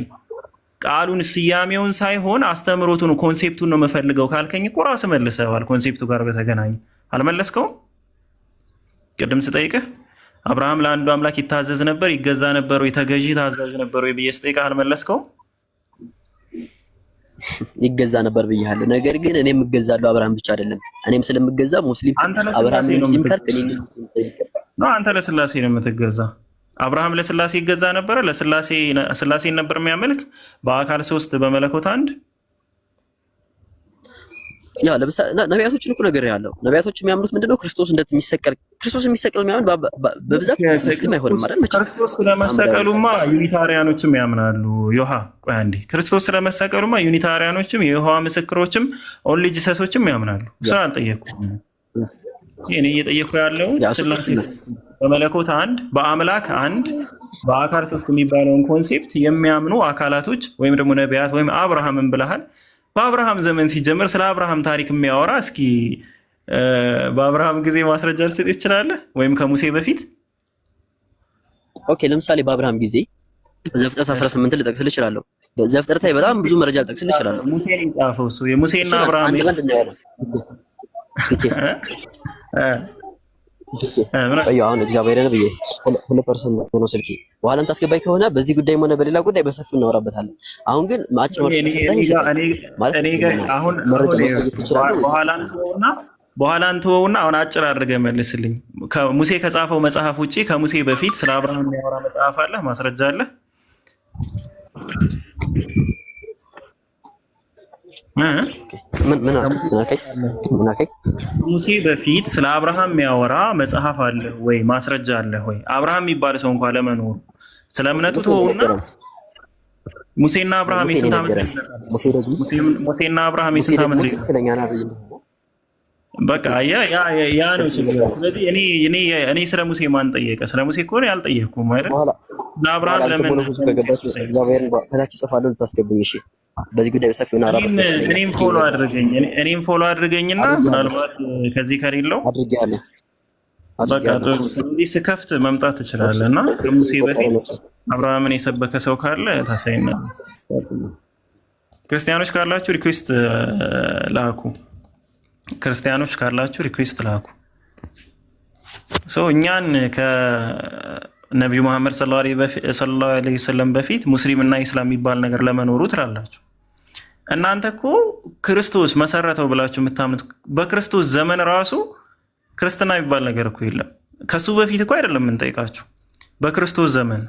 ቃሉን ስያሜውን ሳይሆን አስተምሮቱን concept ኡን ነው የምፈልገው ካልከኝ እኮ ራስህ መልሰዋል። Concept ኡ ጋር በተገናኘ አልመለስከውም? ቅድም ስጠይቅህ አብርሃም ለአንዱ አምላክ ይታዘዝ ነበር፣ ይገዛ ነበር ወይ፣ ተገዢ ታዛዥ ነበር ወይ ብዬ ስጠይቅህ አልመለስከውም? ይገዛ ነበር ብያለሁ። ነገር ግን እኔም እገዛለሁ፣ አብርሃም ብቻ አይደለም። እኔም ስለምገዛ ሙስሊም አብርሃም ሙስሊም ካልክ እኔም ነው። አንተ ለስላሴ ነው የምትገዛ። አብርሃም ለስላሴ ይገዛ ነበረ? ለስላሴ ስላሴን ነበር የሚያመልክ፣ በአካል ሶስት በመለኮት አንድ። ያ ለምሳሌ ነቢያቶችን እኮ ነገር ያለው ነቢያቶች የሚያምኑት ምንድነው? ክርስቶስ እንደሚሰቀል፣ ክርስቶስ የሚሰቀል የሚያምን በብዛት ሙስሊም አይሆንም አይደል? መቼም ክርስቶስ ስለመሰቀሉማ Unitarian ኖችም ያምናሉ። ዮሐ ቆይ አንዴ። ክርስቶስ ስለመሰቀሉማ Unitarian ኖችም የይሖዋ ምስክሮችም Only Jesus ኦችም ያምናሉ። እሱን አልጠየኩም። እኔ እየጠየኩ ያለው ስላሴ በመለኮት አንድ፣ በአምላክ አንድ፣ በአካል ሶስት የሚባለውን concept የሚያምኑ አካላቶች ወይም ደግሞ ነቢያት ወይም አብርሃምን ብለሃል። በአብርሃም ዘመን ሲጀምር ስለ አብርሃም ታሪክ የሚያወራ እስኪ በአብርሃም ጊዜ ማስረጃ ልሰጥ ትችላለህ? ወይም ከሙሴ በፊት? Okay፣ ለምሳሌ በአብርሃም ጊዜ ዘፍጥረት 18 ልጠቅስልህ እችላለሁ። ዘፍጥረት ላይ በጣም ብዙ መረጃ ልጠቅስልህ እችላለሁ። ሙሴን የጻፈው እሱ የሙሴና እሱን አብርሃም አንድ ባንድ እናያለን። Okay እ ቆይ አሁን እግዚአብሔርን ብዬ 2% ነው ስልኬ። በኋላ የምታስገባኝ ከሆነ በዚህ ጉዳይም ሆነ በሌላ ጉዳይ በሰፊው እናወራበታለን። አሁን ግን አጭር መልስ እኔ ከሰጠኸኝ እኔ ጋር ስጠኝ። እኔ ማለት እኔ ጋር እስልምና አሁን መረጃ አሁን ማሳየት ትችላለህ ወይስ በኋላ አትችልም? እንተወውና በኋላ እንተወውና አሁን አጭር አድርገህ መልስልኝ። ከሙሴ ከጻፈው መጽሐፍ ውጪ ከሙሴ በፊት ስለ አብርሃም የሚያወራ መጽሐፍ አለ? ማስረጃ አለ? እ? ምን ምን አልክ? ምን አልከኝ? ምን አልከኝ? ከሙሴ በፊት ስለ አብርሃም የሚያወራ መጽሐፍ አለ ወይ? ማስረጃ አለ ወይ? አብርሃም የሚባል ሰው እንኳን ለመኖሩ ስለ እምነቱ ሙሴ ነው ተወውና የነገረን። ሙሴና አብርሃም ሙሴ ነው የስንት ዓመት የነገረን። ልዩነት አለ? ሙሴ ደግሞ ሙሴና አብርሃም ሙሴ የስንት ደግሞ ዓመት ልዩነት? ትክክለኛ ነብይ እንደሆነ በቃ ያ ነው ስልክ ችግሩ። ይዘጋ ነው። ስለዚህ እኔ ስለ ሙሴ ማን ጠየቀ? ስለ ሙሴ ከሆነ ያልጠየቅኩም አይደል? በኋላ ለአብርሃም በኋላ አንተ ለምን ቦነሱ ከገባች እግዚአብሔርን ከታች እጽፋለሁ ልታስገብኝ። እሺ፣ በዚህ ጉዳይ በሰፊው እናወራበት እኔም ደስ ይለኛል። እኔም ስልክ follow ይዘጋ አድርገኝ እኔም follow አድርገኝና አድርጌያለሁ ምናልባት ከዚህ ከሌለው አድርጌያለሁ በቃ አድርጌያለሁ። ጥሩ። ስለዚህ ስከፍት መምጣት እሺ፣ ትችላለህ እና ከሙሴ ቆጠረ በፊት መጣ። አብርሃምን የሰበከ ሰው ካለ ታሳይናለህ። ክርስቲያኖች ካላችሁ request ላኩ። ክርስቲያኖች ካላችሁ request ላኩ። ሰው እኛን ከነቢዩ መሐመድ صلى الله عليه وسلم በፊት ሙስሊም እና ኢስላም የሚባል ነገር ለመኖሩ ትላላችሁ። እናንተ እኮ ክርስቶስ መሰረተው ብላችሁ የምታምኑት በክርስቶስ ዘመን ራሱ ክርስትና የሚባል ነገር እኮ የለም። ከሱ በፊት እኮ አይደለም የምንጠይቃችሁ፣ በክርስቶስ ዘመን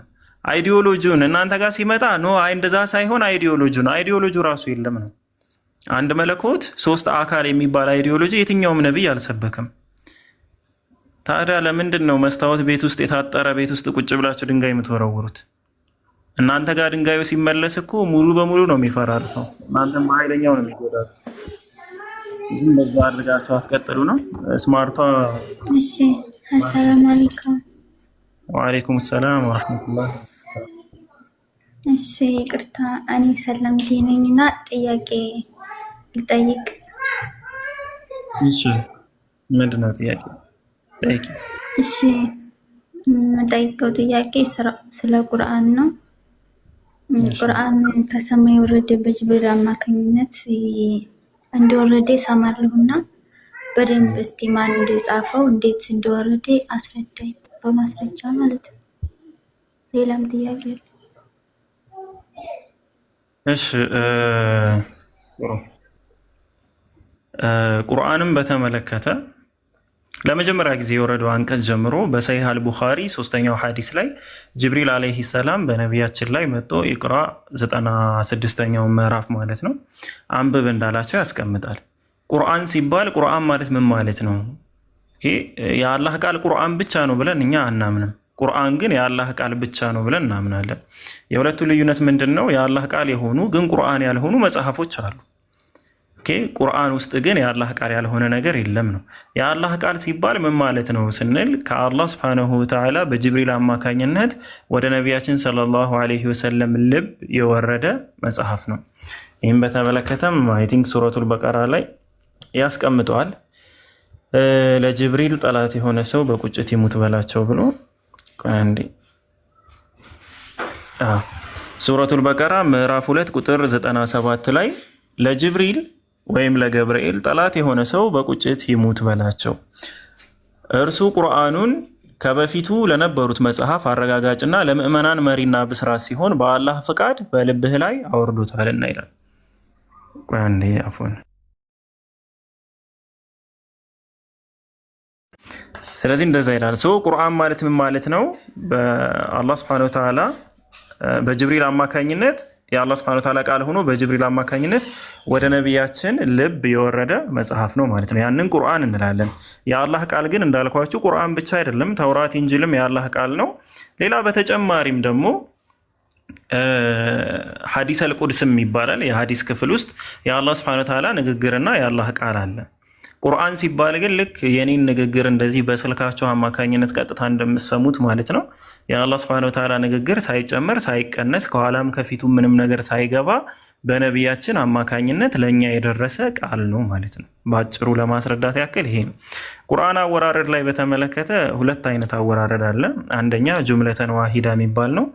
ideology ውን እናንተ ጋር ሲመጣ no አይ እንደዛ ሳይሆን ideology ውን ideology ው ራሱ የለም ነው። አንድ መለኮት ሶስት አካል የሚባል ideology የትኛውም ነቢይ አልሰበክም። ታዲያ ለምንድን ነው መስታወት ቤት ውስጥ የታጠረ ቤት ውስጥ ቁጭ ብላችሁ ድንጋይ የምትወረውሩት? እናንተ ጋር ድንጋዩ ሲመለስ እኮ ሙሉ በሙሉ ነው የሚፈራርሰው። እናንተም በኃይለኛው ነው የሚጎዳት። ግን በዛ አድርጋችሁ አትቀጥሉ ነው ስማርቷ። እሺ አሰላሙ አለይኩም። ወአለይኩም ሰላም ወረሕመቱላህ። እሺ ይቅርታ፣ እኔ ሰለምቴ ነኝ እና ጥያቄ ልጠይቅ። እሺ ምንድን ነው ጥያቄ? ጠይቂ። እሺ የምጠይቀው ጥያቄ ስለ ቁርአን ነው። እሺ ቁርአን ከሰማይ የወረደ በጅብሪል አማካኝነት እንደወረደ እሰማለሁና በደንብ እስቲ ማን እንደጻፈው እንዴት እንደወረደ አስረዳኝ፣ በማስረጃ ማለት ነው። ሌላም ጥያቄ አለ። እሺ ጥሩ። ቁርአንን በተመለከተ ለመጀመሪያ ጊዜ የወረደው አንቀጽ ጀምሮ በሰሂህ አልቡኻሪ ሶስተኛው ሐዲስ ላይ ጅብሪል ዓለይሂ ሰላም በነቢያችን ላይ መጥቶ ኢቅራ 96ኛው ምዕራፍ ማለት ነው አንብብ እንዳላቸው ያስቀምጣል። ቁርአን ሲባል ቁርአን ማለት ምን ማለት ነው? Okay፣ የአላህ ቃል ቁርአን ብቻ ነው ብለን እኛ አናምንም። ቁርአን ግን የአላህ ቃል ብቻ ነው ብለን እናምናለን። የሁለቱ ልዩነት ምንድን ነው? የአላህ ቃል የሆኑ ግን ቁርአን ያልሆኑ መጽሐፎች አሉ። Okay፣ ቁርአን ውስጥ ግን የአላህ ቃል ያልሆነ ነገር የለም ነው። የአላህ ቃል ሲባል ምን ማለት ነው ስንል ከአላህ سبحانه وتعالى በጅብሪል አማካኝነት ወደ ነቢያችን صلى الله عليه وسلم ልብ የወረደ መጽሐፍ ነው። ይህም በተመለከተም I think ሱረቱል በቀራ ላይ ያስቀምጠዋል። ለጅብሪል ጠላት የሆነ ሰው በቁጭት ይሙት በላቸው ብሎ ቆይ አንዴ። አዎ፣ ሱረቱል በቀራ ምዕራፍ 2 ቁጥር 97 ላይ ለጅብሪል ወይም ለገብርኤል ጠላት የሆነ ሰው በቁጭት ይሙት በላቸው፣ እርሱ ቁርአኑን ከበፊቱ ለነበሩት መጽሐፍ አረጋጋጭና ለምዕመናን መሪና ብስራት ሲሆን በአላህ ፍቃድ በልብህ ላይ አወርዶታልና ይላል። ቆይ አንዴ አፎን። ስለዚህ እንደዛ ይላል። So ቁርአን ማለት ምን ማለት ነው? በአላህ سبحانه وتعالى በጅብሪል አማካኝነት የአላህ سبحانه وتعالى ቃል ሆኖ በጅብሪል አማካኝነት ወደ ነቢያችን ልብ የወረደ መጽሐፍ ነው ማለት ነው። ያንን ቁርአን እንላለን። የአላህ ቃል ግን እንዳልኳችሁ ቁርአን ብቻ አይደለም። ተውራት፣ ኢንጂልም የአላህ ቃል ነው። ሌላ በተጨማሪም ደግሞ ሐዲሰል ቁድስም ይባላል። የሐዲስ ክፍል ውስጥ የአላህ سبحانه وتعالى ንግግርና የአላህ ቃል አለ። ቁርአን ሲባል ግን ልክ የኔን ንግግር እንደዚህ በስልካቸው አማካኝነት ቀጥታ እንደምሰሙት ማለት ነው። የአላህ سبحانه وتعالى ንግግር ሳይጨመር ሳይቀነስ ከኋላም ከፊቱ ምንም ነገር ሳይገባ በነቢያችን አማካኝነት ለእኛ የደረሰ ቃል ነው ማለት ነው። በአጭሩ ለማስረዳት ያክል ይሄ ነው። ቁርአን አወራረድ ላይ በተመለከተ ሁለት አይነት አወራረድ አለ። አንደኛ جملة واحدة የሚባል ነው።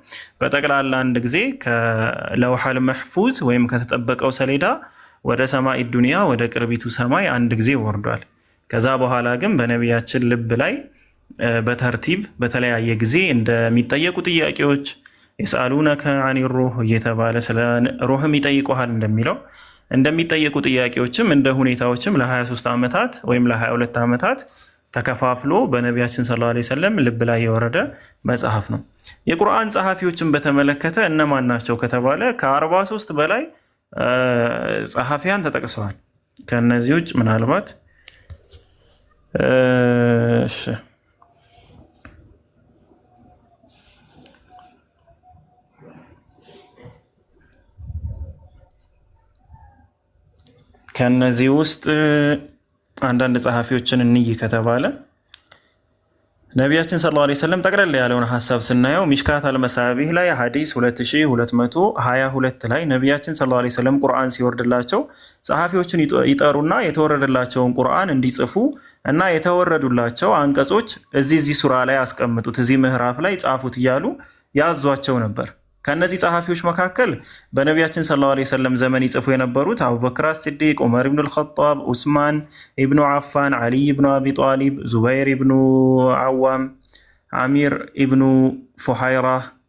በጠቅላላ አንድ ጊዜ ከ اللوح المحفوظ ወይም ከተጠበቀው ሰሌዳ ወደ سماء الدنيا ወደ ቅርቢቱ ሰማይ አንድ ጊዜ ወርዷል። ከዛ በኋላ ግን በነቢያችን ልብ ላይ በ ترتيب በተለያየ ጊዜ እንደሚጠየቁ ጥያቄዎች يسألونك عن الروح እየተባለ ስለ ሩህም ይጠይቁሃል እንደሚለው እንደሚጠየቁ ጥያቄዎችም እንደ ሁኔታዎችም ለ23 ዓመታት ወይም ለ22 ዓመታት ተከፋፍሎ በነቢያችን صلى الله عليه وسلم ልብ ላይ የወረደ መጽሐፍ ነው። የቁርአን ጸሐፊዎችን በተመለከተ እነማን ናቸው ከተባለ ከ43 በላይ ጸሐፊያን ተጠቅሰዋል። ከእነዚህ ውጭ ምናልባት እሺ ከእነዚህ ውስጥ አንዳንድ ጸሐፊዎችን እንይ ከተባለ ነቢያችን صلى الله عليه وسلم ጠቅለል ያለውን ሀሳብ ስናየው ሚሽካት አልመሳቢህ ላይ ሐዲስ 2222 ላይ ነቢያችን صلى الله عليه وسلم ቁርአን ሲወርድላቸው ጸሐፊዎችን ይጠሩና የተወረደላቸውን ቁርአን እንዲጽፉ እና የተወረዱላቸው አንቀጾች እዚህ እዚህ ሱራ ላይ አስቀምጡት፣ እዚህ ምዕራፍ ላይ ጻፉት እያሉ ያዟቸው ነበር። ከእነዚህ ጸሐፊዎች መካከል በነቢያችን صلى الله عليه وسلم ዘመን ይጽፉ የነበሩት አቡበክር አስሲዲቅ፣ ዑመር ኢብኑ አልኸጣብ፣ ኡስማን ኢብኑ ዓፋን፣ ዓሊይ ኢብኑ አቢ ጣሊብ፣ ዙበይር ኢብኑ ዓዋም፣ አሚር ኢብኑ ፉሃይራ፣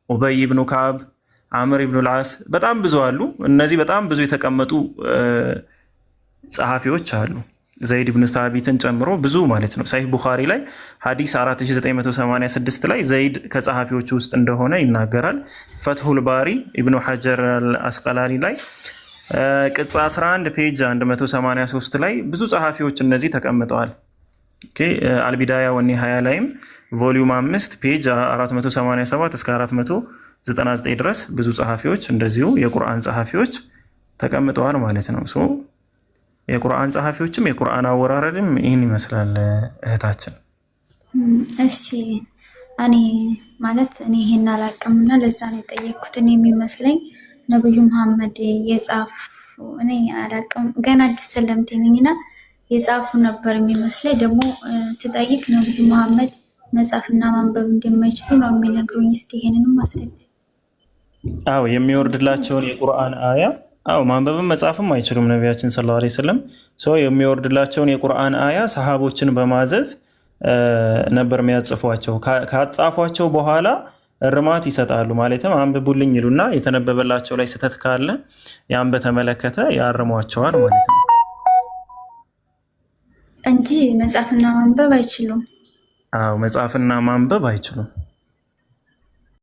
ኡበይ ኢብኑ ከዓብ፣ አምር ኢብኑ ልዓስ በጣም ብዙ አሉ። እነዚህ በጣም ብዙ የተቀመጡ ጸሐፊዎች አሉ። ዘይድ ብን ሳቢትን ጨምሮ ብዙ ማለት ነው። ሳሂህ ቡኻሪ ላይ ሐዲስ 4986 ላይ ዘይድ ከጸሐፊዎች ውስጥ እንደሆነ ይናገራል። ፈትሁል ባሪ ኢብኑ ሐጀር አልአስቀላኒ ላይ ቅጽ 11 page 183 ላይ ብዙ ጸሐፊዎች እነዚህ ተቀምጠዋል። Okay፣ አልቢዳያ ወኒሃያ ላይም volume 5 page 487 እስከ 499 ድረስ ብዙ ጸሐፊዎች እንደዚሁ የቁርአን ጸሐፊዎች ተቀምጠዋል ማለት ነው። So የቁርአን ጸሐፊዎችም የቁርአን አወራረድም ይህን ይመስላል እህታችን። እሺ እኔ ማለት እኔ ይሄን አላውቅም እና ለዛ ነው የጠየቅኩት። እኔ የሚመስለኝ ነብዩ መሐመድ የጻፉ እኔ አላውቅም፣ ገና አዲስ ሰለምቴ ነኝና የጻፉ ነበር የሚመስለኝ። ደግሞ ትጠይቅ ነብዩ መሐመድ መጻፍና ማንበብ እንደማይችሉ ነው የሚነግሩኝ። እስቲ ይሄንንም አስረዳኝ። አዎ የሚወርድላቸውን የቁርአን አያ አዎ ማንበብም መጻፍም አይችሉም ነቢያችን صلى الله عليه وسلم። So የሚወርድላቸውን የቁርአን አያ ሰሃቦችን በማዘዝ ነበር የሚያጽፏቸው። ካጻፏቸው በኋላ እርማት ይሰጣሉ። ማለትም አንብቡልኝ ይሉና የተነበበላቸው ላይ ስህተት ካለ ያን በተመለከተ ያርሟቸዋል ማለት ነው። እንጂ መጻፍና ማንበብ አይችሉም። አዎ መጻፍና ማንበብ አይችሉም።